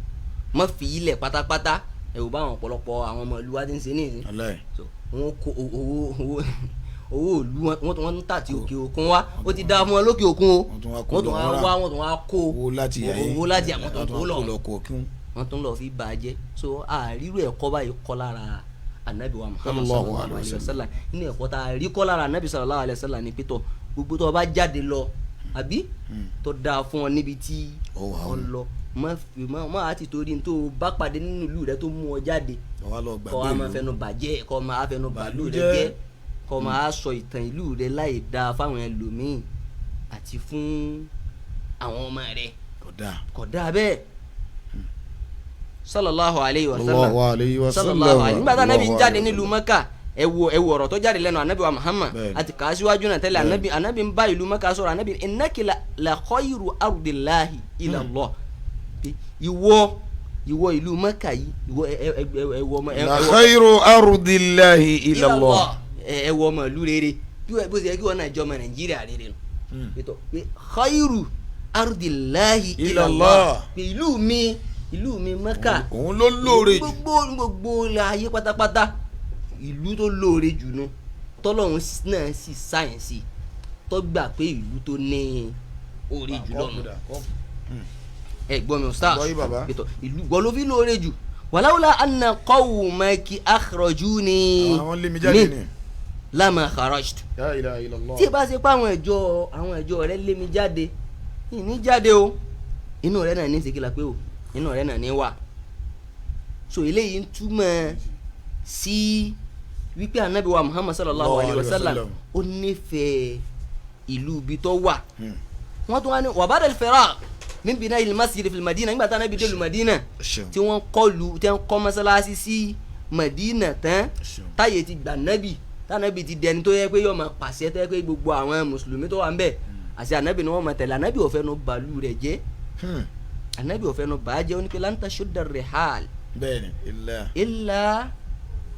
Má fi ilẹ̀ pátápátá. Ẹ ò bá àwọn ọ̀pọ̀lọpọ̀ àwọn ọmọ ìlú wa ti ń ṣe nísìn.
Aláì.
So wọn kó owó owó ìlú wọn, wọ́n ń tà tí òkè òkun wá. Ó ti dá fún wọn lókè òkun o.
Wọ́n tún wá kó
Wọ́n tún
lọ
wá
wọ́n rà.
wá, wọ́n tún wá kó
Owó láti ayé.
owó láti àwọn tó
Wọ́n
kó
tún
lọ
wá kó lọ kó kún.
Wọ́n tún lọ fi bàjẹ́. So àrírò ẹ̀kọ́ báyìí kọ́ lára anabi wa Muhammad
Sallallahu
sallallahu
alayhi
alayhi wa sallam. Nínú ẹ̀kọ́ tá a rí kọ́ lára anabi sallallahu alayhi wa sallam ni pétọ́ gbogbo tó o bá jáde lọ àbí tó dáa fún ọ níbi tí
Ó wà
ọ
ó.
lọ, má fi má má ti torí tó o bá pàdé nínú ìlú rẹ tó mú ọ jáde,
Ọwá lọ
kọ́ wa
gbàgbé
máa
ìlú.
fẹnu bàjẹ́, kọ́ máa fẹnu bàlú rẹ
Bàlújẹ́.
jẹ́, kọ́ máa sọ ìtàn ìlú rẹ láì dáa fáwọn ẹlòmíì àti fún àwọn ọmọ rẹ.
Kò dáa.
Kò dáa bẹ́ẹ̀. Sallallahu alayhi wa sallam.
Sallallahu alayhi wa sallam.
Sallallahu alayhi. Nígbà tí anabi
Sallallahu
jáde
alayhi wa
nílùú Mẹ́kà, ẹ wo ọ̀rọ̀ tó jáde lẹ́nu anabi wa Muhammad.
Bẹ́ẹ̀ni.
Àti kà á síwájú náà tẹ́lẹ̀. Anabi ń bá ìlú Mẹ́kà sọ̀rọ̀. Anabi innaki la khayru ardillahi ila Allah. Pé ìwọ ìlú Mẹ́kà yìí, ìwọ ẹ ẹ ẹ ẹ wọ ọmọ ẹ
La
ẹ wọ
khayru ardillahi ila Allah.
ẹ wọ ọmọ ìlú rere bí bó ṣe yẹ kí wọn náà jọ ọmọ Nàìjíríà rere nù. Pé tọ pé khayru ardillahi ila
Ila
Allah,
Allah.
pé ìlú mi Ìlú mi Mẹ́kà
Òun ló lóore jù.
Gbogbo ayé pátápátá, ìlú tó lóore jù nu, tọ́lọ́run náà sì sáyẹ̀nsì tó gbà pé ìlú tó ní oore jù lọ́nu. Ẹ gbọ́ mi ustaz.
Gbọ́ yín, bàbá.
Ètò ìlú gbọ́ ló fi lóore jù. Wàláwùlà anna qawmaki akhrajuni
Àwọn lé mi jáde ni.
lama kharajtu.
La ilaha illallah.
Tí ẹ bá ṣe pé àwọn ìjọ rẹ lé mi jáde, ìní jáde o. Inú rẹ náà ní ṣèkìlà pé o, inú rẹ náà ní wà. So eléyìí ń túmọ̀ sí wípé anabi wa Muhammad sallallahu alayhi wa sallam, ó nífẹ̀ẹ́ ìlú ibi tó wà. Wọ́n tún wá ní wa ba'da al-firaq min bina'i al-masjid fil Madina, nígbà tí anabi dé lu Madina,
Ṣeun.
tí wọ́n kọ́ lu, tí wọ́n kọ́ mọ́sálásí sí Madina tán,
Ṣeun.
táyé ti gbà nábì, tánábì ti dẹni tó yẹ pé yóò máa pàṣẹ, tó yẹ pé gbogbo àwọn mùsùlùmí tó wà ń bẹ̀, àti ànábì ni wọ́n máa tẹ̀lé. Ànábì ò fẹ́nu bàálù rẹ̀ jẹ́. Ànábì ò fẹ́nu bàá jẹ́. Ó ní pé lan tashudda rihal
Bẹ́ẹ̀ni ilà.
illa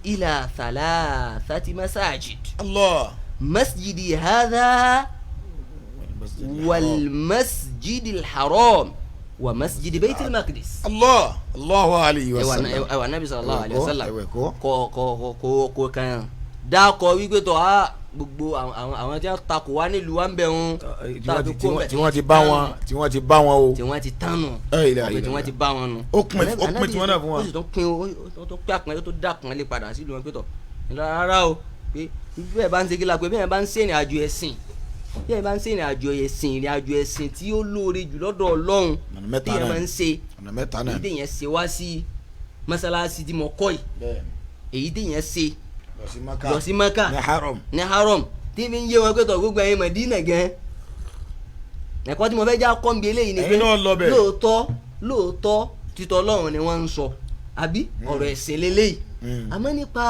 ila thalathati masajid,
Allah.
masjidi hadha wal masjidil haram wa masjidi baytil maqdis.
Allah Allahu alayhi wa
Ẹwà
sallam.
ẹwà anabi sallallahu alayhi wa sallam.
Ẹwẹ̀ kọ́.
Kọ kan dákọ wípé tọ a gbogbo àwọn tí wọn takò wá nílùú wa ń bẹ wọn.
Tí wọ́n ti bá wọn, tí wọ́n ti bá wọn o.
Tí wọ́n ti tán nù.
La ilaha
Ọbẹ̀ tí wọ́n ti bá wọn nù.
Ó pin tiwọn náà fún wa.
Ó sì tún pin, ó tún pín àpọ́nlé, tó dá àpọ́nlé padà sílùú wọn pé tọ̀ rárá o, pé bẹ́ẹ̀ bá ń ṣe kí la pé bẹ́ẹ̀ bá ń ṣe ìrìn àjò ẹ̀sìn, bẹ́ẹ̀ bá ń ṣe ìrìn àjò ẹ̀sìn, ìrìn àjò ẹ̀sìn tí ó lóore jù lọ́dọ̀ Ọlọ́run
Ọ̀nà mẹ́ta
tí yẹn
náà.
máa ń ṣe,
Ọ̀nà mẹ́ta náà.
èyí tí yẹn ṣe wá sí mọ́sálásí tí mo kọ́ yìí,
Bẹ́ẹ̀ni.
èyí tí yẹn ṣe
Lọ sí Maka.
lọ sí Maka
Ní haram.
ní haram, tí mi ń yé wọn pé tọ̀ gbogbo ẹ̀yin Mẹ̀dínà gan, ẹ̀kọ́ tí mo fẹ́ já kọ́ mi eléyìí ni pé
Ẹ̀yin náà lọ bẹ̀.
lóòótọ́ lóòótọ́, títọ́ Ọlọ́run ni wọ́n ń sọ, àbí ọ̀rọ̀ ẹ̀sìn lélẹ́yìí, àmọ́ nípa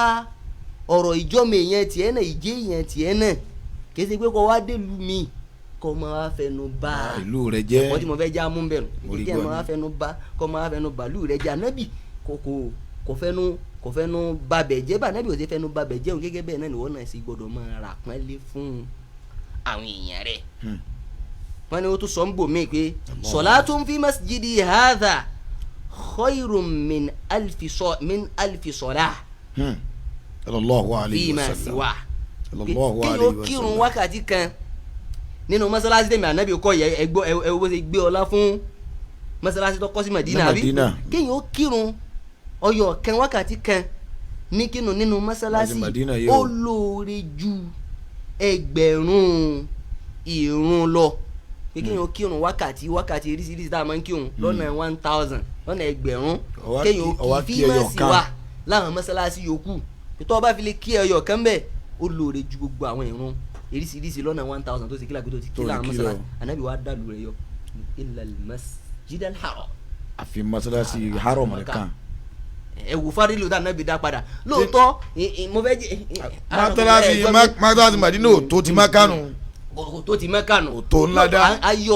ọ̀rọ̀ ìjọ́mọ èèyàn tiẹ̀ náà, ìjẹ́ èèyàn tiẹ̀ náà, kì í ṣe pé kó wá délùú mi kó máa fẹnu bá
Ìlú rẹ jẹ́.
Ẹ̀kọ́ tí mo fẹ́ já mú bẹ̀rù
Orí
kí ẹ
gbọ́
máa
ni.
fẹnu bá, kó máa fẹnu bàálù rẹ jẹ́. Ànábì kò fẹnu babẹ̀ jẹ́. Bá ànábì ò ṣe fẹnu babẹ̀ jẹ́ òun, gẹ́gẹ́ bẹ́ẹ̀ náà ni wọ́n náà sì gbọ́dọ̀ máa rà pọ́nlé fún àwọn èèyàn rẹ̀. Wọ́n ní ó tún sọ ń bò mí pé salatun fi masjidi hadha khayrun min alfi salah
Sallallahu alayhi
fima
wa sallam.
siwa.
Sallallahu
Kí
alayhi
yóò
wa
kírun
sallam.
wákàtí kan nínú mọ́sálásí tèmi ànábì kọ́ yẹ, ẹgbọ́ ẹ wo bó ṣe gbé ọlá fún mọ́sálásí tó kọ́ sí Madina,
Ní
àbí
Madina.
kéèyàn ó kírun ọyọ kan, wákàtí kan ní kírun nínú mọ́sálásí,
Madina yìí o.
ó lóore ju 1,000 ìrun lọ, pé kéèyàn ó kírun wákàtí oríṣiríṣi tá a máa ń kírun lọ́nà 1,000, lọ́nà 1,000, kéèyàn ó
Ọwá
kí
kí ẹyọ
fíìmọ̀sì
kan.
wà láwọn mọ́sálásí yòókù, tó o bá fi lè kí ẹyọ kan bẹ́ẹ̀, ó lóore ju gbogbo àwọn ìrun oríṣiríṣi lọ́nà 1,000 tó ti kí làgbé tó ti kí
Tó ti
láwọn
kí
mọ́sálásí.
lọ.
Ànábì wa dàlú rẹ̀ yọ illa al-masjid al-haram.
Àfi mọ́sálásí haram nìkan.
Ẹ wò fárílù tá ànábì dá padà lóòótọ́, mo fẹ́ jẹ́
Mọ́sálásí Madina ò tó ti Mákà nù.
Kò tó ti Mẹ́kà nù.
Kò tó ńlá dá.
A yọ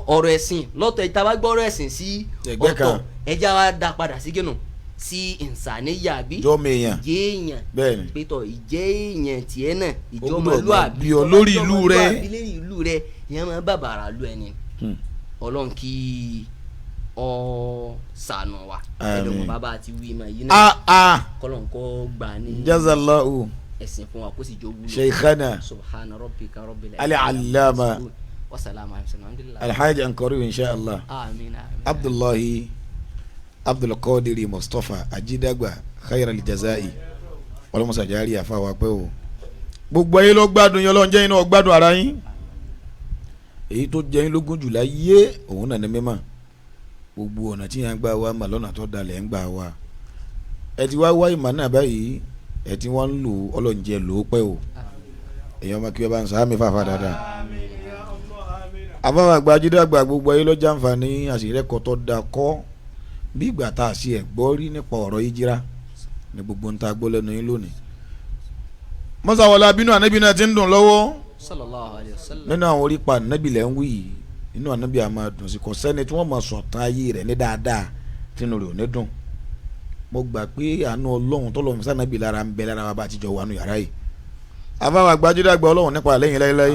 ọ̀rọ̀ ẹ̀sìn lọ́tọ̀, ìta bá gbọ́rọ̀ ẹ̀sìn sí
Ẹgbẹ́
ọ̀tọ̀,
kan.
ẹja wa dá padà sí kínú sí ìnsàníyà bí
Jọ́mọ èèyàn.
ìjẹ́ èèyàn.
Bẹ́ẹ̀ni.
Pétọ̀ ìjẹ́ èèyàn tiẹ̀ náà,
Gbọ́dọ̀
ìjọmọlúàbí
bí ọ lórí ìlú rẹ.
Ìjọmọlúàbí lórí ìlú rẹ, ìyẹn máa bàbàrà lu ẹni. Ọlọ́run kí ọ ṣàánú wa.
Àmín.
Ẹ̀dọ̀mọ̀ bàbá àti wí ma yìí náà,
Ah ah.
kọ́lọ́n kọ́ gbà ní
Jazallahu
ẹ̀sìn fún wa, kó sì jó wúlò.
sheikhana
Subhana rabbika rabbil
Al-Allama.
wa salamu alayhi alhamdulillah.
Alhaji Ankori, inshallah.
Amin, amin.
Abdullahi Abdulkadiri Mustapha Ajidagba, khayral jazai, ọlọmọsàjárì àfàwà pé o. Gbogbo ayé ló gbádùn yín, Ọlọ́run jẹ́ yín náà gbádùn ara yín. Èyí tó jẹ́ yín lógún jù láyé òun náà ní mímọ̀ gbogbo ọ̀nà tí yẹn ń gbà wá mà lọ́nà tó dalẹ̀ ń gbà wá. Ẹ ti wá wá ìmọ̀ náà báyìí, ẹ ti wá ń lò, Ọlọ́run jẹ́ lò ó pẹ́ o. Èèyàn máa kí ẹ bá ń sàámi fàfà dáadáa. Àfàwà àgbà Ajídàgbà, gbogbo ayé ló jàǹfààní àṣìrẹ́kọ̀ tó da kọ́ bí ìgbà tá a ṣe ẹ̀ gbọ́ rí nípa ọ̀rọ̀ hijira ní gbogbo ń ta gbọ́ lẹ́nu yín lónìí. Mọ́sáwọlá bínú ànábì náà ti ń dùn lọ́wọ́.
Sallallahu alayhi wa sallam.
Nínú àwọn orípa ànábì lẹ́ ń wí yìí, inú ànábì á máa dùn sí. Kò sẹ́ni tí wọ́n máa sọ̀tàn ayé rẹ̀ ní dáadáa tínú rẹ̀ ò ní dùn. Mo gbà pé àánú Ọlọ́run tọ́lọ́run fi sànábì lára ń bẹ lára wa bá ti jọ wà nù yàrá yìí. Àfàwà àgbàjúdàgbà, Ọlọ́run nípa lẹ́yìn láéláé,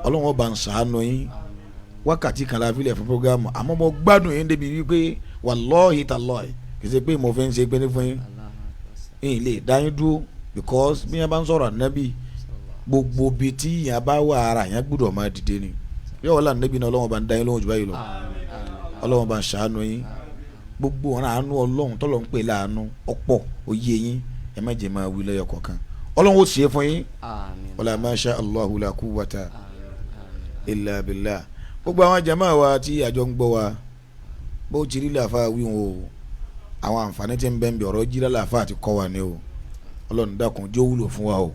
Ọlọ́run ọba ń ṣàánú yín. Wákàtí kan la fi lẹ̀ fún programu, àmọ́ mo gbádùn yín débi wípé Wallahi tallahi, kì í ṣe pé mo fi ń ṣe pé ní fún yín, yín lè dá yín dúró, because bí yẹn bá ń sọ̀rọ̀ ànábì, gbogbo bi tí yẹn bá wà, ara yẹn gbọ́dọ̀ máa dìde ni. Yóò wọlé ànábì náà, Ọlọ́run bá ń dá yín lóhùn jù báyìí lọ. Ọlọ́run bá ń ṣàánú yín. Gbogbo ọ̀ràn àánú Ọlọ́run tọ́lọ́ ń pè láàánú ọ̀pọ̀ òye yín, ẹ má jẹ́ máa wí lẹ́yọ kọ̀ọ̀kan. Ọlọ́run ó ṣe é fún yín. Wala masha Allahu la quwwata illa billah. Gbogbo àwọn jama wa tí àjọ ń gbọ́ wa, bó ti rí làáfà wíwọn o, àwọn àǹfààní tí ń bẹ ń bẹ ọ̀rọ̀ jíra làáfà àti kọ́ wa ni o. Ọlọ́run dákun, jó wúlò fún wa o.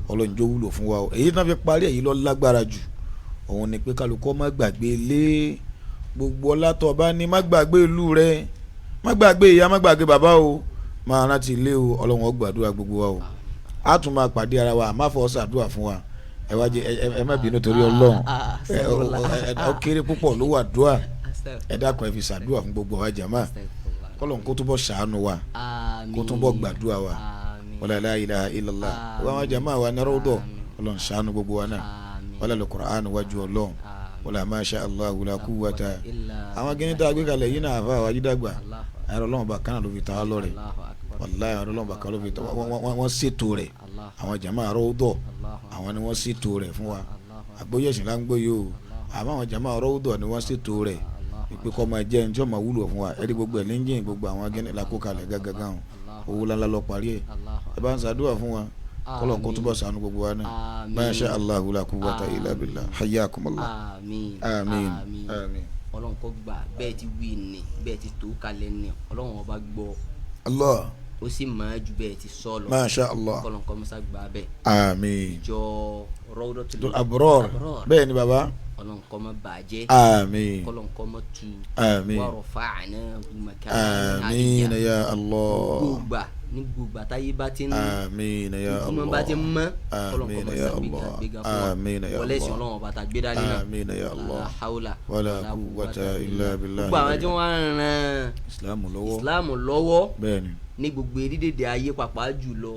Ọlọ́run, jó wúlò fún wa o. Èyí tí wọ́n fi parí èyí lọ lágbára jù, òun ni pé kálukọ́ má gbàgbé lé gbogbo ọlá tó bá ní, má gbàgbé ìlú rẹ, má gbàgbé ìyá, má gbàgbé bàbá o, máa rántí ilé o. Ọlọ́run ó gbàdúrà gbogbo wa o. A tún máa pàdé ara wa, àmọ́ fọwọ́ sàdúrà fún wa. Ẹ wá jẹ ẹ má bínú torí Ọlọ́run, ó kéré púpọ̀ ló wà dúà. Ẹ dákun, ẹ fi sàdúrà fún gbogbo wa jàmá, kọ́lọ́n kó túbọ̀ ṣàánú wa, kó túbọ̀ gbàdúrà wa. Wala la ilaha illallah. Wọ́n wá jàmá wa ní rọ́dọ̀, Ọlọ́run ṣàánú gbogbo wa náà. Wala al-Qur'an wájú Ọlọ́run, wala masha Allahu la quwwata. Àwọn gíní tá a gbé kalẹ̀ yìí náà, àfa àwọn ajídàgbà ẹ̀rọ Ọlọ́run bá kánà ló fi ta á lọ́rẹ̀. Wàláyé, ẹ̀rọ Ọlọ́run bá kánà ló fi ta wọ́n ṣètò rẹ̀. Àwọn jàmá rọ́dọ̀, àwọn ni wọ́n ṣètò rẹ̀ fún wa. Àgbóyèsìn là ń gbóyè o, àmọ́ àwọn jàmá rọ́dọ̀ ni wọ́n ṣètò rẹ̀ ìpè kọ́ máa jẹ́ ẹni tí ó máa wúlò fún wa. Ẹ̀rí gbogbo ẹ̀ lẹ́yìn gbogbo àwọn gíní la kó kalẹ̀ gágágán, owó ńláńlá lọ parí ẹ̀. Ẹ bá ń ṣàdúrà fún wa, kọlọ̀ kó túbọ̀ ṣàánú gbogbo wa náà. Masha Allahu la quwwata illa billah. Hayyakumullah.
Àmín.
Àmín, àmín.
Ọlọ́run kó gbà bẹ́ẹ̀ ti wí ni, bẹ́ẹ̀ ti tó kalẹ̀ ni, Ọlọ́run ọba gbọ́.
Allah.
Ó sì máa ju bẹ́ẹ̀ ti sọ lọ.
Masha Allah.
Kọlọ̀ kọ́ musa gbà bẹ́ẹ̀.
Àmín.
Ìjọ Rawdatul
Abrar. Bẹ́ẹ̀ ni baba.
Ọlọ́run kó má bàjẹ́.
Àmín.
Kọlọ̀ kọ́ má tu.
Àmín.
Wa rafa'nahu makanan
Àmín
aliyya.
ya Allah.
Gbogbo ní gbogbo àtàyè bá ti ń
Àmín ya Allah.
ojúmọ́ bá ti ń mọ́, kọlọ̀
Àmín
kọ́ má
ya
sàgbéga
Allah.
gbéga fún wa.
Àmín ya
Wọlé ìsìn
Allah.
Ọlọ́run ọba tá a gbé dání náà.
Àmín ya Allah.
La hawla
wala quwwata illa billah.
Gbogbo àwọn tí wọ́n ń ran
Ìsìlámù lọ́wọ́.
Ìsìlámù lọ́wọ́
Bẹ́ẹ̀ ni.
ní gbogbo erédèdè ayé, pàápàá jùlọ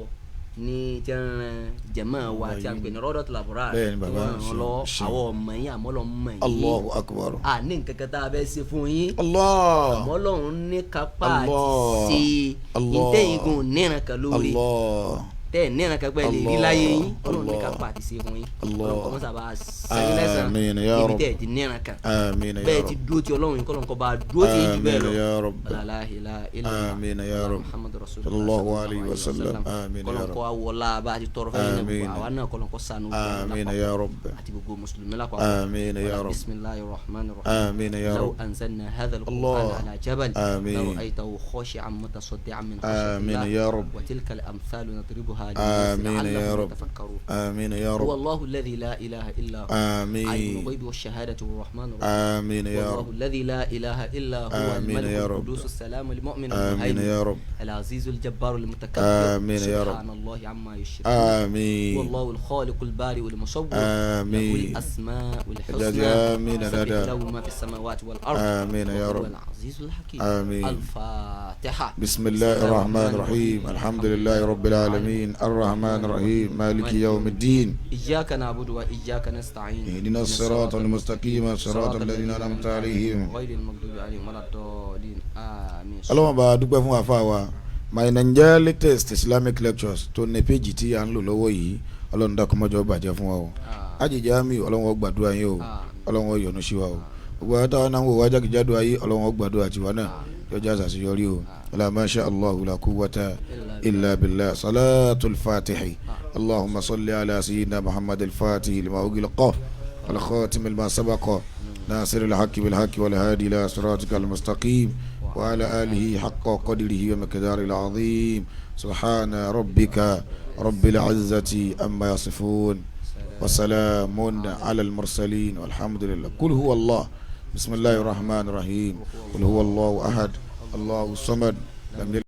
ní tí ń ran jẹ̀mọ́ wa tí a ń pè ní Rawdatul Abrar,
Bẹ́ẹ̀ ni
tí
bàbá,
wọ́n ràn
ṣe-
lọ́wọ́.
ṣe.
Àwọn ọmọ yín, àmọ́ Ọlọ́run mọ̀ yín.
Allahu akbar.
A ní nǹkan kan tá a fẹ́ ṣe fún yín,
Allah.
àmọ́ Ọlọ́run ní kápá àti
Allah.
ṣe
Allah.
ìtẹ̀yìn gun níran kan lóore
Allah.
tẹ́ ẹ̀ níran kan pẹ́ lè rí
Allah.
láyé yín. Ọlọ́run ní
Allah.
kápá àti ṣe fún yín.
Allah.
Ọlọ́run kọ́ mọ́sàbá sẹ́yìn lẹ́sàn
Àmín ya
níbi
Rabb.
tẹ́ ẹ̀ ti níran kan
Àmín ya
bẹ́ẹ̀ ti
Rabb.
dúró ti Ọlọ́run yín, kọ́lọ́n kọ́ bá dúró ti yín jù bẹ́ẹ̀ lọ.
Àmín ya Rabb.
La ilaha illallah.
Àmín ya Rabb.
Muhammadu Rasulullah
Sallallahu alayhi wa sallam. Àmín ya
kọ́lọ́n
Rabb.
kọ́ awọlá bá a ti tọrọ fẹ́ yín
Àmín.
náà, àwa náà kọ́lọ́n kọ́ sànú gbogbo àwọn
Àmín
lápapọ̀
ya Rabb.
àti gbogbo mùsùlùmí lápapọ̀.
Àmín ya Rabb.
Bisimilahi rahman rahim.
Àmín ya
لو
Rabb.
أنزلنا هذا القرآن
الله.
على جبل
آمين.
لرأيته خاشعا متصدعا من خشية
آمين
الله
يا رب.
وتلك الأمثال نضربها للناس
آمين يا
لعلهم
رب.
يتفكرون.
آمين يا
هو
رب.
الله الذي لا إله إلا هو عالم
آمين.
الغيب والشهادة الرحمن الرحيم.
آمين يا
والله
رب.
الذي لا إله إلا هو
آمين
الملك
يا رب.
القدوس السلام المؤمن
آمين
المهيمن
يا رب.
العزيز الجبار المتكبر.
آمين يا رب.
سبحان الله عما يشركون.
آمين.
والله الخالق البارئ المصور له
آمين.
الأسماء الحسنى.
آمين
سبح
لا.
له ما في السماوات والأرض
آمين يا
وهو
رب.
العزيز الحكيم.
آمين.
الفاتحة.
بسم الله الرحمن الرحيم. الحمد لله رب العالمين الرحمن الرحيم مالك يوم الدين.
إياك نعبد وإياك نستعين.
اهدنا الصراط المستقيم صراط الذين أنعمت عليهم
غير المغضوب عليهم ولا الضالين. آمين.
Ọlọ́run bá dúpẹ́ fún àfa wa, My Naija Latest Islamic Lectures, tó ní péjì tí à ń lò lọ́wọ́ yìí. Ọlọ́run dákun, mọ́jọ́ bàjẹ́ fún wa o. Àjèjì àmì, Ọlọ́run ó gbàdúrà yín o. Ọlọ́run ó yọ́nú sí wa o. Gbogbo àwọn táwọn náà ń wò wá jákèjádò ayé, Ọlọ́run ó gbàdúrà tiwa náà, yọjá àṣàṣeyọrí o. Wala masha Allahu la quwwata illa billah. Salatul fatihi. Allahumma salli ala sayyidina Muhammad al-fatihi lima ughliqa wal khatim lima sabaqa nasir al-haqqi bil-haqqi wal hadi ila siratika al-mustaqim wa ala alihi haqqa qadrihi wa miqdarihi al-azim. Subhana rabbika rabbil izzati amma yasifun wa salamun ala al-mursalin walhamdulillah. Qul huwa Allah. Bismillahir rahmanir rahim. Qul huwa Allahu ahad, Allahu samad, lam yalid.